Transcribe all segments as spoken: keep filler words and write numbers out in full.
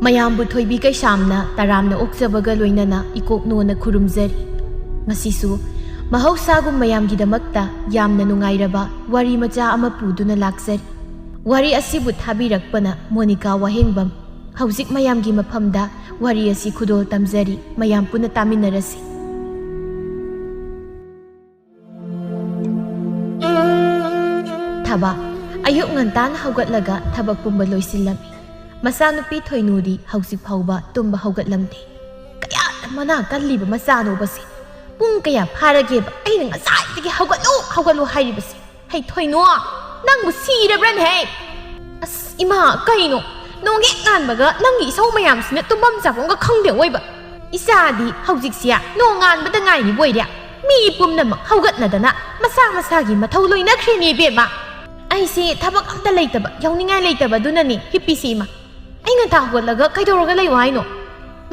ꯃꯌꯥꯝꯕꯨ ꯊꯣꯏꯕꯤ ꯀꯩꯁꯥꯝꯅ ꯇꯔꯥꯝꯅ ꯑꯣꯛꯆꯕꯒ ꯂꯣꯏꯅꯅ ꯏꯀꯣꯛ ꯅꯣꯟꯅ ꯈꯨꯔꯨꯝꯖꯔꯤ꯫ ꯉꯁꯤꯁꯨ ꯃꯍꯧꯁꯥꯒꯨꯝ ꯃꯌꯥꯝꯒꯤꯗꯃꯛꯇ ꯌꯥꯝꯅ ꯅꯨꯡꯉꯥꯏꯔꯕ ꯋꯥꯔꯤ ꯃꯆꯥ ꯑꯃ ꯄꯨꯗꯨꯅ ꯂꯥꯛꯆꯔꯤ꯫ ꯋꯥꯔꯤ ꯑꯁꯤꯕꯨ ꯊꯥꯕꯤꯔꯛꯄꯅ ꯃꯣꯅꯤꯀꯥ ꯋꯥꯍꯦꯡꯕꯝ꯫ ꯍꯧꯖꯤꯛ ꯃꯌꯥꯝꯒꯤ ꯃꯐꯝꯗ ꯋꯥꯔꯤ ꯑꯁꯤ ꯈꯨꯗꯣꯜ ꯇꯝꯖꯔꯤ, ꯃꯌꯥꯝ ꯄꯨꯟꯅ ꯇꯥꯃꯤꯟꯅꯔꯁꯤ꯫ ꯊꯕ ꯑꯌꯨꯛ ꯉꯟꯇꯥꯅ ꯍꯧꯒꯠꯂꯒ ꯊꯕꯛ ꯄꯨꯝꯕ ꯂꯣꯏꯁꯤꯜꯂꯝꯃꯤ꯫ ꯃꯆꯥꯅꯨꯄꯤ ꯊꯣꯏꯅꯨꯗꯤ ꯍꯧꯖꯤꯛ ꯐꯥꯎꯕ ꯇꯨꯝꯕ ꯍꯧꯒꯠꯂꯝꯗꯦ꯫ ꯀꯌꯥꯗ ꯃꯅꯥ ꯀꯜꯂꯤꯕ ꯃꯆꯥꯅꯣꯕꯁꯦ? ꯄꯨꯡ ꯀꯌꯥ ꯐꯥꯔꯒꯦꯕ ꯑꯩꯅ ꯉꯁꯥꯏꯗꯒꯤ "ꯍꯧꯒꯠꯂꯨ, ꯍꯧꯒꯠꯂꯨ" ꯍꯥꯏꯔꯤꯕꯁꯦ? "ꯍꯩ ꯊꯣꯏꯅꯨ, ꯅꯪꯕꯨ ꯁꯤꯔꯕ꯭ꯔꯅꯦꯍꯦ?" ꯑꯁ ꯏꯃꯥ, ꯀꯩꯅꯣ? ꯅꯣꯡ ꯍꯦꯛ ꯉꯥꯟꯕꯒ ꯅꯪꯒꯤ ꯏꯁꯧ ꯃꯌꯥꯝꯁꯤꯅ ꯇꯨꯝꯐꯝ ꯆꯥꯐꯝꯒ ꯈꯪꯗꯦ ꯑꯣꯏꯕ꯫ ꯏꯆꯥꯗꯤ ꯍꯧꯖꯤꯛꯁꯦ ꯅꯣꯡ ꯉꯥꯟꯕꯗ ꯉꯥꯏꯔꯤꯕ ꯑꯣꯏꯔꯦ꯫ ꯃꯤ ꯄꯨꯝꯅꯃꯛ ꯍꯧꯒꯠꯅꯗꯅ ꯃꯁꯥ ꯃꯁꯥꯒꯤ ꯃꯊꯧ ꯂꯣꯏꯅꯈ꯭ꯔꯦꯅꯦ ꯏꯕꯦꯝꯃ꯫ ꯑꯩꯁꯦ ꯊꯕꯛ ꯑꯝꯇ ꯂꯩꯇꯕ, ꯌꯥꯎꯅꯤꯡꯉꯥꯏ ꯂꯩꯇꯕ ꯑꯗꯨꯅꯅꯦ ꯍꯤꯞꯄꯤꯁꯤ ꯏꯃꯥ꯫ ꯑꯩ ꯉꯟꯇꯥ ꯍꯧꯒꯠꯂꯒ ꯀꯩꯗꯧꯔꯒ ꯂꯩꯌꯣ ꯍꯥꯏꯅꯣ?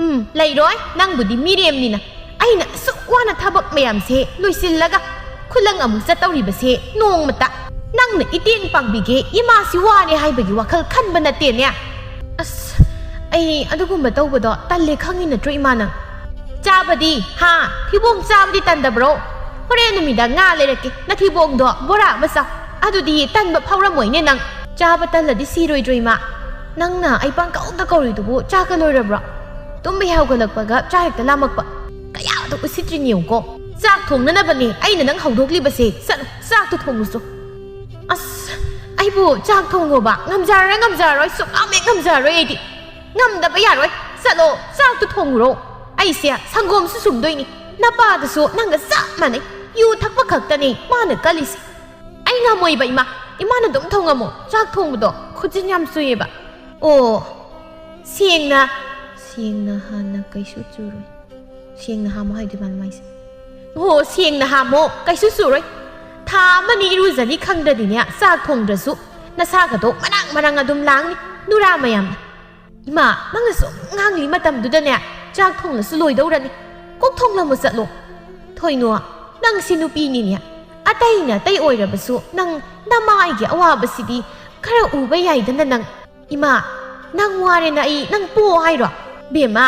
ꯎꯝ, ꯂꯩꯔꯣꯏ, ꯅꯪꯕꯨꯗꯤ ꯃꯤꯔꯦꯝꯅꯤꯅ꯫ ꯑꯩꯅ ꯑꯁꯨꯛ ꯋꯥꯅ ꯊꯕꯛ ꯃꯌꯥꯝꯁꯦ ꯂꯣꯏꯁꯤꯜꯂꯒ ꯈꯨꯂꯪ ꯑꯃꯨꯛ ꯆꯠꯇꯧꯔꯤꯕꯁꯦ ꯅꯣꯡꯃꯇ ꯅꯪꯅ ꯏꯇꯦꯡ ꯄꯥꯡꯕꯤꯒꯦ, ꯏꯃꯥꯁꯤ ꯋꯥꯔꯦ ꯍꯥꯏꯕꯒꯤ ꯋꯥꯈꯜ ꯈꯟꯕ ꯅꯠꯇꯦꯅꯦ꯫ ꯑꯁ, ꯑꯩ ꯑꯗꯨꯒꯨꯝꯕ ꯇꯧꯕꯗꯣ ꯇꯜꯂꯦ ꯈꯪꯉꯤ ꯅꯠꯇ꯭ꯔꯣ ꯏꯃꯥ ꯅꯪ? ꯆꯥꯕꯗꯤ, ꯍꯥ? ꯊꯤꯕꯣꯡ ꯆꯥꯕꯗꯤ ꯇꯟꯗꯕ꯭ꯔꯣ? ꯍꯣꯔꯦꯟ ꯅꯨꯃꯤꯗꯥꯡ ꯉꯥ ꯂꯩꯔꯛꯀꯦ, ꯅꯊꯤꯕꯣꯡꯗꯣ ꯕꯣꯔꯥ ꯑꯃ ꯆꯥꯎ꯫ ꯑꯗꯨꯗꯤ ꯇꯟꯕ ꯐꯥꯎꯔꯝꯃꯣꯏꯅꯦ ꯅꯪ꯫ ꯆꯥꯕ ꯇꯜꯂꯗꯤ ꯁꯤꯔꯣꯏꯗ꯭ꯔꯣ ꯏꯃꯥ? ꯅꯪꯅ ꯑꯩ ꯄꯪꯀꯧꯗ ꯀꯧꯔꯤꯗꯨꯕꯨ ꯆꯥꯛꯀ ꯂꯣꯏꯔꯕ꯭ꯔꯣ? ꯇꯨꯝꯕ ꯍꯦꯛ ꯍꯧꯒꯠꯂꯛꯄꯒ ꯆꯥꯛ ꯍꯦꯛꯇ ꯂꯥꯝꯃꯛꯄ꯫ ꯀꯌꯥꯗ ꯎꯁꯤꯠꯇ꯭ꯔꯤꯅꯤ ꯌꯦꯡꯉꯨꯀꯣ꯫ ꯆꯥꯛ ꯊꯣꯡꯅꯅꯕꯅꯦ ꯑꯩꯅ ꯅꯪ ꯍꯧꯗꯣꯛꯂꯤꯕꯁꯦ꯫ ꯆꯠꯂꯣ, ꯆꯥꯛꯇꯣ ꯊꯣꯡꯉꯨꯆꯣ꯫ ꯑꯁ, ꯑꯩꯕꯨ ꯆꯥꯛ ꯊꯣꯡꯉꯣꯕ? ꯉꯝꯖꯔꯔꯣꯏ, ꯉꯝꯖꯔꯔꯣꯏ, ꯁꯨꯛꯉꯝ ꯍꯦꯛ ꯉꯝꯖꯔꯔꯣꯏ ꯑꯩꯗꯤ꯫ ꯉꯝꯗꯕ ꯌꯥꯔꯣꯏ꯫ ꯆꯠꯂꯣ, ꯆꯥꯛꯇꯣ ꯊꯣꯡꯉꯨꯔꯣ꯫ ꯑꯩꯁꯦ ꯁꯪꯒꯣꯝꯁꯨ ꯁꯨꯝꯗꯣꯏꯅꯤ꯫ ꯅꯄꯥꯗꯨꯁꯨ ꯅꯪꯒ ꯆꯞ ꯃꯥꯟꯅꯩ꯫ ꯌꯨ ꯊꯛꯄ ꯈꯛꯇꯅꯤ ꯃꯥꯅ ꯀꯜꯂꯤꯁꯦ꯫ ꯑꯩ ꯉꯝꯃꯣꯏꯕ ꯏꯃꯥ꯫ ꯏꯃꯥꯅ ꯑꯗꯨꯝ ꯊꯣꯡꯉꯝꯃꯣ꯫ ꯆꯥꯛ ꯊꯣꯡꯕꯗꯣ ꯈꯨꯠꯁꯤꯟ ꯌꯥꯝ ꯆꯨꯏꯌꯦꯕ꯫ ꯑꯣ, ꯁꯦꯡꯅ, ꯁꯦꯡꯅ ꯍꯥꯟꯅ ꯀꯩꯁꯨ ꯆꯨꯔꯣꯏ꯫ ꯁꯦꯡꯅ ꯍꯥꯝꯃꯣ ꯍꯥꯏꯗꯣꯏ ꯃꯥꯜꯂꯦ ꯃꯥꯏꯁꯦ꯫ ꯑꯣ, ꯁꯦꯡꯅ ꯍꯥꯝꯃꯣ, ꯀꯩꯁꯨ ꯆꯨꯔꯣꯏ꯫ ꯊꯥ ꯑꯃꯅꯤ ꯏꯔꯨꯖꯅꯤ ꯈꯪꯗ꯭ꯔꯗꯤꯅꯦ, ꯆꯥꯛ ꯊꯣꯡꯗ꯭ꯔꯁꯨ ꯅꯁꯥꯒꯗꯣ ꯃꯔꯥꯡ ꯃꯔꯥꯡ ꯑꯗꯨꯝ ꯂꯥꯡꯅꯤ, ꯅꯨꯔꯥ ꯃꯌꯥꯝꯅ꯫ ꯏꯃꯥ, ꯅꯪꯅ ꯁꯨꯝ ꯉꯥꯡꯂꯤ ꯃꯇꯝꯗꯨꯗꯅꯦ, ꯆꯥꯛ ꯊꯣꯡꯂꯁꯨ ꯂꯣꯏꯗꯧꯔꯅꯤ꯫ ꯀꯣꯛ ꯊꯣꯡꯂꯝꯃꯣ ꯆꯠꯂꯣ꯫ ꯍꯣꯏꯅꯣ, ꯅꯪꯁꯤ ꯅꯨꯄꯤꯅꯤꯅꯦ꯫ ꯑꯇꯩꯅ ꯑꯇꯩ ꯑꯣꯏꯔꯕꯁꯨ ꯅꯪ ꯅꯃꯥꯏꯒꯤ ꯑꯋꯥꯕꯁꯤꯗꯤ ꯈꯔ ꯎꯕ ꯌꯥꯏꯗꯅ ꯅꯪ꯫ ꯏꯃꯥ, ꯅꯪ ꯋꯥꯔꯦꯅ ꯑꯩ ꯅꯪ ꯄꯣ ꯍꯥꯏꯔꯣ? ꯕꯦꯝꯃ,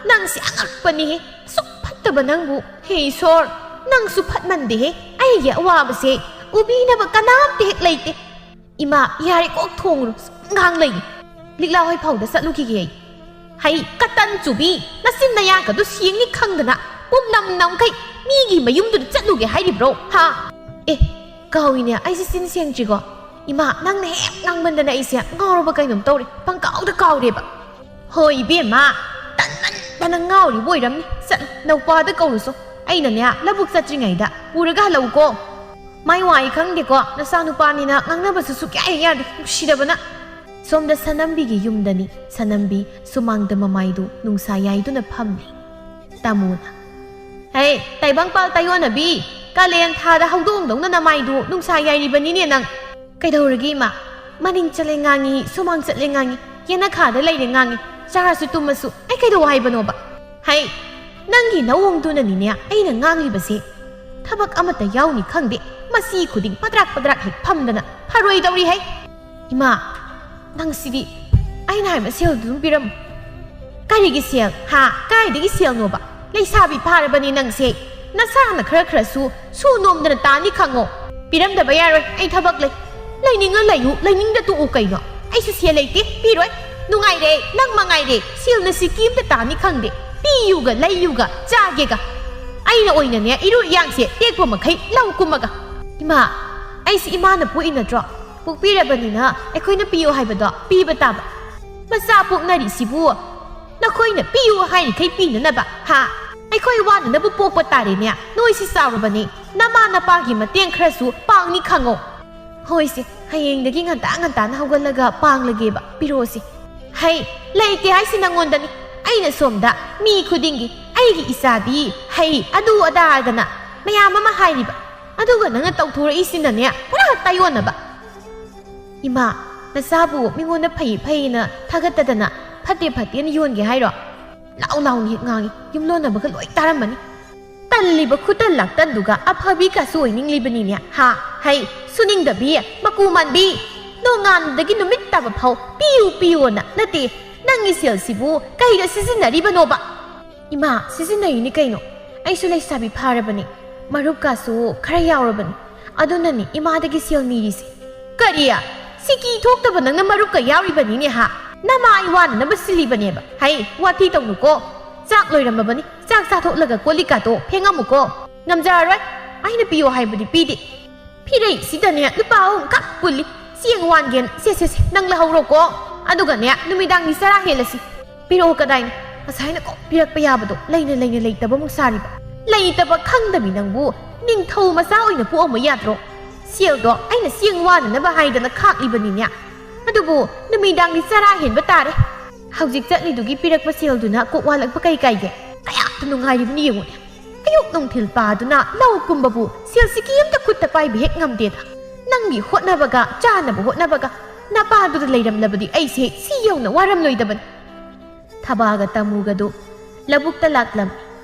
ꯅꯪꯁꯤ ꯑꯉꯛꯄꯅꯤꯍꯦ꯫ ꯑꯁꯨꯛ ꯐꯠꯇꯕ ꯅꯪꯕꯨ꯫ ꯍꯦ ꯏꯁꯣꯔ, ꯅꯪꯁꯨ ꯐꯠꯃꯟꯗꯦꯍꯦ꯫ ꯑꯩꯒꯤ ꯑꯋꯥꯕꯁꯦ ꯎꯕꯤꯅꯕ ꯀꯅꯥꯝꯇ ꯍꯦꯛ ꯂꯩꯇꯦ꯫ ꯏꯃꯥ, ꯌꯥꯔꯦ, ꯀꯣꯛ ꯊꯣꯡꯉꯨꯔꯣ꯫ ꯁꯨꯝ ꯉꯥꯡ ꯂꯩ꯫ ꯂꯤꯛꯂꯥ ꯍꯣꯏ ꯐꯥꯎꯗ ꯆꯠꯂꯨꯈꯤꯒꯦ ꯑꯩ꯫ ꯍꯩ, ꯀꯇꯟ ꯆꯨꯕꯤ, ꯅꯆꯤꯟ ꯅꯌꯥꯒꯗꯨ ꯁꯦꯡꯅꯤ ꯈꯪꯗꯅ ꯄꯨꯝꯅꯝ ꯅꯝꯈꯩ ꯃꯤꯒꯤ ꯃꯌꯨꯝꯗꯨꯗ ꯆꯠꯂꯨꯒꯦ ꯍꯥꯏꯔꯤꯕ꯭ꯔꯣ? ꯍꯥ? ꯑꯦ, ꯀꯥꯎꯏꯅꯦ, ꯑꯩꯁꯦ ꯆꯤꯟ ꯁꯦꯡꯗ꯭ꯔꯤꯀꯣ꯫ ꯏꯃꯥ, ꯅꯪꯅ ꯍꯦꯛ ꯉꯥꯡꯃꯟꯗꯅ ꯑꯩꯁꯦ ꯉꯥꯎꯔꯕ ꯀꯩꯅꯣꯝ ꯇꯧꯔꯦ, ꯄꯪꯀꯥꯎꯗ ꯀꯥꯎꯔꯦꯕ꯫ ꯍꯣꯏ ꯏꯕꯦꯝꯃ, ꯇꯟꯃꯟꯗꯅ ꯉꯥꯎꯔꯤꯕ ꯑꯣꯏꯔꯝꯅꯤ꯫ ꯆꯠꯂꯨ, ꯅꯧꯄꯥꯗ ꯀꯧꯔꯨꯁꯣ꯫ ꯑꯩꯅꯅꯦ, ꯂꯧꯕꯨꯛ ꯆꯠꯇ꯭ꯔꯤꯉꯩꯗ ꯄꯨꯔꯒ ꯍꯜꯂꯛꯎꯀꯣ꯫ ꯃꯥꯏ ꯋꯥꯏ ꯈꯪꯗꯦꯀꯣ, ꯅꯆꯥꯅꯨꯄꯥꯅꯤꯅ ꯉꯥꯡꯅꯕꯁꯨ ꯁꯨꯛꯌꯥ ꯍꯦꯛ ꯌꯥꯗꯦ, ꯅꯨꯡꯁꯤꯗꯕꯅ꯫ ꯁꯣꯝꯗ ꯁꯅꯝꯕꯤꯒꯤ ꯌꯨꯝꯗꯅꯤ꯫ ꯁꯅꯝꯕꯤ ꯁꯨꯃꯥꯡꯗ ꯃꯃꯥꯏꯗꯨ ꯅꯨꯡꯁꯥ ꯌꯥꯏꯗꯨꯅ ꯐꯝꯂꯤ꯫ ꯇꯥꯃꯣꯅ, "ꯍꯦ, ꯇꯥꯏꯕꯪꯄꯥꯜ ꯇꯥꯏꯌꯣꯟꯅꯕꯤ, ꯀꯥꯂꯦꯟ ꯊꯥꯗ ꯍꯧꯗꯣꯡꯗꯧꯅ ꯅꯃꯥꯏꯗꯨ ꯅꯨꯡꯁꯥ ꯌꯥꯏꯔꯤꯕꯅꯤꯅꯦ ꯅꯪ꯫ ꯀꯩꯗꯧꯔꯒꯦ ꯏꯃꯥ? ꯃꯅꯤꯡ ꯆꯠꯂꯦ ꯉꯥꯡꯉꯤ, ꯁꯨꯃꯥꯡ ꯆꯠꯂꯦ ꯉꯥꯡꯉꯤ, ꯌꯦꯅꯈꯥꯗ ꯂꯩꯔꯦ ꯉꯥꯡꯉꯤ, ꯆꯥꯔꯁꯨ ꯇꯨꯝꯃꯁꯨ ꯑꯩ ꯀꯩꯗꯧ ꯍꯥꯏꯕꯅꯣꯕ?" ꯍꯩ, ꯅꯪꯒꯤ ꯅꯋꯣꯡꯗꯨꯅꯅꯤꯅꯦ ꯑꯩꯅ ꯉꯥꯡꯂꯤꯕꯁꯦ꯫ ꯊꯕꯛ ꯑꯃꯠꯇ ꯌꯥꯎꯅꯤ ꯈꯪꯗꯦ, ꯃꯁꯤ ꯈꯨꯗꯤꯡ ꯄꯗ꯭ꯔꯥꯛ ꯄꯗ꯭ꯔꯥꯛ ꯍꯦꯛ ꯐꯝꯗꯅ ꯐꯔꯣꯏꯗꯧꯔꯤ ꯍꯩ꯫ ꯏꯃꯥ, ꯅꯪꯁꯤꯗꯤ꯫ ꯑꯩꯅ ꯍꯥꯏꯕ ꯁꯦꯜꯗꯨ ꯑꯗꯨꯝ ꯄꯤꯔꯝꯃꯨ꯫ ꯀꯔꯤꯒꯤ ꯁꯦꯜ? ꯍꯥ? ꯀꯥꯏꯗꯒꯤ ꯁꯦꯜꯅꯣꯕ? ꯂꯩꯁꯥꯕꯤ ꯐꯥꯔꯕꯅꯤ ꯅꯪꯁꯦ꯫ ꯅꯁꯥꯅ ꯈꯔ ꯈꯔꯁꯨ ꯁꯨ ꯅꯣꯝꯗꯅ ꯇꯥꯅꯤ ꯈꯪꯉꯣ꯫ ꯄꯤꯔꯝꯗꯕ ꯌꯥꯔꯣꯏ, ꯑꯩ ꯊꯕꯛ ꯂꯩ꯫ ꯂꯩꯅꯤꯡꯉ ꯂꯩꯌꯨ, ꯂꯩꯅꯤꯡꯗ ꯇꯣꯛꯎ ꯀꯩꯅꯣ? ꯑꯩꯁꯨ ꯁꯦꯜ ꯂꯩꯇꯦ, ꯄꯤꯔꯣꯏ꯫ ꯅꯨꯡꯉꯥꯏꯔꯦ, ꯅꯪ ꯃꯉꯥꯏꯔꯦ꯫ ꯁꯦꯜꯅ ꯁꯤꯀꯤ ꯑꯝꯇ ꯇꯥꯅꯤ ꯈꯪꯗꯦ꯫ ꯄꯤꯌꯨꯒ ꯂꯩꯌꯨꯒ ꯆꯥꯒꯦꯒ꯫ ꯑꯩꯅ ꯑꯣꯏꯅꯅꯦ ꯏꯔꯨ ꯏꯌꯥꯡꯁꯦ ꯇꯦꯛꯄ ꯃꯈꯩ ꯂꯧ ꯀꯨꯝꯃꯒ꯫ ꯏꯃꯥ, ꯑꯩꯁꯦ ꯏꯃꯥꯅ ꯄꯣꯛꯏ ꯅꯠꯇ꯭ꯔꯣ? ꯄꯣꯛꯄꯤꯔꯕꯅꯤꯅ ꯑꯩꯈꯣꯏꯅ ꯄꯤꯌꯨ ꯍꯥꯏꯕꯗꯣ ꯄꯤꯕ ꯇꯥꯕ꯫ ꯃꯆꯥ ꯄꯣꯛꯅꯔꯤꯁꯤꯕꯨ ꯅꯈꯣꯏꯅ ꯄꯤꯌꯨ ꯍꯥꯏꯔꯤꯈꯩ ꯄꯤꯅꯅꯕ, ꯍꯥ? ꯑꯩꯈꯣꯏ ꯋꯥꯅꯅꯕ ꯄꯣꯛꯄ ꯇꯥꯔꯦꯅꯦ꯫ ꯅꯣꯏꯁꯤ ꯆꯥꯎꯔꯕꯅꯤ, ꯅꯃꯥ ꯅꯄꯥꯒꯤ ꯃꯇꯦꯡ ꯈꯔꯁꯨ ꯄꯥꯡꯅꯤ ꯈꯪꯉꯣ꯫ ꯍꯣꯏꯁꯦ, ꯍꯌꯦꯡꯗꯒꯤ ꯉꯟꯇꯥ ꯉꯟꯇꯥꯅ ꯍꯧꯒꯠꯂꯒ ꯄꯥꯡꯂꯒꯦꯕ꯫ ꯄꯤꯔꯛꯑꯣꯁꯦ꯫ ꯍꯩ, ꯂꯩꯇꯦ ꯍꯥꯏꯁꯤ ꯅꯪꯉꯣꯟꯗꯅꯤ꯫ ꯑꯩꯅ ꯁꯣꯝꯗ ꯃꯤ ꯈꯨꯗꯤꯡꯒꯤ ꯑꯩꯒꯤ ꯏꯆꯥꯗꯤ ꯍꯩ ꯑꯗꯨ ꯑꯗꯥ ꯍꯥꯏꯗꯅ ꯃꯌꯥꯝ ꯑꯃ ꯍꯥꯏꯔꯤꯕ꯫ ꯑꯗꯨꯒ ꯅꯪꯅ ꯇꯧꯊꯣꯔꯛꯏꯁꯤꯅꯅꯦ, ꯄꯨꯔꯥ ꯇꯥꯏꯌꯣꯟꯅꯕ꯫ ꯏꯃꯥ, ꯅꯆꯥꯕꯨ ꯃꯤꯉꯣꯟꯗ ꯐꯩ ꯐꯩꯅ ꯊꯥꯒꯠꯇꯗꯅ ꯐꯠꯇꯦ ꯐꯠꯇꯦꯅ ꯌꯣꯟꯒꯦ ꯍꯥꯏꯔꯣ? ꯂꯥꯎ ꯂꯥꯎꯅ ꯍꯦꯛ ꯉꯥꯡꯉꯤ, ꯌꯨꯝꯂꯣꯟꯅꯕꯒ ꯂꯣꯏ ꯇꯥꯔꯝꯃꯅꯤ꯫ ꯇꯜꯂꯤꯕ ꯈꯨꯇꯜ ꯂꯥꯛꯇꯟꯗꯨꯒ ꯑꯐꯕꯤ ꯀꯥꯁꯨ ꯑꯣꯏꯅꯤꯡꯂꯤꯕꯅꯤꯅꯦ, ꯍꯥ? ꯍꯩ, ꯁꯨꯅꯤꯡꯗꯕꯤ, ꯃꯀꯨ ꯃꯥꯟꯕꯤ, ꯅꯣꯡꯉꯥꯟꯕꯗꯒꯤ ꯅꯨꯃꯤꯠ ꯇꯥꯕ ꯐꯥꯎ ꯄꯤꯌꯨ ꯄꯤꯌꯨꯅ ꯅꯠꯇꯦ, ꯅꯪꯒꯤ ꯁꯦꯜꯁꯤꯕꯨ ꯀꯩꯗ ꯁꯤꯖꯤꯟꯅꯔꯤꯕꯅꯣꯕ? ꯏꯃꯥ, ꯁꯤꯖꯤꯟꯅꯔꯤꯅꯤ ꯀꯩꯅꯣ꯫ ꯑꯩꯁꯨ ꯂꯩꯁꯥꯕꯤ ꯐꯥꯔꯕꯅꯤ, ꯃꯔꯨꯞꯀꯥꯁꯨ ꯈꯔ ꯌꯥꯎꯔꯕꯅꯤ, ꯑꯗꯨꯅꯅꯤ ꯏꯃꯥꯗꯒꯤ ꯁꯦꯜ ꯅꯤꯔꯤꯁꯦ꯫ ꯀꯔꯤ? ꯁꯤꯀꯤ ꯊꯣꯛꯇꯕ ꯅꯪꯅ ꯃꯔꯨꯞꯀ ꯌꯥꯎꯔꯤꯕꯅꯤꯅꯦ ꯍꯥ? ꯅꯃꯥ ꯑꯩ ꯋꯥꯅꯅꯕ ꯁꯤꯜꯂꯤꯕꯅꯦꯕ꯫ ꯍꯩ, ꯋꯥꯊꯤ ꯇꯧꯅꯨꯀꯣ꯫ ꯆꯥꯛ ꯂꯣꯏꯔꯝꯃꯕꯅꯤ, ꯆꯥꯛ ꯆꯥꯊꯣꯛꯂꯒ ꯀꯣꯜꯂꯤꯛꯀꯥꯗꯣ ꯐꯦꯡꯉꯝꯃꯨꯀꯣ꯫ ꯉꯝꯖꯔꯔꯣꯏ, ꯑꯩꯅ ꯄꯤꯌꯣ ꯍꯥꯏꯕꯗꯤ ꯄꯤꯗꯦ꯫ ꯐꯤꯔꯩꯁꯤꯗꯅꯦ ꯂꯨꯄꯥ ꯑꯍꯨꯝ ꯈꯛ ꯄꯨꯜꯂꯤ꯫ ꯆꯦꯡ ꯋꯥꯟꯒꯦꯅ ꯁꯦ ꯁꯦ ꯁꯦ ꯅꯪ ꯂꯧꯍꯧꯔꯣꯀꯣ꯫ ꯑꯗꯨꯒꯅꯦ ꯅꯨꯃꯤꯗꯥꯡꯒꯤ ꯆꯔꯥ ꯍꯦꯜꯂꯁꯤ꯫ ꯄꯤꯔꯛꯑꯣ ꯀꯗꯥꯏꯅꯣ? ꯉꯁꯥꯏꯅ ꯀꯣꯛ ꯄꯤꯔꯛꯄ ꯌꯥꯕꯗꯣ ꯂꯩꯅ ꯂꯩꯅ ꯂꯩꯇꯕ ꯑꯃꯨꯛ ꯁꯥꯔꯤꯕ꯫ ꯂꯩꯇꯕ ꯈꯪꯗꯕꯤ ꯅꯪꯕꯨ ꯅꯤꯡꯊꯧ ꯃꯆꯥ ꯑꯣꯏꯅ ꯄꯣꯛꯑꯝꯕ ꯌꯥꯗ꯭ꯔꯣ? ꯁꯦꯜꯗꯣ ꯑꯩꯅ ꯆꯦꯡ ꯋꯥꯟꯅꯅꯕ ꯍꯥꯏꯗꯅ ꯈꯥꯛꯂꯤꯕꯅꯤꯅꯦ꯫ ꯑꯗꯨꯕꯨ ꯅꯨꯃꯤꯗꯥꯡꯒꯤ ꯆꯔꯥ ꯍꯦꯟꯕ ꯇꯥꯔꯦ꯫ ꯍꯧꯖꯤꯛ ꯆꯠꯂꯤꯗꯨꯒꯤ ꯄꯤꯔꯛꯄ ꯁꯦꯜꯗꯨꯅ ꯀꯣꯛ ꯋꯥꯠꯂꯛꯄ ꯀꯩ ꯀꯥꯏꯒꯦ? ꯀꯌꯥꯗ ꯅꯨꯡꯉꯥꯏꯔꯤꯕꯅꯤ ꯌꯦꯡꯉꯨꯅꯦ꯫ ꯑꯌꯨꯛ ꯅꯨꯡꯊꯤꯜ ꯄꯥꯗꯨꯅ ꯂꯧ ꯀꯨꯝꯕꯕꯨ ꯁꯦꯜ ꯁꯤꯀꯤ ꯑꯝꯇ ꯈꯨꯠꯇ ꯄꯥꯏꯕ ꯍꯦꯛ ꯉꯝꯗꯦꯗ꯫ ꯅꯪꯒꯤ ꯍꯣꯠꯅꯕꯒ ꯆꯥꯅꯕ ꯍꯣꯠꯅꯕꯒ ꯅꯄꯥꯗꯨꯗ ꯂꯩꯔꯝꯂꯕꯗꯤ ꯑꯩꯁꯦ ꯁꯤ ꯌꯧꯅ ꯋꯥꯔꯝꯂꯣꯏꯗꯕꯅꯤ꯫ ꯊꯕꯥꯒ ꯇꯥꯃꯨꯒꯗꯨ ꯂꯧꯕꯨꯛꯇ ꯂꯥꯛꯂꯝꯃꯤ꯫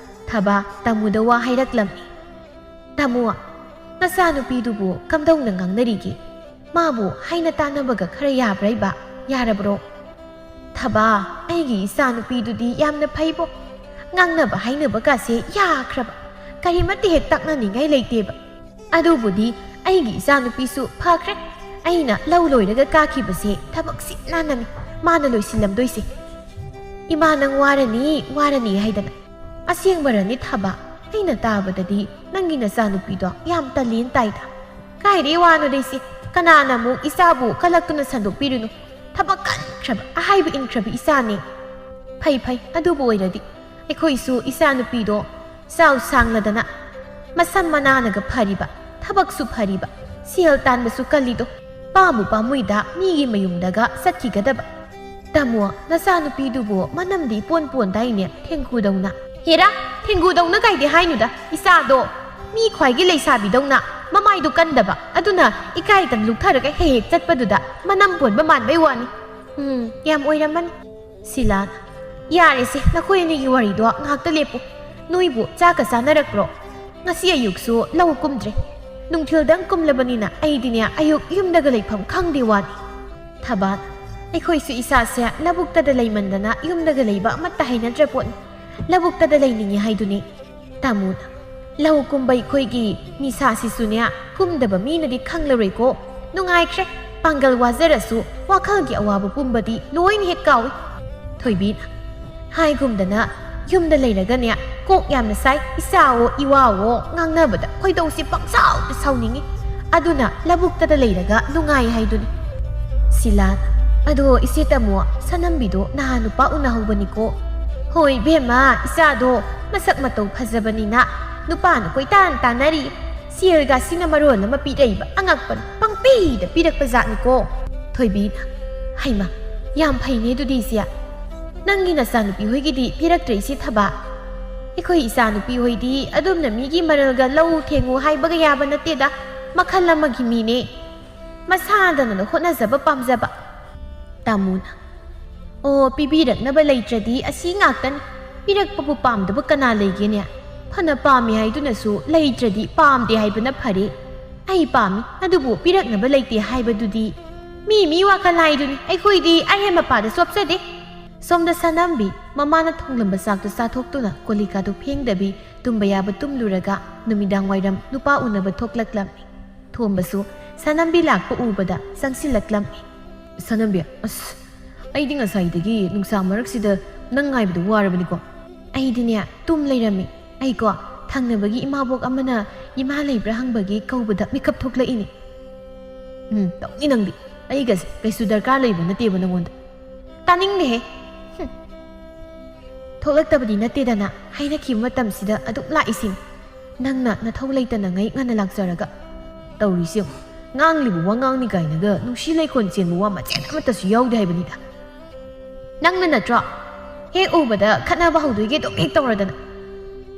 ꯊꯕꯥ ꯇꯥꯃꯨꯗ ꯋꯥ ꯍꯥꯏꯔꯛꯂꯝꯃꯤ꯫ ꯇꯥꯃꯣ, ꯅꯆꯥꯅꯨꯄꯤꯗꯨꯕꯨ ꯀꯝꯗꯧꯅ ꯉꯥꯡꯅꯔꯤꯒꯦ? ꯃꯥꯕꯨ ꯍꯥꯏꯅ ꯇꯥꯟꯅꯕꯒ ꯈꯔ ꯌꯥꯕ꯭ꯔꯥ ꯏꯕ? ꯌꯥꯔꯕ꯭ꯔꯣ? ꯊꯕꯥ, ꯑꯩꯒꯤ ꯏꯆꯥꯅꯨꯄꯤꯗꯨꯗꯤ ꯌꯥꯝꯅ ꯐꯩꯕꯣ꯫ ꯉꯥꯡꯅꯕ ꯍꯥꯏꯅꯕꯒꯁꯦ ꯌꯥꯈ꯭ꯔꯕ꯫ ꯀꯔꯤꯃꯠꯇ ꯍꯦꯛ ꯇꯥꯛꯅꯅꯤꯡꯉꯥꯏ ꯂꯩꯇꯦꯕ꯫ ꯑꯗꯨꯕꯨꯗꯤ ꯑꯩꯒꯤ ꯏꯆꯥꯅꯨꯄꯤꯁꯨ ꯐꯈ꯭ꯔꯦ꯫ ꯑꯩꯅ ꯂꯧ ꯂꯣꯏꯔꯒ ꯀꯥꯈꯤꯕꯁꯦ ꯊꯕꯛ ꯁꯤꯠ ꯅꯥꯟꯅꯅꯤ ꯃꯥꯅ ꯂꯣꯏꯁꯤꯜꯂꯝꯗꯣꯏꯁꯦ꯫ ꯏꯃꯥ, ꯅꯪ ꯋꯥꯔꯅꯤ, ꯋꯥꯔꯅꯤ ꯍꯥꯏꯗꯅ꯫ ꯑꯁꯦꯡꯕꯔꯅꯤ ꯊꯕꯥ? ꯑꯩꯅ ꯇꯥꯕꯗꯗꯤ ꯅꯪꯒꯤ ꯅꯆꯥꯅꯨꯄꯤꯗꯣ ꯌꯥꯝ ꯇꯂꯦꯟ ꯇꯥꯏꯗ꯫ ꯀꯥꯏꯗꯩ ꯋꯥꯅꯣꯗ ꯏꯆꯦ? ꯀꯅꯥꯅ ꯑꯃꯨꯛ ꯏꯆꯥꯕꯨ ꯀꯂꯛꯇꯨꯅ ꯁꯟꯗꯣꯛꯄꯤꯔꯨꯅꯨ? ꯊꯕꯛ ꯀꯟꯈ꯭ꯔꯕ, ꯑꯍꯥꯏꯕ ꯏꯟꯈ꯭ꯔꯕ ꯏꯆꯥꯅꯦ꯫ ꯐꯩ, ꯐꯩ, ꯑꯗꯨꯕꯨ ꯑꯣꯏꯔꯗꯤ ꯑꯩꯈꯣꯏꯁꯨ ꯏꯆꯥꯅꯨꯄꯤꯗꯣ ꯆꯥꯎ ꯁꯥꯡꯂꯗꯅ ꯃꯁꯝ ꯃꯅꯥꯅꯒ ꯐꯔꯤꯕ, ꯊꯕꯛꯁꯨ ꯐꯔꯤꯕ, ꯁꯦꯜ ꯇꯥꯟꯕꯁꯨ ꯀꯜꯂꯤꯗꯣ, ꯄꯥꯝꯕꯨ ꯄꯥꯝꯃꯨꯏꯗ ꯃꯤꯒꯤ ꯃꯌꯨꯝꯗꯒ ꯆꯠꯈꯤꯒꯗꯕ꯫ ꯇꯥꯃꯣ, ꯅꯆꯥꯅꯨꯄꯤꯗꯨꯕꯨ ꯃꯅꯝꯗꯤ ꯏꯄꯣꯟ ꯄꯣꯟꯗꯥꯏꯅꯦ, ꯊꯦꯡꯒꯨꯗꯧꯅ꯫ ꯍꯦꯔꯥ, ꯊꯦꯡꯒꯨꯗꯧꯅ ꯀꯥꯏꯗꯤ ꯍꯥꯏꯅꯨꯗ, ꯏꯆꯥꯗꯣ ꯃꯤ ꯈ꯭ꯋꯥꯏꯒꯤ ꯂꯩꯁꯥꯕꯤꯗꯧꯅ ꯃꯃꯥꯏꯗꯣ ꯀꯟꯗꯕ, ꯑꯗꯨꯅ ꯏꯀꯥꯏꯗꯅ ꯂꯨꯛꯊꯔꯒ ꯍꯦꯛ ꯍꯦꯛ ꯆꯠꯄꯗꯨꯗ ꯃꯅꯝ ꯄꯣꯟꯕ ꯃꯥꯟꯕꯩ ꯋꯥꯅꯤ꯫ ꯎꯝ, ꯌꯥꯝ ꯑꯣꯏꯔꯝꯃꯅꯤ꯫ ꯁꯤꯂꯥꯅ, ꯌꯥꯔꯦꯁꯦ, ꯅꯈꯣꯏ ꯑꯅꯤꯒꯤ ꯋꯥꯔꯤꯗꯣ ꯉꯥꯏꯍꯥꯛꯇ ꯂꯦꯞꯄꯨ꯫ ꯅꯣꯏꯕꯨ ꯆꯥꯛꯀ ꯆꯥꯅꯔꯛꯄ꯭ꯔꯣ? ꯉꯁꯤ ꯑꯌꯨꯛꯁꯨ ꯂꯧ ꯀꯨꯝꯗ꯭ꯔꯦ꯫ ꯅꯨꯡꯊꯤꯜꯗꯪ ꯀꯨꯝꯂꯕꯅꯤꯅ ꯑꯩꯗꯤꯅꯦ ꯑꯌꯨꯛ ꯌꯨꯝꯗꯒ ꯂꯩꯐꯝ ꯈꯪꯗꯦ ꯋꯥꯅꯤ꯫ ꯊꯕꯥꯟ, ꯑꯩꯈꯣꯏꯁꯨ ꯏꯁꯥꯁꯦ ꯂꯧꯕꯨꯛꯇꯗ ꯂꯩꯃꯟꯗꯅ ꯌꯨꯝꯗꯒ ꯂꯩꯕ ꯑꯃꯠꯇ ꯍꯩꯅꯗ꯭ꯔ ꯄꯣꯠꯅꯤ꯫ ꯂꯧꯕꯨꯛꯇꯗ ꯂꯩꯅꯤꯡꯉꯤ ꯍꯥꯏꯗꯨꯅꯤ꯫ ꯇꯥꯃꯣꯅ, ꯂꯧ ꯀꯨꯝꯕ ꯑꯩꯈꯣꯏꯒꯤ ꯅꯤꯁꯥꯁꯤꯁꯨꯅꯦ, ꯀꯨꯝꯗꯕ ꯃꯤꯅꯗꯤ ꯈꯪꯂꯔꯣꯏꯀꯣ꯫ ꯅꯨꯡꯉꯥꯏꯈ꯭ꯔꯦ, ꯄꯥꯡꯒꯜ ꯋꯥꯖꯔꯁꯨ ꯋꯥꯈꯜꯒꯤ ꯑꯋꯥꯕ ꯄꯨꯝꯕꯗꯤ ꯂꯣꯏꯅ ꯍꯦꯛ ꯀꯥꯎꯏ꯫ ꯊꯣꯏꯕꯤꯅ, ꯍꯥꯏꯒꯨꯝꯗꯅ ꯌꯨꯝꯗ ꯂꯩꯔꯒꯅꯦ, ꯀꯣꯛ ꯌꯥꯝꯅ ꯁꯥꯏ, ꯏꯆꯥꯋꯣ ꯏꯋꯥꯋꯣ ꯉꯥꯡꯅꯕꯗ ꯈꯣꯏꯗꯧꯁꯤ ꯄꯪꯁꯥꯎꯗ ꯁꯥꯎꯅꯤꯡꯉꯤ꯫ ꯑꯗꯨꯅ ꯂꯧꯕꯨꯛꯇꯗ ꯂꯩꯔꯒ ꯅꯨꯡꯉꯥꯏ ꯍꯥꯏꯗꯨꯅꯤ꯫ ꯁꯤꯂꯥꯟ, ꯑꯗꯣ ꯏꯆꯦ ꯇꯥꯃꯣ, ꯁꯅꯝꯕꯤꯗꯣ ꯅꯍꯥꯟ ꯅꯨꯄꯥ ꯎꯅꯍꯧꯕꯅꯤꯀꯣ꯫ ꯍꯣꯏ ꯏꯕꯦꯝꯃ, ꯏꯆꯥꯗꯣ ꯃꯁꯛ ꯃꯇꯧ ꯐꯖꯕꯅꯤꯅ ꯅꯨꯄꯥꯅ ꯀꯣꯏꯇꯥꯟ ꯇꯥꯟꯅꯔꯤ꯫ ꯁꯦꯜꯒꯁꯤꯅ ꯃꯔꯣꯜ ꯑꯃ ꯄꯤꯔꯛꯏꯕ, ꯑꯉꯛꯄꯅꯤ, ꯄꯪꯄꯤꯗ ꯄꯤꯔꯛꯄ ꯖꯥꯠꯅꯤꯀꯣ꯫ ꯊꯣꯏꯕꯤꯅ, ꯍꯩꯃ, ꯌꯥꯝ ꯐꯩꯅꯦ ꯑꯗꯨꯗꯤ ꯏꯆꯦ꯫ ꯅꯪꯒꯤ ꯅꯆꯥꯅꯨꯄꯤ ꯍꯣꯏꯒꯤꯗꯤ ꯄꯤꯔꯛꯇ꯭ꯔꯦ ꯏꯆꯦ ꯊꯕꯥ? ꯑꯩꯈꯣꯏ ꯏꯆꯥꯅꯨꯄꯤ ꯍꯣꯏꯗꯤ ꯑꯗꯨꯝꯅ ꯃꯤꯒꯤ ꯃꯔꯜꯒ ꯂꯧ ꯊꯦꯡꯉꯨ ꯍꯥꯏꯕꯒ ꯌꯥꯕ ꯅꯠꯇꯦꯗ, ꯃꯈꯜ ꯑꯃꯒꯤ ꯃꯤꯅꯦ꯫ ꯃꯁꯥꯗꯅ ꯍꯣꯠꯅꯖꯕ ꯄꯥꯝꯖꯕ꯫ ꯇꯥꯃꯣꯅ, ꯑꯣ, ꯄꯤꯕꯤꯔꯛꯅꯕ ꯂꯩꯇ꯭ꯔꯗꯤ ꯑꯁꯤ ꯉꯥꯛꯇꯅꯤ꯫ ꯄꯤꯔꯛꯄꯕꯨ ꯄꯥꯝꯗꯕ ꯀꯅꯥ ꯂꯩꯒꯦꯅꯦ? ꯐꯅ ꯄꯥꯝꯃꯤ ꯍꯥꯏꯗꯨꯅꯁꯨ ꯂꯩꯇ꯭ꯔꯗꯤ ꯄꯥꯝꯗꯦ ꯍꯥꯏꯕꯅ ꯐꯔꯦ꯫ ꯑꯩ ꯄꯥꯝꯃꯤ, ꯑꯗꯨꯕꯨ ꯄꯤꯔꯛꯅꯕ ꯂꯩꯇꯦ ꯍꯥꯏꯕꯗꯨꯗꯤ ꯃꯤ ꯃꯤ ꯋꯥꯈꯜ ꯍꯥꯏꯗꯨꯅꯤ꯫ ꯑꯩꯈꯣꯏꯗꯤ ꯑꯍꯦꯟ ꯃꯄꯥꯗ ꯆꯣꯞꯆꯗꯦ꯫ ꯁꯣꯝꯗ ꯁꯅꯝꯕꯤ ꯃꯃꯥꯅ ꯊꯣꯡꯂꯝꯕ ꯆꯥꯛꯇꯨ ꯆꯥꯊꯣꯛꯇꯨꯅ ꯀꯣꯂꯤꯀꯥꯗꯨ ꯐꯦꯡꯗꯕꯤ ꯇꯨꯝꯕ ꯌꯥꯕ ꯇꯨꯝꯂꯨꯔꯒ ꯅꯨꯃꯤꯗꯥꯡ ꯋꯥꯏꯔꯝ ꯅꯨꯄꯥ ꯎꯅꯕ ꯊꯣꯛꯂꯛꯂꯝꯃꯤ꯫ ꯊꯣꯝꯕꯁꯨ ꯁꯅꯝꯕꯤ ꯂꯥꯛꯄ ꯎꯕꯗ ꯆꯪꯁꯤꯜꯂꯛꯂꯝꯃꯤ꯫ ꯁꯅꯝꯕꯤ, ꯑꯁ, ꯑꯩꯗꯤ ꯉꯁꯥꯏꯗꯒꯤ ꯅꯨꯡꯁꯥ ꯃꯔꯛꯁꯤꯗ ꯅꯪ ꯉꯥꯏꯕꯗ ꯋꯥꯔꯕꯅꯤꯀꯣ꯫ ꯑꯩꯗꯤꯅꯦ, ꯇꯨꯝ ꯂꯩꯔꯝꯃꯤ꯫ ꯑꯩꯀꯣ, ꯊꯪꯅꯕꯒꯤ ꯏꯃꯥꯕꯣꯛ ꯑꯃꯅ ꯏꯃꯥ ꯂꯩꯕ꯭ꯔꯥ ꯍꯪꯕꯒꯤ ꯀꯧꯕꯗ ꯃꯤꯀꯞ ꯊꯣꯛꯂꯛꯏꯅꯤ꯫ ꯎꯝ, ꯇꯧꯅꯤ ꯅꯪꯗꯤ꯫ ꯑꯩꯒꯁꯦ ꯀꯩꯁꯨ ꯗꯔꯀꯥꯔ ꯂꯩꯕ ꯅꯠꯇꯦꯕ ꯅꯪꯉꯣꯟꯗ꯫ ꯇꯥꯅꯤꯡꯗꯦꯍꯦ꯫ ꯍꯨꯝ꯫ ꯊꯣꯛꯂꯛꯇꯕꯗꯤ ꯅꯠꯇꯦꯗꯅ, ꯍꯥꯏꯅꯈꯤꯕ ꯃꯇꯝꯁꯤꯗ ꯑꯗꯨꯝ ꯂꯥꯛꯏꯁꯤꯅꯤ꯫ ꯅꯪꯅ ꯅꯊꯧ ꯂꯩꯇꯅꯉꯩ ꯉꯟꯅ ꯂꯥꯛꯆꯔꯒ꯫ ꯇꯧꯔꯤꯁꯤ ꯌꯦꯡꯉꯨ꯫ ꯉꯥꯡꯂꯤꯕ ꯋꯥꯉꯥꯡꯅꯤ ꯀꯥꯏꯅꯒ ꯅꯨꯡꯁꯤ ꯂꯩꯈꯣꯟ ꯆꯦꯟꯕ ꯋꯥ ꯃꯆꯦꯠ ꯑꯃꯠꯇꯁꯨ ꯌꯥꯎꯗꯦ ꯍꯥꯏꯕꯅꯤꯗ꯫ ꯅꯪꯅ ꯅꯠꯇ꯭ꯔꯣ? ꯍꯦꯛ ꯎꯕꯗ ꯈꯠꯅꯕ ꯍꯧꯗꯣꯏꯒꯤ ꯑꯗꯨꯝ ꯍꯦꯛ ꯇꯧꯔꯗꯅ꯫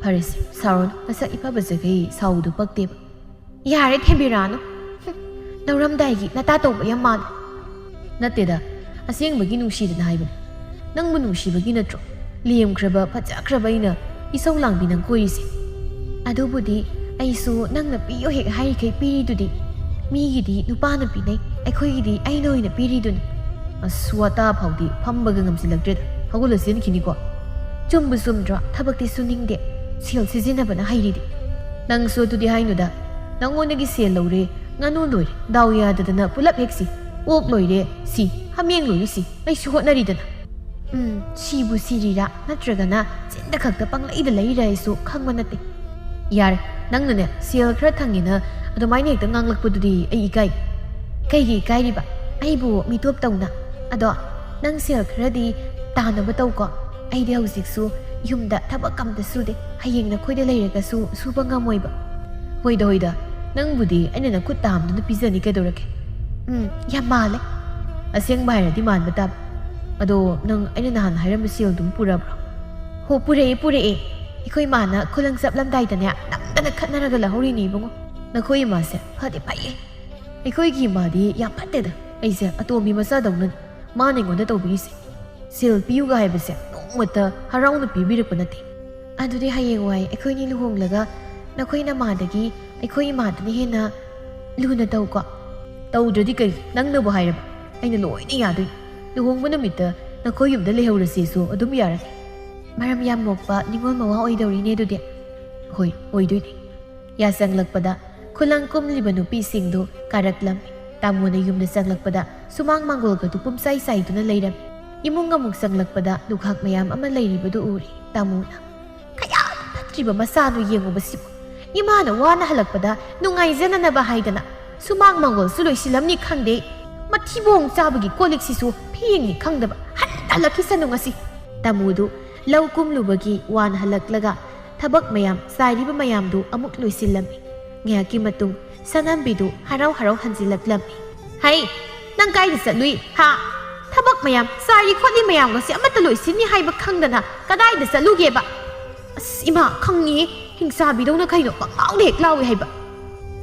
ꯐꯔꯦꯁꯦ, ꯁꯥꯎꯔꯅꯨ꯫ ꯃꯁꯛ ꯏꯐ ꯐꯖꯈꯩ ꯁꯥꯎꯕꯗꯨ ꯄꯛꯇꯦꯕ꯫ ꯌꯥꯔꯦ, ꯊꯦꯝꯕꯤꯔꯛꯑꯅꯨ꯫ ꯍꯨꯝ, ꯂꯧꯔꯝꯗꯥꯏꯒꯤ ꯅꯇꯥ ꯇꯧꯕ ꯌꯥꯝ ꯃꯥꯜꯂꯦ꯫ ꯅꯠꯇꯦꯗ, ꯑꯁꯦꯡꯕꯒꯤ ꯅꯨꯡꯁꯤꯗꯅ ꯍꯥꯏꯕꯅꯤ꯫ ꯅꯪꯕꯨ ꯅꯨꯡꯁꯤꯕꯒꯤ ꯅꯠꯇ꯭ꯔꯣ? ꯂꯦꯝꯈ꯭ꯔꯕ, ꯐꯖꯈ꯭ꯔꯕ ꯑꯩꯅ ꯏꯁꯧ ꯂꯥꯡꯕꯤ ꯅꯪ ꯀꯣꯏꯔꯤꯁꯦ? ꯑꯗꯨꯕꯨꯗꯤ ꯑꯩꯁꯨ ꯅꯪꯅ ꯄꯤꯌꯣ ꯍꯦꯛ ꯍꯥꯏꯔꯤꯈꯩ ꯄꯤꯔꯤꯗꯨꯗꯤ꯫ ꯃꯤꯒꯤꯗꯤ ꯅꯨꯄꯥꯅ ꯄꯤꯅꯩ, ꯑꯩꯈꯣꯏꯒꯤꯗꯤ ꯑꯩꯅ ꯑꯣꯏꯅ ꯄꯤꯔꯤꯗꯨꯅꯤ꯫ ꯑꯁ, ꯋꯥꯇꯥ ꯐꯥꯎꯗꯤ ꯐꯝꯕꯒ ꯉꯝꯁꯤꯜꯂꯛꯇ꯭ꯔꯦꯗ꯫ ꯍꯧꯒꯠꯂ ꯆꯦꯟꯈꯤꯅꯤꯀꯣ꯫ ꯆꯨꯝꯕꯨ ꯆꯨꯝꯗ꯭ꯔꯣ? ꯊꯕꯛꯇꯤ ꯁꯨꯅꯤꯡꯗꯦ, ꯁꯦꯜ ꯁꯤꯖꯤꯟꯅꯕꯅ ꯍꯩꯔꯤꯗꯤ꯫ ꯅꯪꯁꯨ ꯑꯗꯨꯗꯤ ꯍꯥꯏꯅꯨꯗ꯫ ꯅꯪꯉꯣꯟꯗꯒꯤ ꯁꯦꯜ ꯂꯧꯔꯦ, ꯉꯥꯅꯨ ꯂꯣꯏꯔꯦ, ꯗꯥꯎ ꯌꯥꯗꯗꯅ ꯄꯨꯂꯞ ꯍꯦꯛ ꯁꯤ꯫ ꯑꯣꯛ ꯂꯣꯏꯔꯦ, ꯁꯤ꯫ ꯍꯥꯃꯦꯡ ꯂꯣꯏꯔꯦ, ꯁꯤ꯫ ꯂꯩꯁꯨ ꯍꯣꯠꯅꯔꯤꯗꯅ꯫ ꯎꯝ, ꯁꯤꯕꯨ ꯁꯤꯔꯤꯔꯥ, ꯅꯠꯇ꯭ꯔꯒꯅ ꯆꯤꯟꯗ ꯈꯛꯇ ꯄꯪꯂꯩꯗ ꯂꯩꯔꯤꯔꯥ ꯍꯥꯏꯁꯨ ꯈꯪꯕ ꯅꯠꯇꯦ꯫ ꯌꯥꯔꯦ, ꯅꯪꯅꯅꯦ ꯁꯦꯜ ꯈꯔ ꯊꯪꯉꯦꯅ ꯑꯗꯨꯃꯥꯏꯅ ꯍꯦꯛꯇ ꯉꯥꯡꯂꯛꯄꯗꯨꯗꯤ ꯑꯩ ꯏꯀꯥꯏ꯫ ꯀꯩꯒꯤ ꯏꯀꯥꯏꯔꯤꯕ? ꯑꯩꯕꯨ ꯃꯤꯇꯣꯞ ꯇꯧꯅ? ꯑꯗꯣ ꯅꯪ ꯁꯦꯜ ꯈꯔꯗꯤ ꯇꯥꯅꯕ ꯇꯧꯀꯣ꯫ ꯑꯩꯗꯤ ꯍꯧꯖꯤꯛꯁꯨ ꯌꯨꯝꯗ ꯊꯕꯛ ꯑꯝꯇ ꯁꯨꯗꯦ꯫ ꯍꯌꯦꯡ ꯅꯈꯣꯏꯗ ꯂꯩꯔꯒꯁꯨ ꯁꯨꯕ ꯉꯝꯃꯣꯏꯕ꯫ ꯍꯣꯏꯗ, ꯍꯣꯏꯗ, ꯅꯪꯕꯨꯗꯤ ꯑꯩꯅ ꯅꯈꯨꯠ ꯇꯥꯝꯗꯨꯅ ꯄꯤꯖꯅꯤ ꯀꯩꯗꯧꯔꯒꯦ? ꯎꯝ, ꯌꯥꯝ ꯃꯥꯜꯂꯦ꯫ ꯑꯁꯦꯡꯕ ꯍꯥꯏꯔꯗꯤ ꯃꯥꯟꯕ ꯇꯥꯕ꯫ ꯑꯗꯣ ꯅꯪ ꯑꯩꯅ ꯅꯍꯥꯟ ꯍꯥꯏꯔꯝꯕ ꯁꯦꯜꯗꯨꯝ ꯄꯨꯔꯕ꯭ꯔꯣ? ꯍꯣ, ꯄꯨꯔꯛꯑꯦ, ꯄꯨꯔꯛꯑꯦ꯫ ꯑꯩꯈꯣꯏ ꯏꯃꯥꯅ ꯈꯨꯂꯪ ꯆꯠꯂꯝꯗꯥꯏꯗꯅꯦ ꯅꯝꯗꯅ ꯈꯠꯅꯔꯒ ꯂꯧꯍꯧꯔꯤꯅꯦ ꯏꯕꯨꯡꯉꯣ꯫ ꯅꯈꯣꯏ ꯏꯃꯥꯁꯦ ꯐꯗꯤ ꯐꯩꯌꯦ꯫ ꯑꯩꯈꯣꯏꯒꯤ ꯏꯃꯥꯗꯤ ꯌꯥꯝ ꯐꯠꯇꯦꯗ꯫ ꯑꯩꯁꯦ ꯑꯇꯣꯝꯕꯤ ꯃꯆꯥꯗꯧꯅꯅꯤ꯫ ꯃꯥꯅ ꯑꯩꯉꯣꯟꯗ ꯇꯧꯕꯤꯔꯤꯁꯦ꯫ ꯁꯦꯜ ꯄꯤꯌꯨꯒ ꯍꯥꯏꯕꯁꯦ ꯅꯣꯡꯃꯇ ꯍꯔꯥꯎꯅ ꯄꯤꯕꯤꯔꯛꯄ ꯅꯠꯇꯦ꯫ ꯑꯗꯨꯗꯤ ꯍꯌꯦꯡꯋꯥꯏ ꯑꯩꯈꯣꯏꯅꯤ ꯂꯨꯍꯣꯡꯂꯒ ꯅꯈꯣꯏ ꯅꯃꯥꯗꯒꯤ ꯑꯩꯈꯣꯏ ꯏꯃꯥꯗꯨꯅ ꯍꯦꯟꯅ ꯂꯨꯅ ꯇꯧꯀꯣ꯫ ꯇꯧꯗ꯭ꯔꯗꯤ ꯀꯩ? ꯅꯪꯅꯕꯨ ꯍꯥꯏꯔꯕ? ꯑꯩꯅ ꯂꯣꯏꯅ ꯌꯥꯗꯣꯏꯅꯤ꯫ ꯂꯨꯍꯣꯡꯕ ꯅꯨꯃꯤꯠꯇ ꯅꯈꯣꯏ ꯌꯨꯝꯗ ꯂꯩꯍꯧꯔꯁꯦꯁꯨ ꯑꯗꯨꯝ ꯌꯥꯔꯅꯤ꯫ ꯃꯔꯝ ꯌꯥꯝ ꯃꯣꯛꯄ ꯅꯤꯉꯣꯜ ꯃꯋꯥ ꯑꯣꯏꯗꯧꯔꯤꯅꯦ ꯑꯗꯨꯗꯤ꯫ ꯍꯣꯏ, ꯑꯣꯏꯗꯣꯏꯅꯤ꯫ ꯌꯥ ꯆꯪꯂꯛꯄꯗ ꯈꯨꯂꯪ ꯀꯨꯝꯂꯤꯕ ꯅꯨꯄꯤꯁꯤꯡꯗꯨ ꯀꯥꯔꯛꯂꯝꯃꯤ꯫ ꯇꯥꯃꯣꯅ ꯌꯨꯝꯗ ꯆꯪꯂꯛꯄꯗ ꯁꯨꯃꯥꯡ ꯃꯥꯡꯒꯣꯜꯒꯗꯨ ꯄꯨꯝꯆꯥꯏ ꯆꯥꯏꯗꯨꯅ ꯂꯩꯔꯝꯃꯤ꯫ ꯏꯃꯨꯡ ꯑꯃꯨꯛ ꯆꯪꯂꯛꯄꯗ ꯂꯨꯈꯥꯛ ꯃꯌꯥꯝ ꯑꯃ ꯂꯩꯔꯤꯕꯗꯨ ꯎꯔꯦ꯫ ꯇꯥꯃꯣꯅ, "ꯀꯌꯥ ꯐꯠꯇ꯭ꯔꯤꯕ ꯃꯆꯥꯅꯣ ꯌꯦꯡꯉꯨꯕ ꯁꯤꯕꯨ꯫ ꯏꯃꯥꯅ ꯋꯥꯅ ꯍꯜꯂꯛꯄꯗ ꯅꯨꯡꯉꯥꯏꯖꯅꯅꯕ ꯍꯥꯏꯗꯅ ꯁꯨꯃꯥꯡ ꯃꯥꯡꯒꯣꯜꯁꯨ ꯂꯣꯏꯁꯤꯜꯂꯝꯅꯤ ꯈꯪꯗꯦ꯫ ꯃꯊꯤꯕꯣꯡ ꯆꯥꯕꯒꯤ ꯀꯣꯜ ꯂꯤꯛꯁꯤꯁꯨ ꯐꯦꯡꯅꯤ ꯈꯪꯗꯕ꯫ ꯍꯟꯅ ꯍꯜꯂꯛꯈꯤꯁꯅꯨ ꯉꯁꯤ꯫" ꯇꯥꯃꯣꯗꯨ ꯂꯧ ꯀꯨꯝꯂꯨꯕꯒꯤ ꯋꯥꯅ ꯍꯜꯂꯛꯂꯒ ꯊꯕꯛ ꯃꯌꯥꯝ, ꯆꯥꯏꯔꯤꯕ ꯃꯌꯥꯝꯗꯨ ꯑꯃꯨꯛ ꯂꯣꯏꯁꯤꯜꯂꯝꯃꯤ꯫ ꯉꯥꯏꯍꯥꯛꯀꯤ ꯃꯇꯨꯡ ꯁꯅꯥꯝꯕꯤꯗꯨ ꯍꯔꯥꯎ ꯍꯔꯥꯎ ꯍꯟꯖꯤꯜꯂꯛꯂꯝꯃꯤ꯫ "ꯍꯩ, ꯅꯪ ꯀꯥꯏꯗ ꯆꯠꯂꯨꯏ? ꯍꯥ? ꯊꯕꯛ ꯃꯌꯥꯝ, ꯆꯥꯏꯔꯤ ꯈꯣꯠꯂꯤ ꯃꯌꯥꯝꯒꯁꯦ ꯑꯃꯠꯇ ꯂꯣꯏꯁꯤꯟꯅꯤ ꯍꯥꯏꯕ ꯈꯪꯗꯅ ꯀꯗꯥꯏꯗ ꯆꯠꯂꯨꯒꯦꯕ?" "ꯑꯁ, ꯏꯃꯥ, ꯈꯪꯉꯤꯍꯦ, ꯍꯤꯡꯆꯥꯕꯤꯗꯧꯅ ꯀꯩꯅꯣ ꯄꯪꯂꯥꯎꯗ ꯍꯦꯛ ꯂꯥꯎꯏ ꯍꯥꯏꯕ꯫"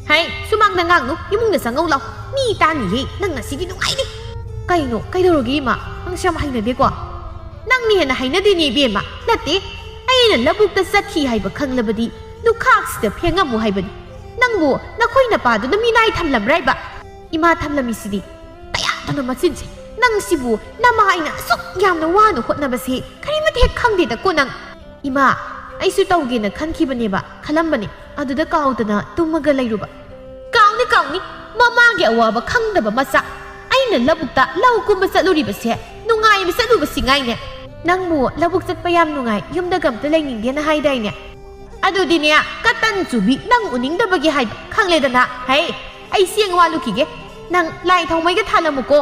"ꯍꯩ, ꯁꯨꯃꯥꯡꯗ ꯉꯥꯡꯅꯨ, ꯏꯃꯨꯡꯗ ꯆꯪꯉꯧ ꯂꯥꯎ꯫ ꯃꯤ ꯇꯥꯅꯤꯍꯦ, ꯅꯪ ꯉꯁꯤꯗꯤ ꯅꯨꯡꯉꯥꯏꯅꯤ꯫" "ꯀꯩꯅꯣ, ꯀꯩꯗꯧꯔꯒꯦ ꯏꯃꯥ? ꯅꯪꯁꯨ ꯌꯥꯝ ꯍꯩꯅꯗꯦꯀꯣ꯫" "ꯅꯪꯅ ꯍꯦꯟꯅ ꯍꯩꯅꯗꯦꯅꯦ ꯏꯕꯦꯝꯃ꯫" "ꯅꯠꯇꯦ, ꯑꯩ ꯑꯩꯅ ꯂꯧꯕꯨꯛꯇ ꯆꯠꯈꯤ ꯍꯥꯏꯕ ꯈꯪꯂꯕꯗꯤ ꯂꯨꯈꯥꯛꯁꯤꯗ ꯐꯦꯡꯉꯝꯃꯨ ꯍꯥꯏꯕꯅꯤ꯫ ꯅꯪꯕꯨ ꯅꯈꯣꯏ ꯅꯄꯥꯗꯨꯅ ꯃꯤꯅꯥꯏ ꯊꯝꯂꯝꯕ꯭ꯔꯥ ꯍꯥꯏꯕ? ꯏꯃꯥ ꯊꯝꯂꯝꯃꯤꯁꯤꯗꯤ꯫ ꯀꯌꯥꯗꯅꯣ ꯃꯆꯤꯟꯁꯦ꯫ ꯅꯪꯁꯤꯕꯨ ꯅꯃꯥ ꯑꯩꯅ ꯑꯁꯨꯛ ꯌꯥꯝꯅ ꯋꯥꯅ ꯍꯣꯠꯅꯕꯁꯦ ꯀꯔꯤꯃꯠꯇ ꯍꯦꯛ ꯈꯪꯗꯦꯗꯀꯣ ꯅꯪ꯫ ꯏꯃꯥ, ꯑꯩꯁꯨ ꯇꯧꯒꯦꯅ ꯈꯟꯈꯤꯕꯅꯦꯕ, ꯈꯜꯂꯝꯕꯅꯦ꯫ ꯑꯗꯨꯗ ꯀꯥꯎꯗꯅ ꯇꯨꯝꯃꯒ ꯂꯩꯔꯨꯕ꯫ ꯀꯥꯎꯅꯤ, ꯀꯥꯎꯅꯤ꯫ ꯃꯃꯥꯒꯤ ꯑꯋꯥꯕ ꯈꯪꯗꯕ ꯃꯆꯥ꯫ ꯑꯩꯅ ꯂꯧꯕꯨꯛꯇ ꯂꯧ ꯀꯨꯝꯕ ꯆꯠꯂꯨꯔꯤꯕꯁꯦ ꯅꯨꯡꯉꯥꯏꯕ ꯆꯠꯂꯨꯕꯁꯤ ꯉꯥꯏꯅꯦ꯫ ꯅꯪꯕꯨ ꯂꯧꯕꯨꯛ ꯆꯠꯄ ꯌꯥꯝ ꯅꯨꯡꯉꯥꯏ, ꯌꯨꯝꯗꯒ ꯑꯝꯇ ꯂꯩꯅꯤꯡꯗꯦꯅ ꯍꯥꯏꯗꯥꯏꯅꯦ? ꯑꯗꯨꯗꯤꯅꯦ, ꯀꯇꯟ ꯆꯨꯕꯤ, ꯅꯪ ꯎꯅꯤꯡꯗꯕꯒꯤ ꯍꯥꯏꯕ ꯈꯪꯂꯦꯗꯅ꯫ ꯍꯩ, ꯑꯩ ꯆꯦꯡ ꯋꯥꯜꯂꯨꯈꯤꯒꯦ꯫ ꯅꯪ ꯂꯥꯏ ꯊꯥꯎꯃꯩꯒ ꯊꯥꯜꯂꯝꯃꯨꯀꯣ꯫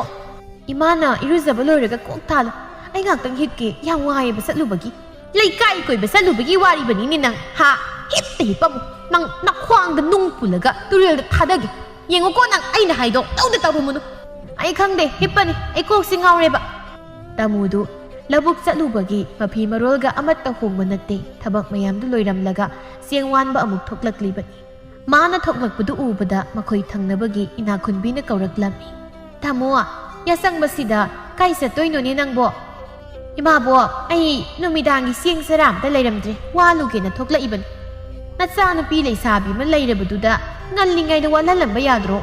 ꯏꯃꯥꯅ ꯏꯔꯨꯖꯕ ꯂꯣꯏꯔꯒ ꯀꯣꯛ ꯊꯥꯜꯂꯨ꯫ ꯑꯩ ꯉꯥꯛꯇꯪ ꯍꯤꯞꯀꯦ, ꯌꯥꯝ ꯋꯥꯏꯌꯦꯕ ꯆꯠꯂꯨꯕꯒꯤ꯫ ꯂꯩꯀꯥꯏ ꯀꯣꯏꯕ ꯆꯠꯂꯨꯕꯒꯤ ꯋꯥꯔꯤꯕꯅꯤꯅꯦ ꯅꯪ, ꯍꯥ? ꯍꯤꯞꯇ ꯍꯤꯞꯄꯝꯃꯨ꯫ ꯅꯪ ꯅꯈ꯭ꯋꯥꯡꯗ ꯅꯨꯡ ꯄꯨꯜꯂꯒ ꯇꯨꯔꯦꯜꯗ ꯊꯥꯗꯒꯦ꯫ ꯌꯦꯡꯉꯨꯀꯣ ꯅꯪ, ꯑꯩꯅ ꯍꯥꯏꯗꯣ ꯇꯧꯗ ꯇꯧꯔꯨꯃꯨꯅꯨ꯫ ꯑꯩ ꯈꯪꯗꯦ, ꯍꯤꯞꯄꯅꯤ꯫ ꯑꯩ ꯀꯣꯛꯁꯤ ꯉꯥꯎꯔꯦꯕ꯫ ꯇꯥꯃꯣꯗꯨ ꯂꯧꯕꯨꯛ ꯆꯠꯂꯨꯕꯒꯤ ꯃꯐꯤ ꯃꯔꯣꯜꯒ ꯑꯃꯠꯇ ꯍꯣꯡꯕ ꯅꯠꯇꯦ꯫ ꯊꯕꯛ ꯃꯌꯥꯝꯗꯨ ꯂꯣꯏꯔꯝꯂꯒ ꯆꯦꯡ ꯋꯥꯟꯕ ꯑꯃꯨꯛ ꯊꯣꯛꯂꯛꯂꯤꯕꯅꯤ꯫ ꯃꯥꯅ ꯊꯣꯛꯂꯛꯄꯗꯨ ꯎꯕꯗ ꯃꯈꯣꯏ ꯊꯪꯅꯕꯒꯤ ꯏꯅꯥꯈꯨꯟꯕꯤꯅ ꯀꯧꯔꯛꯂꯝꯃꯤ꯫ "ꯇꯥꯃꯣ, ꯌꯥꯆꯪꯕꯁꯤꯗ ꯀꯥꯏ ꯆꯠꯇꯣꯏꯅꯣꯅꯦ ꯅꯪꯕꯣ?" "ꯏꯃꯥꯕꯣꯛ, ꯑꯩ ꯅꯨꯃꯤꯗꯥꯡꯒꯤ ꯆꯦꯡ ꯆꯔꯥ ꯑꯝꯇ ꯂꯩꯔꯝꯗ꯭ꯔꯦ, ꯋꯥꯂꯨꯒꯦꯅ ꯊꯣꯛꯂꯛꯏꯕꯅꯤ꯫ ꯅꯆꯥꯅꯨꯄꯤ ꯂꯩꯁꯥꯕꯤ ꯑꯃ ꯂꯩꯔꯕꯗꯨꯗ ꯉꯜꯂꯤꯉꯩꯗ ꯋꯥꯜꯍꯜꯂꯝꯕ ꯌꯥꯗ꯭ꯔꯣ?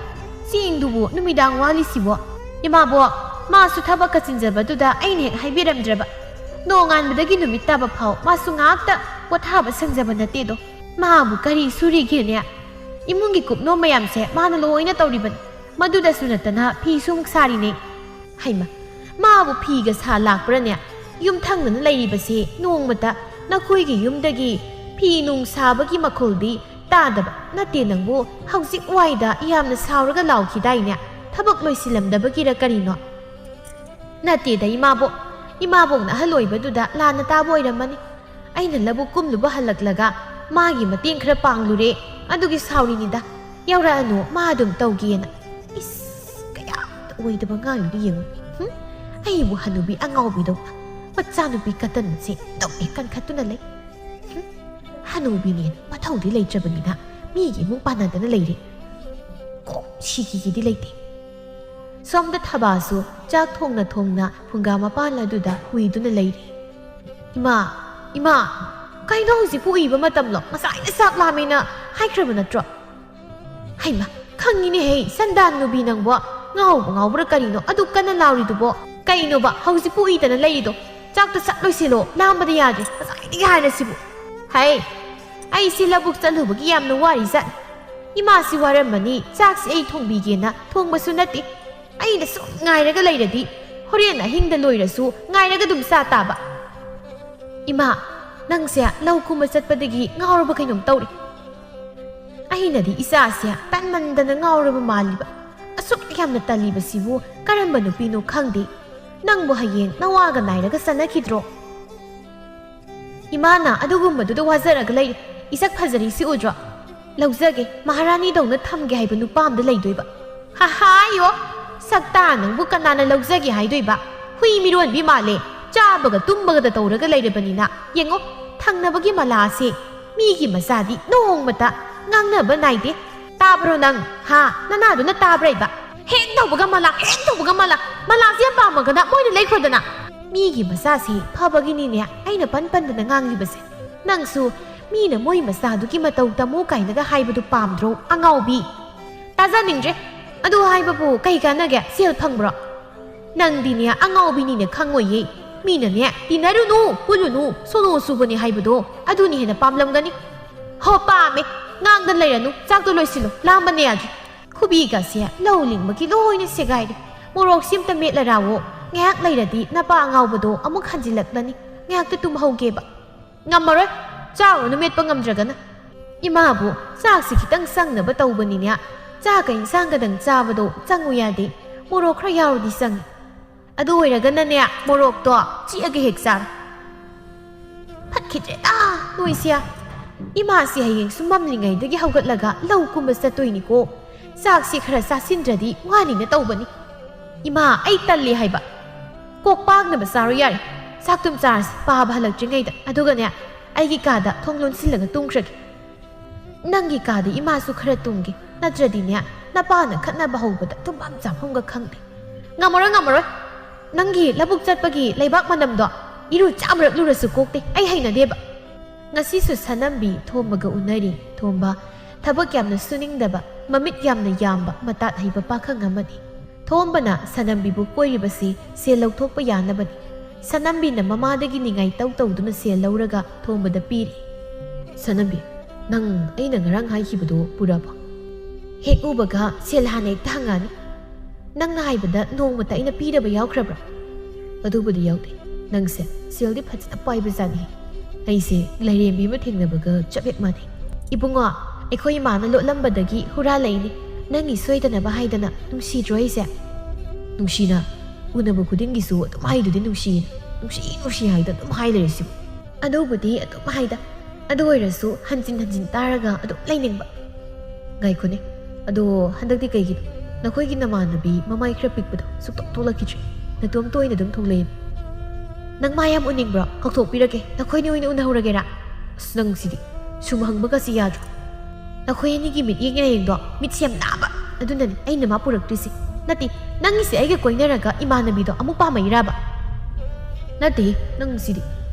ꯆꯦꯡꯗꯨꯕꯨ ꯅꯨꯃꯤꯗꯥꯡ ꯋꯥꯂꯤꯁꯤꯕꯣ?" "ꯏꯃꯥꯕꯣꯛ, ꯃꯥꯁꯨ ꯊꯕꯛꯀ ꯆꯤꯟꯖꯕꯗꯨꯗ ꯑꯩꯅ ꯍꯦꯛ ꯍꯥꯏꯕꯤꯔꯝꯗ꯭ꯔꯕ꯫ ꯅꯣꯡꯉꯥꯟꯕꯗꯒꯤ ꯅꯨꯃꯤꯠ ꯇꯥꯕ ꯐꯥꯎ ꯃꯥꯁꯨ ꯉꯥꯏꯍꯥꯛꯇ ꯄꯣꯊꯥꯕ ꯁꯪꯖꯕ ꯅꯠꯇꯦꯗꯣ꯫ ꯃꯥꯕꯨ ꯀꯔꯤ ꯁꯨꯔꯤꯒꯦꯅꯦ? ꯏꯃꯨꯡꯒꯤ ꯀꯨꯞꯅꯣꯝ ꯃꯌꯥꯝꯁꯦ ꯃꯥꯅ ꯂꯣꯏꯅ ꯇꯧꯔꯤꯕꯅꯤ꯫ ꯃꯗꯨꯗꯁꯨ ꯅꯠꯇꯅ ꯐꯤꯁꯨ ꯑꯃꯨꯛ ꯁꯥꯔꯤꯅꯦ꯫ ꯍꯩꯃ, ꯃꯥꯕꯨ ꯐꯤꯒ ꯁꯥ ꯂꯥꯛꯄ꯭ꯔꯅꯦ? ꯌꯨꯝꯊꯪꯅꯅ ꯂꯩꯔꯤꯕꯁꯦ ꯅꯣꯡꯃꯇ ꯅꯈꯣꯏꯒꯤ ꯌꯨꯝꯗꯒꯤ ꯐꯤ ꯅꯨꯡ ꯁꯥꯕꯒꯤ ꯃꯈꯣꯜꯗꯤ ꯇꯥꯗꯕ ꯅꯠꯇꯦ ꯅꯪꯕꯨ꯫ ꯍꯧꯖꯤꯛ ꯋꯥꯏꯗ ꯌꯥꯝꯅ ꯁꯥꯎꯔꯒ ꯂꯥꯎꯈꯤꯗꯥꯏꯅꯦ? ꯊꯕꯛ ꯂꯣꯏꯁꯤꯜꯂꯝꯗꯕꯒꯤꯔ ꯀꯔꯤꯅꯣ?" "ꯅꯠꯇꯦꯗ ꯏꯃꯥꯕꯣꯛ, ꯏꯃꯥꯕꯣꯛꯅ ꯑꯍꯜ ꯑꯣꯏꯕꯗꯨꯗ ꯂꯥꯟꯅ ꯇꯥꯕ ꯑꯣꯏꯔꯝꯃꯅꯤ꯫ ꯑꯩꯅ ꯂꯧꯕꯨꯛ ꯀꯨꯝꯂꯨꯕ ꯍꯜꯂꯛꯂꯒ ꯃꯥꯒꯤ ꯃꯇꯦꯡ ꯈꯔ ꯄꯥꯡꯂꯨꯔꯦ, ꯑꯗꯨꯒꯤ ꯁꯥꯎꯔꯤꯅꯤꯗ꯫ ꯌꯥꯎꯔꯛꯑꯅꯨ, ꯃꯥ ꯑꯗꯨꯝ ꯇꯧꯒꯦꯅ꯫" ꯏꯁ, ꯀꯌꯥꯗ ꯑꯣꯏꯗꯕ ꯑꯉꯥꯡꯅꯣꯗꯣ ꯌꯦꯡꯉꯨ꯫ ꯍꯨꯝ? ꯑꯩꯕꯨ ꯍꯅꯨꯕꯤ ꯑꯉꯥꯎꯕꯤꯗꯧꯅ ꯃꯆꯥꯅꯨꯄꯤ ꯀꯇꯟꯁꯦ ꯑꯗꯨꯝ ꯍꯦꯛ ꯀꯟꯈꯠꯇꯨꯅ ꯂꯩ꯫ ꯍꯨꯝ? ꯍꯅꯨꯕꯤꯅꯦꯅ ꯃꯊꯧꯗꯤ ꯂꯩꯇ꯭ꯔꯕꯅꯤꯅ ꯃꯤꯒꯤ ꯏꯃꯨꯡ ꯄꯥꯟꯅꯗꯅ ꯂꯩꯔꯦ꯫ ꯀꯣꯛ ꯁꯤꯈꯤꯒꯤꯗꯤ ꯂꯩꯇꯦ꯫ ꯁꯣꯝꯗ ꯊꯕꯥꯁꯨ ꯆꯥꯛ ꯊꯣꯡꯅ ꯊꯣꯡꯅ ꯐꯨꯡꯒꯥ ꯃꯄꯥꯟ ꯑꯗꯨꯗ ꯍꯨꯏꯗꯨꯅ ꯂꯩꯔꯤ꯫ "ꯏꯃꯥ, ꯏꯃꯥ!" "ꯀꯩꯅꯣ ꯍꯧꯖꯤꯛꯄꯨ ꯎꯏꯕ ꯃꯇꯝꯂꯣ? ꯉꯁꯥꯏꯅ ꯆꯥꯛ ꯂꯥꯝꯃꯦꯅ ꯍꯥꯏꯈ꯭ꯔꯕ ꯅꯠꯇ꯭ꯔꯣ?" "ꯍꯩꯃ, ꯈꯪꯉꯤꯅꯦꯍꯦ, ꯁꯟꯗꯥꯟ ꯅꯨꯄꯤ ꯅꯪꯕꯣ꯫ ꯉꯥꯎꯕ ꯉꯥꯎꯕ꯭ꯔꯥ ꯀꯔꯤꯅꯣ ꯑꯗꯨꯛ ꯀꯟꯅ ꯂꯥꯎꯔꯤꯗꯨꯕꯣ? ꯀꯩꯅꯣꯕ ꯍꯧꯖꯤꯛꯄꯨ ꯎꯏꯗꯅ ꯂꯩꯔꯤꯗꯣ? ꯆꯥꯛꯇꯣ ꯁꯠ ꯂꯣꯏꯁꯤꯜꯂꯣ, ꯂꯥꯝꯕꯗ ꯌꯥꯗ꯭ꯔꯦ, ꯉꯁꯥꯏꯗꯒꯤ ꯍꯥꯏꯔꯁꯤꯕꯨ꯫" "ꯍꯩ, ꯑꯩꯁꯤ ꯂꯧꯕꯨꯛ ꯆꯠꯂꯨꯕꯒꯤ ꯌꯥꯝꯅ ꯋꯥꯔꯤ ꯖꯥꯠꯅꯤ꯫ ꯏꯃꯥꯁꯤ ꯋꯥꯔꯝꯃꯅꯤ, ꯆꯥꯛꯁꯤ ꯑꯩ ꯊꯣꯡꯕꯤꯒꯦꯅ ꯊꯣꯡꯕꯁꯨ ꯅꯠꯇꯦ꯫ ꯑꯩꯅ ꯁꯨꯝ ꯉꯥꯏꯔꯒ ꯂꯩꯔꯗꯤ ꯍꯣꯔꯦꯟ ꯑꯍꯤꯡꯗ ꯂꯣꯏꯔꯁꯨ ꯉꯥꯏꯔꯒ ꯑꯗꯨꯝ ꯆꯥ ꯇꯥꯕ꯫" "ꯏꯃꯥ, ꯅꯪꯁꯦ ꯂꯧ ꯀꯨꯝꯕ ꯆꯠꯄꯗꯒꯤ ꯉꯥꯎꯔꯕ ꯀꯩꯅꯣꯝ ꯇꯧꯔꯦ꯫" "ꯑꯩꯅꯗꯤ ꯏꯆꯥꯁꯦ ꯇꯟꯃꯟꯗꯅ ꯉꯥꯎꯔꯕ ꯃꯥꯜꯂꯤꯕ꯫ ꯑꯁꯨꯛ ꯌꯥꯝꯅ ꯇꯜꯂꯤꯕꯁꯤꯕꯨ ꯀꯔꯝꯕ ꯅꯨꯄꯤꯅꯣ ꯈꯪꯗꯦ꯫ ꯅꯪꯕꯨ ꯍꯌꯦꯡ ꯅꯋꯥꯒ ꯅꯥꯏꯔꯒ ꯆꯠꯅꯈꯤꯗ꯭ꯔꯣ?" "ꯏꯃꯥꯅ ꯑꯗꯨꯒꯨꯝꯕꯗꯨꯗ ꯋꯥꯖꯔꯒ ꯂꯩꯔꯦ꯫ ꯏꯁꯛ ꯐꯖꯔꯤꯁꯤ ꯎꯗ꯭ꯔꯣ? ꯂꯧꯖꯒꯦ, ꯃꯍꯥꯔꯥꯅꯤꯗꯧꯅ ꯊꯝꯒꯦ ꯍꯥꯏꯕ ꯅꯨꯄꯥ ꯑꯝꯗ ꯂꯩꯗꯣꯏꯕ꯫" "ꯍꯥꯍꯥꯌꯣ, ꯁꯛꯇꯥ ꯅꯪꯕꯨ ꯀꯅꯥꯅ ꯂꯧꯖꯒꯦ ꯍꯥꯏꯗꯣꯏꯕ? ꯍꯨꯏ ꯃꯤꯔꯣꯟꯕꯤ ꯃꯥꯜꯂꯦ꯫ ꯆꯥꯕꯒ ꯇꯨꯝꯕꯒꯗ ꯇꯧꯔꯒ ꯂꯩꯔꯕꯅꯤꯅ꯫ ꯌꯦꯡꯉꯣ, ꯊꯪꯅꯕꯒꯤ ꯃꯂꯥꯁꯦ꯫ ꯃꯤꯒꯤ ꯃꯆꯥꯗꯤ ꯅꯣꯡꯃꯇ ꯉꯥꯡꯅꯕ ꯅꯥꯏꯗꯦ꯫ ꯇꯥꯕ꯭ꯔꯣ ꯅꯪ? ꯍꯥ? ꯅꯅꯥꯗꯨꯅ ꯇꯥꯕ꯭ꯔꯥ ꯏꯕ? ꯍꯦꯛ ꯇꯧꯕꯒ ꯃꯂꯥ, ꯍꯦꯛ ꯇꯧꯕꯒ ꯃꯂꯥ꯫ ꯃꯂꯥꯁꯦ ꯌꯥꯝ ꯄꯥꯝꯃꯒꯅ ꯃꯣꯏꯅ ꯂꯩꯈ꯭ꯔꯣꯗꯅ꯫" "ꯃꯤꯒꯤ ꯃꯆꯥꯁꯦ ꯐꯕꯒꯤꯅꯤꯅꯦ ꯑꯩꯅ ꯄꯟ ꯄꯟꯗꯅ ꯉꯥꯡꯂꯤꯕꯁꯦ꯫ ꯅꯪꯁꯨ ꯃꯤꯅ ꯃꯣꯏ ꯃꯆꯥꯗꯨꯒꯤ ꯃꯇꯧ ꯇꯝꯃꯨ ꯀꯥꯏꯅꯒ ꯍꯥꯏꯕꯗꯨ ꯄꯥꯝꯗ꯭ꯔꯣ, ꯑꯉꯥꯎꯕꯤ?" "ꯇꯥꯖꯅꯤꯡꯗ꯭ꯔꯦ꯫ ꯑꯗꯨ ꯍꯥꯏꯕꯕꯨ ꯀꯩ ꯀꯥꯟꯅꯒꯦ? ꯁꯦꯜ ꯐꯪꯕ꯭ꯔꯣ?" "ꯅꯪꯗꯤꯅꯦ ꯑꯉꯥꯎꯕꯤꯅꯤꯅꯦ ꯈꯪꯉꯣꯏꯌꯦ꯫ ꯃꯤꯅꯅꯦ ꯇꯤꯟꯅꯔꯨꯅꯨ, ꯄꯨꯜꯂꯨꯅꯨ, ꯁꯣꯅꯣ ꯆꯨꯕꯅꯦ ꯍꯥꯏꯕꯗꯣ ꯑꯗꯨꯅꯤ ꯍꯦꯟꯅ ꯄꯥꯝꯂꯝꯒꯅꯤ꯫" "ꯍꯣ, ꯄꯥꯝꯃꯦ꯫ ꯉꯥꯡꯗꯅ ꯂꯩꯔꯅꯨ꯫ ꯆꯥꯛꯇꯣ ꯂꯣꯏꯁꯤꯜꯂꯨ꯫ ꯂꯥꯝꯕꯅ ꯌꯥꯗ꯭ꯔꯦ꯫ ꯈꯨꯕꯤꯒꯁꯦ ꯂꯧ ꯂꯤꯡꯕꯒꯤ ꯂꯣꯏꯅ ꯁꯦꯒꯥꯏꯔꯦ꯫ ꯃꯣꯔꯣꯛꯁꯤ ꯑꯝꯇ ꯃꯦꯠꯂꯔꯥꯋꯣ꯫ ꯉꯥꯏꯍꯥꯛ ꯂꯩꯔꯗꯤ ꯅꯄꯥ ꯑꯉꯥꯎꯕꯗꯣ ꯑꯃꯨꯛ ꯍꯟꯖꯤꯜꯂꯛꯂꯅꯤ꯫ ꯉꯥꯏꯍꯥꯛꯇ ꯇꯨꯝꯍꯧꯒꯦꯕ꯫" "ꯉꯝꯃꯔꯣꯏ꯫ ꯆꯥꯔꯨꯔꯅꯨ ꯃꯦꯠꯄ ꯉꯝꯗ꯭ꯔꯒꯅ꯫" ꯏꯃꯥꯕꯨ ꯆꯥꯛꯁꯤ ꯈꯤꯇꯪ ꯆꯪꯅꯕ ꯇꯧꯕꯅꯤꯅꯦ꯫ ꯆꯥꯛꯀ ꯏꯟꯁꯥꯡꯒꯗꯪ ꯆꯥꯕꯗꯣ ꯆꯪꯉꯨ ꯌꯥꯗꯦ꯫ ꯃꯣꯔꯣꯛ ꯈꯔ ꯌꯥꯎꯔꯗꯤ ꯆꯪꯉꯤ꯫ ꯑꯗꯨ ꯑꯣꯏꯔꯒꯅꯅꯦ, ꯃꯣꯔꯣꯛꯇꯣ ꯆꯤꯛꯑꯒ ꯍꯦꯛ ꯆꯥꯔꯣ꯫ "ꯐꯠꯈꯤꯗ꯭ꯔꯦꯗ ꯅꯣꯏꯁꯦ꯫ ꯏꯃꯥꯁꯤ ꯍꯌꯦꯡ ꯁꯨꯃꯝꯂꯤꯉꯩꯗꯒꯤ ꯍꯧꯒꯠꯂꯒ ꯂꯧ ꯀꯨꯝꯕ ꯆꯠꯇꯣꯏꯅꯤꯀꯣ꯫ ꯆꯥꯛꯁꯤ ꯈꯔ ꯆꯥꯁꯤꯟꯗ꯭ꯔꯗꯤ ꯋꯥꯅꯤꯅ ꯇꯧꯕꯅꯤ꯫" "ꯏꯃꯥ, ꯑꯩ ꯇꯜꯂꯤ ꯍꯥꯏꯕ꯫ ꯀꯣꯛ ꯄꯥꯛꯅꯕ ꯆꯥꯔꯣ ꯌꯥꯔꯦ꯫ ꯆꯥꯛꯇꯨꯝ ꯆꯥꯔꯁꯤ, ꯄꯥꯕ ꯍꯜꯂꯛꯇ꯭ꯔꯤꯉꯩꯗ꯫ ꯑꯗꯨꯒꯅꯦ, ꯑꯩꯒꯤ ꯀꯥꯗ ꯊꯣꯡ ꯂꯣꯟꯁꯤꯜꯂꯒ ꯇꯨꯝꯈ꯭ꯔꯒꯦ꯫ ꯅꯪꯒꯤ ꯀꯥꯗ ꯏꯃꯥꯁꯨ ꯈꯔ ꯇꯨꯝꯒꯦ꯫ ꯅꯠꯇ꯭ꯔꯗꯤꯅꯦ, ꯅꯄꯥꯅ ꯈꯠꯅꯕ ꯍꯧꯕꯗ ꯇꯨꯝꯐꯝ ꯆꯥꯐꯝꯒ ꯈꯪꯗꯦ꯫" "ꯉꯝꯃꯔꯣꯏ, ꯉꯝꯃꯔꯣꯏ꯫ ꯅꯪꯒꯤ ꯂꯧꯕꯨꯛ ꯆꯠꯄꯒꯤ ꯂꯩꯕꯥꯛ ꯃꯅꯝꯗꯣ ꯏꯔꯨ ꯆꯥꯃꯔꯛꯂꯨꯔꯁꯨ ꯀꯣꯛꯇꯦ꯫ ꯑꯩ ꯍꯩꯅꯗꯦꯕ꯫" ꯉꯁꯤꯁꯨ ꯁꯅꯝꯕꯤ ꯊꯣꯝꯕꯒ ꯎꯅꯔꯤ꯫ ꯊꯣꯝꯕ ꯊꯕꯛ ꯌꯥꯝꯅ ꯁꯨꯅꯤꯡꯗꯕ, ꯃꯃꯤꯠ ꯌꯥꯝꯅ ꯌꯥꯝꯕ, ꯃꯇꯥꯠ ꯍꯩꯕ ꯄꯥꯈꯪ ꯑꯃꯅꯤ꯫ ꯊꯣꯝꯕꯅ ꯁꯅꯝꯕꯤꯕꯨ ꯀꯣꯏꯔꯤꯕꯁꯤ ꯁꯦꯜ ꯂꯧꯊꯣꯛꯄ ꯌꯥꯅꯕꯅꯤ꯫ ꯁꯅꯝꯕꯤꯅ ꯃꯃꯥꯗꯒꯤ ꯅꯤꯡꯉꯥꯏ ꯇꯧ ꯇꯧꯗꯨꯅ ꯁꯦꯜ ꯂꯧꯔꯒ ꯊꯣꯝꯕꯗ ꯄꯤꯔꯤ꯫ "ꯁꯅꯝꯕꯤ, ꯅꯪ ꯑꯩꯅ ꯉꯔꯥꯡ ꯍꯥꯏꯈꯤꯕꯗꯣ ꯄꯨꯔꯕꯣ?" ꯍꯦꯛ ꯎꯕꯒ ꯁꯦꯜ ꯍꯥꯟꯅ ꯍꯦꯛꯇ ꯍꯪꯉꯛꯑꯅꯤ꯫ "ꯅꯪꯅ ꯍꯥꯏꯕꯗ ꯅꯣꯡꯃꯇ ꯑꯩꯅ ꯄꯤꯗꯕ ꯌꯥꯎꯈ꯭ꯔꯕ꯭ꯔꯥ?" "ꯑꯗꯨꯕꯨꯗꯤ ꯌꯥꯎꯗꯦ꯫ ꯅꯪꯁꯦ ꯁꯦꯜꯗꯤ ꯐꯖꯅ ꯄꯥꯏꯕꯖꯥꯠꯅꯤ꯫ ꯑꯩꯁꯦ ꯂꯥꯏꯔꯦꯝꯕꯤ ꯑꯃ ꯊꯦꯡꯅꯕꯒ ꯆꯞ ꯍꯦꯛ ꯃꯥꯟꯅꯩ꯫ ꯏꯕꯨꯡꯉꯣ, ꯑꯩꯈꯣꯏ ꯏꯃꯥꯅ ꯂꯣꯠꯂꯝꯕꯗꯒꯤ ꯍꯨꯔꯥꯜꯂꯛꯏꯅꯤ꯫ ꯅꯪꯒꯤ ꯁꯣꯏꯗꯅꯕ ꯍꯥꯏꯗꯅ꯫ ꯅꯨꯡꯁꯤꯗ꯭ꯔꯣ ꯑꯩꯁꯦ?" ꯅꯨꯡꯁꯤꯅ ꯎꯅꯕ ꯈꯨꯗꯤꯡꯒꯤꯁꯨ ꯑꯗꯨꯝ ꯍꯥꯏꯗꯨꯗꯤ ꯅꯨꯡꯁꯤꯅ꯫ ꯅꯨꯡꯁꯤ ꯅꯨꯡꯁꯤ ꯍꯥꯏꯗ ꯑꯗꯨꯝ ꯍꯥꯏ ꯂꯩꯔꯤꯁꯤꯕꯨ꯫ ꯑꯗꯨꯕꯨꯗꯤ ꯑꯗꯨꯝ ꯍꯥꯏꯗ꯫ ꯑꯗꯨ ꯑꯣꯏꯔꯁꯨ ꯍꯟꯖꯤꯟ ꯍꯟꯖꯤꯟ ꯇꯥꯔꯒ ꯑꯗꯨꯝ ꯂꯩꯅꯤꯡꯕ꯫ ꯉꯥꯏꯈꯣꯅꯦ, ꯑꯗꯣ ꯍꯟꯗꯛꯇꯤ ꯀꯩꯒꯤꯅꯣ ꯅꯈꯣꯏꯒꯤ ꯅꯃꯥꯟꯅꯕꯤ ꯃꯃꯥꯏ ꯈꯔ ꯄꯤꯛꯄꯗꯣ ꯁꯨꯛꯊꯣꯛ ꯊꯣꯛꯂꯛꯈꯤꯗ꯭ꯔꯦ? ꯅꯇꯣꯝꯇ ꯑꯣꯏꯅ ꯑꯗꯨꯝ ꯊꯣꯛꯂꯛꯑꯦ꯫ ꯅꯪ ꯃꯥ ꯌꯥꯝ ꯎꯅꯤꯡꯕ꯭ꯔꯣ? ꯀꯧꯊꯣꯛꯄꯤꯔꯒꯦ, ꯅꯈꯣꯏꯅꯤ ꯑꯣꯏꯅ ꯎꯅꯍꯧꯔꯒꯦꯔꯥ? ꯑꯁ, ꯅꯪꯁꯤꯗꯤ ꯁꯨꯝ ꯍꯪꯕꯒꯁꯤ ꯌꯥꯗ꯭ꯔꯣ? ꯅꯈꯣꯏ ꯑꯅꯤꯒꯤ ꯃꯤꯠꯌꯦꯡ ꯅꯥꯌꯦꯡꯗꯣ ꯃꯤꯠꯁꯦ ꯌꯥꯝ ꯅꯥꯕ꯫ ꯑꯗꯨꯅꯅꯦ ꯑꯩꯅ ꯃꯥ ꯄꯨꯔꯛꯇ꯭ꯔꯤꯁꯦ꯫ ꯅꯠꯇꯦ, ꯅꯪꯒꯤꯁꯦ ꯑꯩꯒ ꯀꯣꯏꯅꯔꯒ ꯏꯃꯥꯟꯅꯕꯤꯗꯣ ꯑꯃꯨꯛ ꯄꯥꯝꯃꯛꯏꯔꯕ? ꯅꯠꯇꯦ, ꯅꯪꯁꯤꯗꯤ꯫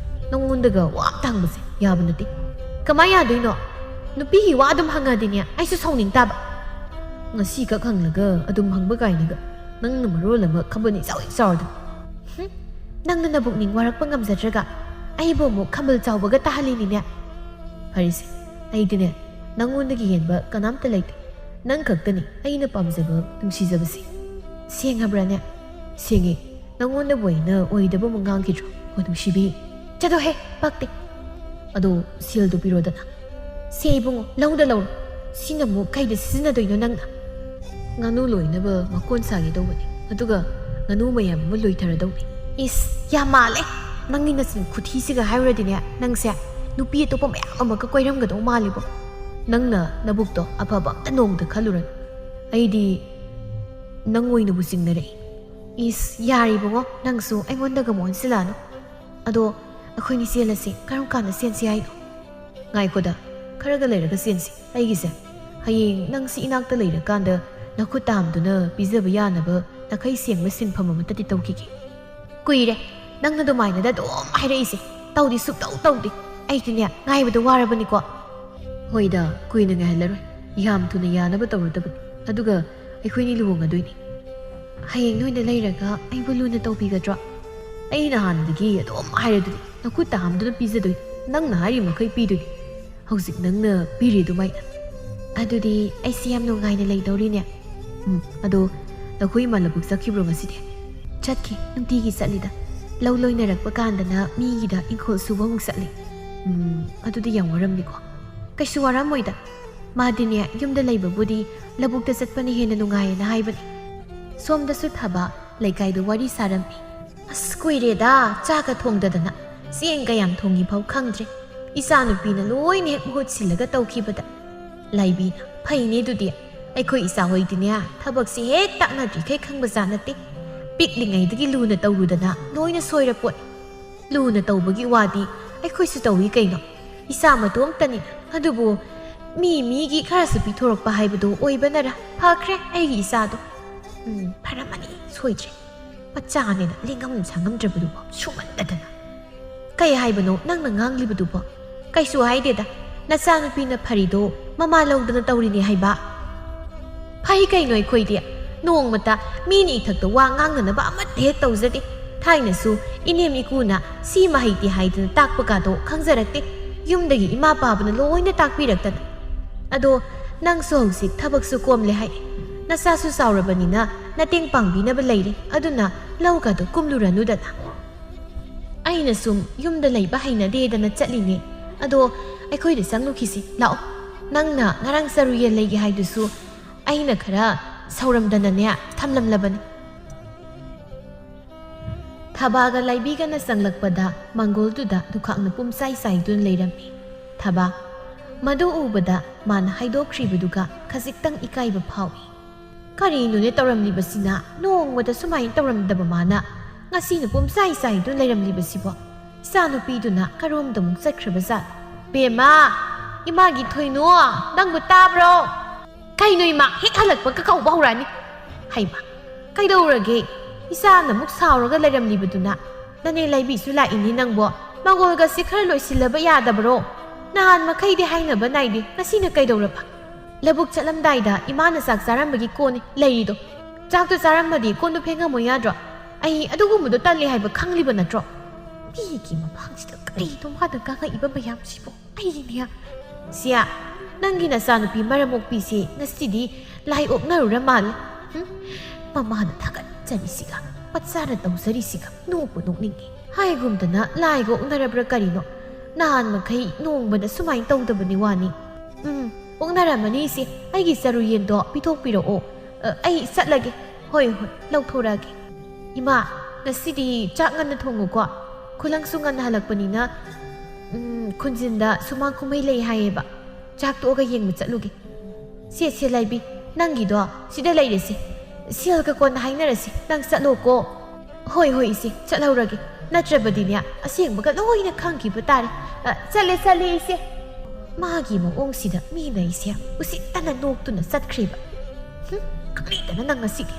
ꯅꯪꯉꯣꯟꯗꯒ ꯋꯥ ꯑꯝꯇ ꯍꯪꯕꯁꯦ ꯌꯥꯕ ꯅꯠꯇꯦ꯫ ꯀꯃꯥꯏ ꯌꯥꯗꯣꯏꯅꯣ? ꯅꯨꯄꯤꯒꯤ ꯋꯥ ꯑꯗꯨꯝ ꯍꯪꯉꯗꯤꯅꯦ ꯑꯩꯁꯨ ꯁꯥꯎꯅꯤꯡ ꯇꯥꯕ꯫ ꯉꯁꯤꯈꯛ ꯍꯪꯂꯒ ꯑꯗꯨꯝ ꯍꯪꯕ ꯀꯥꯏꯅꯒ꯫ ꯅꯪꯅ ꯃꯔꯣꯜ ꯑꯃ ꯈꯝꯕꯜ ꯏꯆꯥꯎ ꯍꯦꯛ ꯆꯥꯎꯔꯗꯅ꯫ ꯍꯨꯝ, ꯅꯪꯅ ꯅꯕꯨꯛꯅꯤꯡ ꯋꯥꯔꯛꯄ ꯉꯝꯖꯗ꯭ꯔꯒ ꯑꯩꯕꯨ ꯑꯃꯨꯛ ꯈꯝꯕꯜ ꯆꯥꯎꯕꯒ ꯇꯥꯍꯜꯂꯤꯅꯤꯅꯦ꯫ ꯐꯔꯦꯁꯦ, ꯑꯩꯗꯤꯅꯦ ꯅꯪꯉꯣꯟꯗꯒꯤ ꯍꯦꯟꯕ ꯀꯅꯥꯝꯇ ꯂꯩꯇꯦ꯫ ꯅꯪ ꯈꯛꯇꯅꯤ ꯑꯩꯅ ꯄꯥꯝꯖꯕ, ꯅꯨꯡꯁꯤꯖꯕꯁꯦ꯫ ꯁꯦꯡꯉꯕ꯭ꯔꯥꯅꯦ? ꯁꯦꯡꯉꯦ꯫ ꯅꯪꯉꯣꯟꯗꯕꯨ ꯑꯩꯅ ꯑꯣꯏꯗꯕ ꯑꯃ ꯉꯥꯡꯈꯤꯗ꯭ꯔꯣ? ꯑꯣ, ꯅꯨꯡꯁꯤꯕꯤ꯫ ꯆꯠꯂꯣꯍꯦ, ꯄꯛꯇꯦ꯫ ꯑꯗꯣ ꯁꯦꯜꯗꯣ ꯄꯤꯔꯣꯗꯅ꯫ ꯁꯦ ꯏꯕꯨꯡꯉꯣ, ꯂꯧꯗ ꯂꯧꯔꯣ꯫ ꯁꯤꯅ ꯑꯃꯨꯛ ꯀꯩꯗ ꯁꯤꯖꯤꯟꯅꯗꯣꯏꯅꯣ ꯅꯪꯅ? ꯉꯥꯅꯨ ꯂꯣꯏꯅꯕ ꯃꯀꯣꯟ ꯁꯥꯒꯦ ꯇꯧꯕꯅꯤ, ꯑꯗꯨꯒ ꯉꯥꯅꯨ ꯃꯌꯥꯝ ꯑꯃ ꯂꯣꯏꯊꯔꯗꯧꯅꯤ꯫ ꯏꯁ, ꯌꯥꯝ ꯃꯥꯜꯂꯦ꯫ ꯅꯪꯒꯤ ꯅꯆꯤꯟ ꯈꯨꯊꯤꯁꯤꯒ ꯍꯥꯏꯔꯨꯔꯗꯤꯅꯦ, ꯅꯪꯁꯦ ꯅꯨꯄꯤ ꯑꯇꯣꯞꯄ ꯃꯌꯥꯝ ꯑꯃꯒ ꯀꯣꯏꯔꯝꯒꯗꯧ ꯃꯥꯜꯂꯤꯕꯣ꯫ ꯅꯪꯅ ꯅꯕꯨꯛꯇꯣ ꯑꯐꯕ ꯑꯝꯇ ꯅꯣꯡꯃꯗ ꯈꯜꯂꯨꯔꯅꯨ꯫ ꯑꯩꯗꯤ ꯅꯪ ꯑꯣꯏꯅꯕꯨ ꯆꯤꯡꯅꯔꯛꯏ꯫ ꯏꯁ, ꯌꯥꯔꯦ ꯏꯕꯨꯡꯉꯣ, ꯅꯪꯁꯨ ꯑꯩꯉꯣꯟꯗꯒ ꯑꯃꯨꯛ ꯑꯣꯟꯁꯤꯜꯂꯛꯑꯅꯨ꯫ ꯑꯗꯣ ꯑꯩꯈꯣꯏꯅꯤ ꯆꯦꯜꯂꯁꯤ, ꯀꯔꯝ ꯀꯥꯟꯗ ꯆꯦꯟꯁꯤ ꯍꯥꯏꯅꯣ? ꯉꯥꯏꯈꯣꯗ, ꯈꯔꯒ ꯂꯩꯔꯒ ꯆꯦꯟꯁꯤ꯫ ꯑꯩꯒꯤꯁꯦ, ꯍꯌꯦꯡ ꯅꯪ ꯁꯤ ꯏꯅꯥꯛꯇ ꯂꯩꯔꯀꯥꯟꯗ ꯅꯈꯨꯠ ꯇꯥꯝꯗꯨꯅ ꯄꯤꯖꯕ ꯌꯥꯅꯕ ꯅꯥꯈꯩ ꯁꯦꯡꯕ ꯁꯤꯟꯐꯝ ꯑꯃꯠꯇꯗꯤ ꯇꯧꯈꯤꯒꯦ꯫ ꯀꯨꯏꯔꯦ ꯅꯪꯅ ꯑꯗꯨꯃꯥꯏꯅꯗ ꯑꯗꯨꯝ ꯍꯥꯏꯔꯛꯏꯁꯦ꯫ ꯇꯧꯗꯤ ꯁꯨꯛꯇꯧ ꯇꯧꯗꯦ꯫ ꯑꯩꯗꯤꯅꯦ, ꯉꯥꯏꯕꯗ ꯋꯥꯔꯕꯅꯤꯀꯣ꯫ ꯍꯣꯏꯗ, ꯀꯨꯏꯅ ꯉꯥꯏꯍꯜꯂꯔꯣꯏ꯫ ꯌꯥꯝ ꯊꯨꯅ ꯌꯥꯅꯕ ꯇꯧꯔꯗꯕꯅꯤ꯫ ꯑꯗꯨꯒ ꯑꯩꯈꯣꯏꯅꯤ ꯂꯨꯍꯣꯡꯉꯗꯣꯏꯅꯤ꯫ ꯍꯌꯦꯡ ꯅꯣꯏꯗ ꯂꯩꯔꯒ ꯑꯩꯕꯨ ꯂꯨꯅ ꯇꯧꯕꯤꯒꯗ꯭ꯔꯣ? ꯑꯩꯅ ꯍꯥꯟꯅꯗꯒꯤ ꯑꯗꯨꯝ ꯍꯥꯏꯔꯗꯨꯗꯤ, ꯅꯈꯨꯠꯇ ꯍꯥꯝꯗꯨꯅ ꯄꯤꯖꯗꯣꯏꯅꯤ, ꯅꯪꯅ ꯍꯥꯏꯔꯤ ꯃꯈꯩ ꯄꯤꯗꯣꯏꯅꯤ꯫ ꯍꯧꯖꯤꯛ ꯅꯪꯅ ꯄꯤꯔꯤ ꯑꯗꯨꯃꯥꯏꯅ꯫ ꯑꯗꯨꯗꯤ ꯑꯩꯁꯦ ꯌꯥꯝ ꯅꯨꯡꯉꯥꯏꯅ ꯂꯩꯗꯧꯔꯤꯅꯦ꯫ ꯎꯝ, ꯑꯗꯣ ꯅꯈꯣꯏ ꯏꯃꯥ ꯂꯧꯕꯨꯛ ꯆꯠꯈꯤꯕ꯭ꯔꯣ ꯉꯁꯤꯗꯤ? ꯆꯠꯈꯤ, ꯅꯨꯡꯇꯤꯒꯤ ꯆꯠꯂꯤꯗ꯫ ꯂꯧ ꯂꯣꯏꯅꯔꯛꯄ ꯀꯥꯟꯗꯅ ꯃꯤꯒꯤꯗ ꯏꯪꯈꯣꯜ ꯁꯨꯕ ꯑꯃꯨꯛ ꯆꯠꯂꯤ꯫ ꯎꯝ, ꯑꯗꯨꯗꯤ ꯌꯥꯝ ꯋꯥꯔꯝꯅꯤꯀꯣ? ꯀꯩꯁꯨ ꯋꯥꯔꯝꯃꯣꯏꯗ꯫ ꯃꯥꯗꯤꯅꯦ, ꯌꯨꯝꯗ ꯂꯩꯕꯕꯨꯗꯤ ꯂꯧꯕꯨꯛꯇ ꯆꯠꯄꯅ ꯍꯦꯟꯅ ꯅꯨꯡꯉꯥꯏꯌꯦꯅ ꯍꯥꯏꯕꯅꯤ꯫ ꯁꯣꯝꯗꯁꯨ ꯊꯕ ꯂꯩꯀꯥꯏꯗ ꯋꯥꯔꯤ ꯁꯥꯔꯝꯃꯤ꯫ ꯑꯁ, ꯀꯨꯏꯔꯦꯗ ꯆꯥꯛꯀ ꯊꯣꯡꯗꯗꯅ꯫ ꯆꯦꯡ ꯀꯌꯥꯝ ꯊꯣꯡꯉꯤ ꯐꯥꯎ ꯈꯪꯗ꯭ꯔꯦ꯫ ꯏꯆꯥꯅꯨꯄꯤꯅ ꯂꯣꯏꯅ ꯍꯦꯛ ꯃꯍꯨꯠ ꯁꯤꯜꯂꯒ ꯇꯧꯈꯤꯕꯗ꯫ ꯂꯥꯏꯕꯤꯅ ꯐꯩꯅꯦ ꯑꯗꯨꯗꯤ꯫ ꯑꯩꯈꯣꯏ ꯏꯆꯥꯍꯣꯏꯗꯤꯅꯦ, ꯊꯕꯛꯁꯤ ꯍꯦꯛ ꯇꯥꯛꯅꯗ꯭ꯔꯤꯈꯩ ꯈꯪꯕꯖꯥꯠ ꯅꯠꯇꯦ꯫ ꯄꯤꯛꯂꯤꯉꯩꯗꯒꯤ ꯂꯨꯅ ꯇꯧꯔꯨꯗꯅ ꯂꯣꯏꯅ ꯁꯣꯏꯔꯄꯣꯠꯅꯤ꯫ ꯂꯨꯅ ꯇꯧꯕꯒꯤ ꯋꯥꯗꯤ ꯑꯩꯈꯣꯏꯁꯨ ꯇꯧꯏ ꯀꯩꯅꯣ꯫ ꯏꯆꯥ ꯃꯇꯣꯝꯇꯅꯤ꯫ ꯑꯗꯨꯕꯨ ꯃꯤ ꯃꯤꯒꯤ ꯈꯔꯁꯨ ꯄꯤꯊꯣꯔꯛꯄ ꯍꯥꯏꯕꯗꯨ ꯑꯣꯏꯕꯅꯔ ꯐꯈ꯭ꯔꯦ ꯑꯩꯒꯤ ꯏꯆꯥꯗꯣ꯫ ꯎꯝ, ꯐꯔꯝꯃꯅꯤ, ꯁꯣꯏꯗ꯭ꯔꯦ꯫ ꯃꯆꯥꯅꯦꯅ ꯂꯦꯡꯉꯝ ꯁꯥꯉꯝꯗ꯭ꯔꯕꯗꯨꯕꯣ, ꯁꯨꯃꯟꯗꯗꯅ꯫ ꯀꯩ ꯍꯥꯏꯕꯅꯣ ꯅꯪꯅ ꯉꯥꯡꯂꯤꯕꯗꯨꯕꯣ? ꯀꯩꯁꯨ ꯍꯥꯏꯗꯦꯗ꯫ ꯅꯆꯥꯅꯨꯄꯤꯅ ꯐꯔꯤꯗꯣ ꯃꯃꯥ ꯂꯧꯗꯅ ꯇꯧꯔꯤꯅꯦ ꯍꯥꯏꯕ꯫ ꯐꯩ ꯀꯩꯅꯣ ꯑꯩꯈꯣꯏꯗꯤ꯫ ꯅꯣꯡꯃꯇ ꯃꯤꯅ ꯏꯊꯛꯇ ꯋꯥ ꯉꯥꯡꯅꯅꯕ ꯑꯃꯠꯇ ꯍꯦꯛ ꯇꯧꯖꯗꯦ꯫ ꯊꯥꯏꯅꯁꯨ ꯏꯅꯦꯝ ꯏꯀꯨꯅ ꯁꯤ ꯃꯍꯩꯗꯤ ꯍꯥꯏꯗꯅ ꯇꯥꯛꯄ ꯀꯥꯗꯣ ꯈꯪꯖꯔꯛꯇꯦ꯫ ꯌꯨꯝꯗꯒꯤ ꯏꯃꯥ ꯄꯥꯕꯅ ꯂꯣꯏꯅ ꯇꯥꯛꯄꯤꯔꯛꯇꯅ꯫ ꯑꯗꯣ ꯅꯪꯁꯨ ꯍꯧꯖꯤꯛ ꯊꯕꯛꯁꯨ ꯀꯣꯝꯂꯦ ꯍꯥꯏ꯫ ꯅꯆꯥꯁꯨ ꯆꯥꯎꯔꯕꯅꯤꯅ ꯅꯇꯦꯡ ꯄꯥꯡꯕꯤꯅꯕ ꯂꯩꯔꯦ꯫ ꯑꯗꯨꯅ ꯂꯧꯒꯗꯣ ꯀꯨꯝꯂꯨꯔꯅꯨꯗꯅ꯫ ꯑꯩꯅ ꯁꯨꯝ ꯌꯨꯝꯗ ꯂꯩꯕ ꯍꯩꯅꯗꯦꯗꯅ ꯆꯠꯂꯤꯅꯦ꯫ ꯑꯗꯣ ꯑꯩꯈꯣꯏꯗ ꯆꯪꯂꯨꯈꯤꯁꯤ, ꯂꯥꯛꯑꯣ꯫ ꯅꯪꯅ ꯉꯔꯥꯡ ꯆꯔꯨ ꯌꯦꯟ ꯂꯩꯒꯦ ꯍꯥꯏꯗꯨꯁꯨ ꯑꯩꯅ ꯈꯔ ꯁꯧꯔꯝꯗꯅꯅꯦ ꯊꯝꯂꯝꯂꯕꯅꯤ꯫ ꯊꯕꯥꯒ ꯂꯥꯏꯕꯤꯒꯅ ꯆꯪꯂꯛꯄꯗ ꯃꯪꯒꯣꯜꯗꯨꯗ ꯗꯨꯈꯥꯛꯅ ꯄꯨꯝꯆꯥꯏ ꯆꯥꯏꯗꯨꯅ ꯂꯩꯔꯝꯃꯤ꯫ ꯊꯕꯥ, ꯃꯗꯨ ꯎꯕꯗ ꯃꯥꯅ ꯍꯥꯏꯗꯣꯛꯈ꯭ꯔꯤꯕꯗꯨꯒ ꯈꯖꯤꯛꯇꯪ ꯏꯀꯥꯏꯕ ꯐꯥꯎꯏ꯫ ꯀꯔꯤꯅꯣꯅꯦ ꯇꯧꯔꯝꯂꯤꯕꯁꯤꯅ? ꯅꯣꯡꯃꯇ ꯁꯨꯃꯥꯏꯅ ꯇꯧꯔꯝꯗꯕ ꯃꯥꯅ ꯉꯁꯤꯅ ꯄꯨꯝꯆꯥꯏ ꯆꯥꯏꯗꯨꯅ ꯂꯩꯔꯝꯂꯤꯕꯁꯤꯕꯣ? ꯏꯆꯥꯅꯨꯄꯤꯗꯨꯅ ꯀꯔꯣꯝꯗ ꯑꯃꯨꯛ ꯆꯠꯈ꯭ꯔꯕ ꯖꯥꯠ? ꯕꯦꯝꯃ! ꯏꯃꯥꯒꯤ ꯊꯣꯏꯅꯨ! ꯅꯪꯕꯨ ꯇꯥꯕ꯭ꯔꯣ? ꯀꯩꯅꯣ ꯏꯃꯥ, ꯍꯦꯛ ꯍꯜꯂꯛꯄꯒ ꯀꯧꯕ ꯍꯧꯔꯛꯑꯅꯤ꯫ ꯍꯩꯃꯥ, ꯀꯩꯗꯧꯔꯒꯦ? ꯏꯆꯥꯅ ꯑꯃꯨꯛ ꯁꯥꯎꯔꯒ ꯂꯩꯔꯝꯂꯤꯕꯗꯨꯅ? ꯅꯅꯦ ꯂꯩꯕꯤꯁꯨ ꯂꯥꯛꯏꯅꯤ ꯅꯪꯕꯣ꯫ ꯃꯪꯒꯣꯜꯒꯁꯤ ꯈꯔ ꯂꯣꯏꯁꯤꯜꯂꯕ ꯌꯥꯗꯕ꯭ꯔꯣ? ꯅꯍꯥꯟ ꯃꯈꯩꯗꯤ ꯍꯥꯏꯅꯕ ꯅꯥꯏꯗꯦ, ꯉꯁꯤꯅ ꯀꯩꯗꯧꯔꯕ? ꯂꯧꯕꯨꯛ ꯆꯠꯂꯝꯗꯥꯏꯗ ꯏꯃꯥꯅ ꯆꯥꯛ ꯆꯥꯔꯝꯕꯒꯤ ꯀꯣꯟꯅꯤ ꯂꯩꯔꯤꯗꯣ꯫ ꯆꯥꯛꯇꯣ ꯆꯥꯔꯝꯃꯗꯤ ꯀꯣꯟꯗꯣ ꯐꯦꯡꯉꯝꯃꯣ ꯌꯥꯗ꯭ꯔꯣ? ꯑꯩ ꯑꯗꯨꯒꯨꯝꯕꯗꯣ ꯇꯜꯂꯦ ꯍꯥꯏꯕ ꯈꯪꯂꯤꯕ ꯅꯠꯇ꯭ꯔꯣ? ꯃꯤꯒꯤ ꯃꯃꯥꯡꯁꯤꯗ ꯀꯔꯤꯅꯣ ꯃꯥꯅ ꯉꯥꯡꯉꯛꯏꯕ ꯃꯌꯥꯝꯁꯤꯕꯣ? ꯑꯩꯅꯦ꯫ ꯁꯤꯌꯥ, ꯅꯪꯒꯤ ꯅꯆꯥꯅꯨꯄꯤ ꯃꯔꯝ ꯃꯣꯛꯄꯤꯁꯦ ꯉꯁꯤꯗꯤ ꯂꯥꯏ ꯑꯣꯛꯅꯔꯨꯔ ꯃꯥꯜꯂꯦ꯫ ꯍꯨꯝ, ꯃꯃꯥꯅ ꯊꯥꯒꯠꯆꯔꯤꯁꯤꯒ, ꯃꯆꯥꯅ ꯇꯧꯖꯔꯤꯁꯤꯒ ꯅꯣꯛꯄꯨ ꯅꯣꯛꯅꯤꯡꯉꯤ꯫ ꯍꯥꯏꯒꯨꯝꯗꯅ ꯂꯥꯏꯒ ꯑꯣꯛꯅꯔꯕ꯭ꯔꯥ ꯀꯔꯤꯅꯣ? ꯅꯍꯥꯟ ꯃꯈꯩ ꯅꯣꯡꯃꯗ ꯁꯨꯃꯥꯏꯅ ꯇꯧꯗꯕꯅꯤ ꯋꯥꯅꯤ꯫ ꯎꯝ, ꯑꯣꯛꯅꯔꯝꯃꯅꯤ ꯏꯆꯦ, ꯑꯩꯒꯤ ꯆꯔꯨ ꯌꯦꯟꯗꯣ ꯄꯤꯊꯣꯛꯄꯤꯔꯛꯑꯣ꯫ ꯑ, ꯑꯩ ꯆꯠꯂꯒꯦ꯫ ꯍꯣꯏ, ꯍꯣꯏ, ꯂꯧꯊꯣꯔꯛꯑꯒꯦ꯫ ꯏꯃꯥ, ꯉꯁꯤꯗꯤ ꯆꯥꯛ ꯉꯟꯅ ꯊꯣꯡꯉꯨꯀꯣ꯫ ꯈꯨꯂꯪꯁꯨ ꯉꯟꯅ ꯍꯜꯂꯛꯄꯅꯤꯅ, ꯎꯝ, ꯈꯨꯟꯖꯤꯟꯗ ꯁꯨꯃꯥꯡ ꯀꯨꯝꯍꯩ ꯂꯩ ꯍꯥꯏꯌꯦꯕ꯫ ꯆꯥꯛ ꯇꯣꯛꯑꯒ ꯌꯦꯡꯕ ꯆꯠꯂꯨꯒꯦ꯫ ꯁꯦ, ꯁꯦ, ꯂꯥꯏꯕꯤ, ꯅꯪꯒꯤꯗꯣ ꯁꯤꯗ ꯂꯩꯔꯦꯁꯦ꯫ ꯁꯦꯜꯒ ꯀꯣꯟꯅ ꯍꯥꯏꯅꯔꯁꯤ, ꯅꯪ ꯆꯠꯂꯣꯀꯣ꯫ ꯍꯣꯏ, ꯍꯣꯏ, ꯏꯆꯦ, ꯆꯠꯍꯧꯔꯒꯦ꯫ ꯅꯠꯇ꯭ꯔꯕꯗꯤꯅꯦ, ꯑꯁꯦꯡꯕꯒ ꯂꯣꯏꯅ ꯈꯪꯈꯤꯕ ꯇꯥꯔꯦ꯫ ꯑ, ꯆꯠꯂꯦ, ꯆꯠꯂꯦ, ꯏꯆꯦ꯫ ꯃꯥꯒꯤ ꯃꯑꯣꯡꯁꯤꯗ ꯃꯤꯅ ꯑꯩꯁꯦ ꯎꯁꯤꯠꯇꯅ ꯅꯣꯛꯇꯨꯅ ꯆꯠꯈ꯭ꯔꯦꯕ꯫ ꯍꯨꯝ, ꯈꯪꯂꯤꯗꯅ ꯅꯪ ꯉꯁꯤꯗꯤ꯫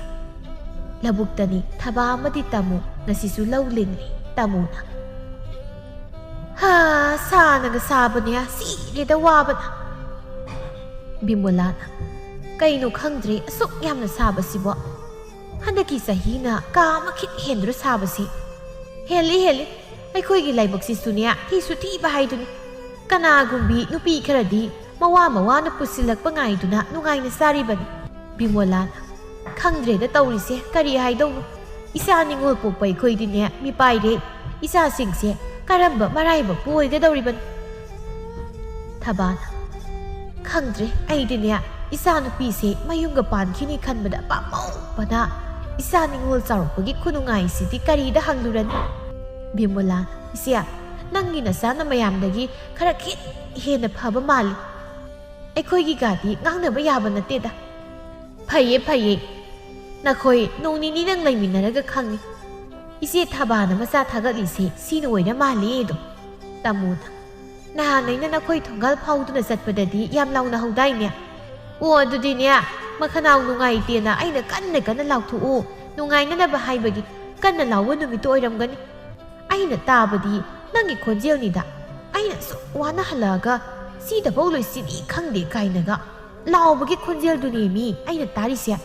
ꯂꯧꯕꯨꯛꯇꯅꯤ ꯊꯕꯥ ꯑꯃꯗꯤ ꯇꯥꯃꯨ, ꯉꯁꯤꯁꯨ ꯂꯧ ꯂꯤꯡꯂꯤ ꯇꯥꯃꯨꯅ꯫ ꯍꯥ, ꯁꯥꯅꯒ ꯁꯥꯕꯅꯦ, ꯁꯤꯔꯦꯗ ꯋꯥꯕꯅ꯫ ꯕꯤꯃꯣꯂꯥꯅ, ꯀꯩꯅꯣ ꯈꯪꯗ꯭ꯔꯦ ꯑꯁꯨꯛ ꯌꯥꯝꯅ ꯁꯥꯕꯁꯤꯕꯣ? ꯍꯟꯗꯛꯀꯤ ꯆꯍꯤꯅ ꯀꯥ ꯑꯃ ꯈꯤꯠ ꯍꯦꯟꯗ꯭ꯔꯣ ꯁꯥꯕꯁꯤ? ꯍꯦꯜꯂꯤ, ꯍꯦꯜꯂꯤ꯫ ꯑꯩꯈꯣꯏꯒꯤ ꯂꯥꯏꯕꯛꯁꯤꯁꯨꯅꯦ, ꯊꯤꯁꯨ ꯊꯤꯕ ꯍꯥꯏꯗꯨꯅꯤ꯫ ꯀꯅꯥꯒꯨꯝꯕꯤ ꯅꯨꯄꯤ ꯈꯔꯗꯤ ꯃꯋꯥ ꯃꯋꯥꯅ ꯄꯨꯁꯤꯜꯂꯛꯄ ꯉꯥꯏꯗꯨꯅ ꯅꯨꯡꯉꯥꯏꯅ ꯆꯥꯔꯤꯕꯅꯤ꯫ ꯕꯤꯃꯣꯂꯥꯅ, ꯈꯪꯗ꯭ꯔꯦꯗ ꯇꯧꯔꯤꯁꯦ, ꯀꯔꯤ ꯍꯥꯏꯗꯧꯅꯣ? ꯏꯆꯥ ꯅꯤꯉꯣꯜ ꯄꯣꯛꯄ ꯑꯩꯈꯣꯏꯗꯤꯅꯦ ꯃꯤꯄꯥꯏꯔꯦ꯫ ꯏꯆꯥꯁꯤꯡꯁꯦ ꯀꯔꯝꯕ ꯃꯔꯥꯏꯕꯛꯄꯨ ꯑꯣꯏꯒꯗꯧꯔꯤꯕꯅꯣ? ꯊꯕꯥꯅ, ꯈꯪꯗ꯭ꯔꯦ, ꯑꯩꯗꯤꯅꯦ ꯏꯆꯥ ꯅꯨꯄꯤꯁꯦ ꯃꯌꯨꯝꯒ ꯄꯥꯟꯈꯤꯅꯤ ꯈꯟꯕꯗ ꯄꯥꯝꯃꯧꯕꯅ ꯏꯆꯥ ꯅꯤꯉꯣꯜ ꯆꯥꯎꯔꯛꯄꯒꯤ ꯈꯨꯅꯨꯡꯉꯥꯏꯁꯤꯗꯤ ꯀꯔꯤꯗ ꯍꯪꯂꯨꯔꯅꯤ? ꯕꯤꯃꯣꯂꯥ, ꯏꯆꯦ, ꯅꯪꯒꯤ ꯅꯆꯥꯅ ꯃꯌꯥꯝꯗꯒꯤ ꯈꯔ ꯈꯤꯠ ꯍꯦꯟꯅ ꯐꯕ ꯃꯥꯜꯂꯤ꯫ ꯑꯩꯈꯣꯏꯒꯤꯒꯗꯤ ꯉꯥꯡꯅꯕ ꯌꯥꯕ ꯅꯠꯇꯦꯗ꯫ ꯐꯩꯌꯦ, ꯐꯩꯌꯦ꯫ ꯅꯈꯣꯏ ꯅꯣꯡ ꯅꯤꯅꯤꯗꯪ ꯂꯩꯃꯤꯟꯅꯔꯒ ꯈꯪꯉꯤ꯫ ꯏꯆꯦ ꯊꯕꯥꯅ ꯃꯆꯥ ꯊꯥꯒꯠꯂꯤꯁꯦ ꯁꯤꯅ ꯑꯣꯏꯔ ꯃꯥꯜꯂꯦ ꯑꯗꯣ꯫ ꯇꯥꯃꯣꯅ, ꯅꯍꯥꯟ ꯑꯩꯅ ꯅꯈꯣꯏ ꯊꯣꯡꯒꯥꯜ ꯐꯥꯎꯗꯨꯅ ꯆꯠꯄꯗꯗꯤ ꯌꯥꯝ ꯂꯥꯎꯅ ꯍꯧꯗꯥꯏꯅꯦ? ꯑꯣ, ꯑꯗꯨꯗꯤꯅꯦ, ꯃꯈꯅꯥꯎ ꯅꯨꯡꯉꯥꯏꯇꯦꯅ ꯑꯩꯅ ꯀꯟꯅ ꯀꯟꯅ ꯂꯥꯎꯊꯣꯛꯎ, ꯅꯨꯡꯉꯥꯏꯅꯅꯕ ꯍꯥꯏꯕꯒꯤ ꯀꯟꯅ ꯂꯥꯎꯕ ꯅꯨꯃꯤꯠꯇꯣ ꯑꯣꯏꯔꯝꯒꯅꯤ꯫ ꯑꯩꯅ ꯇꯥꯕꯗꯤ ꯅꯪꯒꯤ ꯈꯣꯟꯖꯦꯜꯅꯤꯗ꯫ ꯑꯩꯅ ꯑꯁꯨꯛ ꯋꯥꯅ ꯍꯜꯂꯛꯑꯒ ꯁꯤꯗꯐꯥꯎ ꯂꯣꯏꯁꯤꯟꯅꯤ ꯈꯪꯗꯦ ꯀꯥꯏꯅꯒ ꯂꯥꯎꯕꯒꯤ ꯈꯣꯟꯖꯦꯜꯗꯨꯅꯦ ꯃꯤ ꯑꯩꯅ ꯇꯥꯔꯤꯁꯦ꯫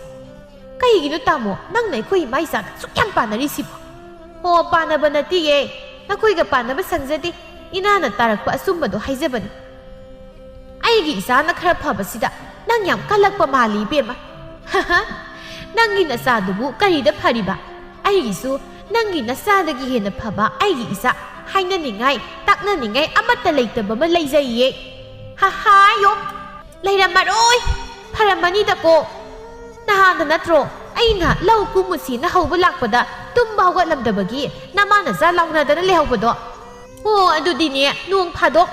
ꯀꯩꯒꯤꯅꯣ ꯇꯥꯃꯣ, ꯅꯪꯅ ꯑꯩꯈꯣꯏ ꯏꯃꯥ ꯏꯆꯥꯗ ꯑꯁꯨꯛ ꯌꯥꯝ ꯄꯥꯟꯅꯔꯤꯁꯤꯕꯣ? ꯑꯣ, ꯄꯥꯟꯅꯕ ꯅꯠꯇꯤꯌꯦ, ꯅꯈꯣꯏꯒ ꯄꯥꯟꯅꯕ ꯁꯪꯖꯗꯦ, ꯏꯅꯥꯅ ꯇꯥꯔꯛꯄ ꯑꯆꯨꯝꯕꯗꯣ ꯍꯥꯏꯖꯕꯅꯤ꯫ ꯑꯩꯒꯤ ꯏꯆꯥꯅ ꯈꯔ ꯐꯕꯁꯤꯗ ꯅꯪ ꯌꯥꯝ ꯀꯜꯂꯛꯄ ꯃꯥꯜꯂꯤ ꯏꯕꯦꯝꯃ꯫ ꯅꯪꯒꯤ ꯅꯆꯥꯗꯨꯕꯨ ꯀꯔꯤꯗ ꯐꯔꯤꯕ? ꯑꯩꯒꯤꯁꯨ ꯅꯪꯒꯤ ꯅꯆꯥꯗꯒꯤ ꯍꯦꯟꯅ ꯐꯕ ꯑꯩꯒꯤ ꯏꯆꯥ ꯍꯥꯏꯅꯅꯤꯡꯉꯥꯏ, ꯇꯥꯛꯅꯅꯤꯡꯉꯥꯏ ꯑꯃꯠꯇ ꯂꯩꯇꯕ ꯑꯃ ꯂꯩꯖꯩꯌꯦ꯫ ꯍꯥꯍꯥꯌꯣ! ꯂꯩꯔꯝꯃꯔꯣꯏ! ꯐꯔꯝꯃꯅꯤꯗꯀꯣ꯫ ꯅꯍꯥꯟꯗ ꯅꯠꯇ꯭ꯔꯣ ꯑꯩꯅ ꯂꯧ ꯀꯨꯝꯃꯨꯁꯤꯅ ꯍꯧꯕ ꯂꯥꯛꯄꯗ ꯇꯨꯝꯕ ꯍꯧꯒꯠꯂꯝꯗꯕꯒꯤ ꯅꯃꯥ ꯅꯆꯥ ꯂꯥꯎꯅꯗꯅ ꯂꯩꯍꯧꯕꯗꯣ? ꯑꯣ, ꯑꯗꯨꯗꯤꯅꯦ, ꯅꯣꯡ ꯐꯥꯗꯣꯛ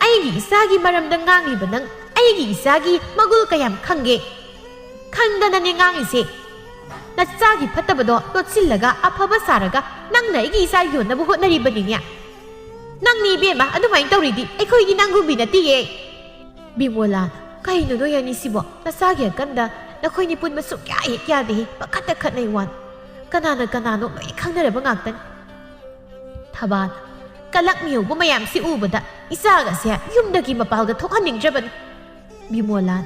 ꯑꯩꯒꯤ ꯏꯆꯥꯒꯤ ꯃꯔꯝꯗ ꯉꯥꯡꯂꯤꯕ ꯅꯪ ꯑꯩꯒꯤ ꯏꯆꯥꯒꯤ ꯃꯒꯨꯜ ꯀꯌꯥꯝ ꯈꯪꯒꯦ? ꯈꯪꯗꯅꯅꯦ ꯉꯥꯡꯂꯤꯁꯦ꯫ ꯅꯆꯥꯒꯤ ꯐꯠꯇꯕꯗꯣ ꯂꯣꯠꯁꯤꯜꯂꯒ ꯑꯐꯕ ꯁꯥꯔꯒ ꯅꯪꯅ ꯑꯩꯒꯤ ꯏꯆꯥ ꯌꯣꯟꯅꯕ ꯍꯣꯠꯅꯔꯤꯕꯅꯤꯅꯦ꯫ ꯅꯪꯅꯤ ꯏꯕꯦꯝꯃ, ꯑꯗꯨꯃꯥꯏꯅ ꯇꯧꯔꯤꯗꯤ ꯑꯩꯈꯣꯏꯗꯤ ꯅꯪꯒꯨꯝꯕꯤ ꯅꯠꯇꯤꯌꯦ꯫ ꯕꯤꯃꯣꯂꯥꯅ, ꯀꯩꯅꯣ ꯅꯣꯏ ꯑꯅꯤꯁꯤꯕꯣ? ꯅꯆꯥꯒꯤ ꯑꯀꯟꯗ ꯅꯈꯣꯏꯅꯤ ꯄꯨꯟꯕ ꯁꯨꯛꯌꯥ ꯍꯦꯛ ꯌꯥꯗꯦꯍꯦ, ꯄꯪꯈꯠꯇ ꯈꯠꯅꯩ ꯋꯥꯅꯤ꯫ ꯀꯅꯥꯅ ꯀꯅꯥꯅꯣ ꯂꯣꯏ ꯈꯪꯅꯔꯕ ꯉꯥꯛꯇꯅꯤ꯫ ꯊꯕꯥꯅ, ꯀꯂꯛ ꯃꯤꯍꯧꯕ ꯃꯌꯥꯝꯁꯤ ꯎꯕꯗ ꯏꯆꯥꯒꯁꯦ ꯌꯨꯝꯗꯒꯤ ꯃꯄꯥꯜꯒ ꯊꯣꯛꯍꯟꯅꯤꯡꯗ꯭ꯔꯕꯅꯤ꯫ ꯕꯤꯃꯣꯂꯥꯅ,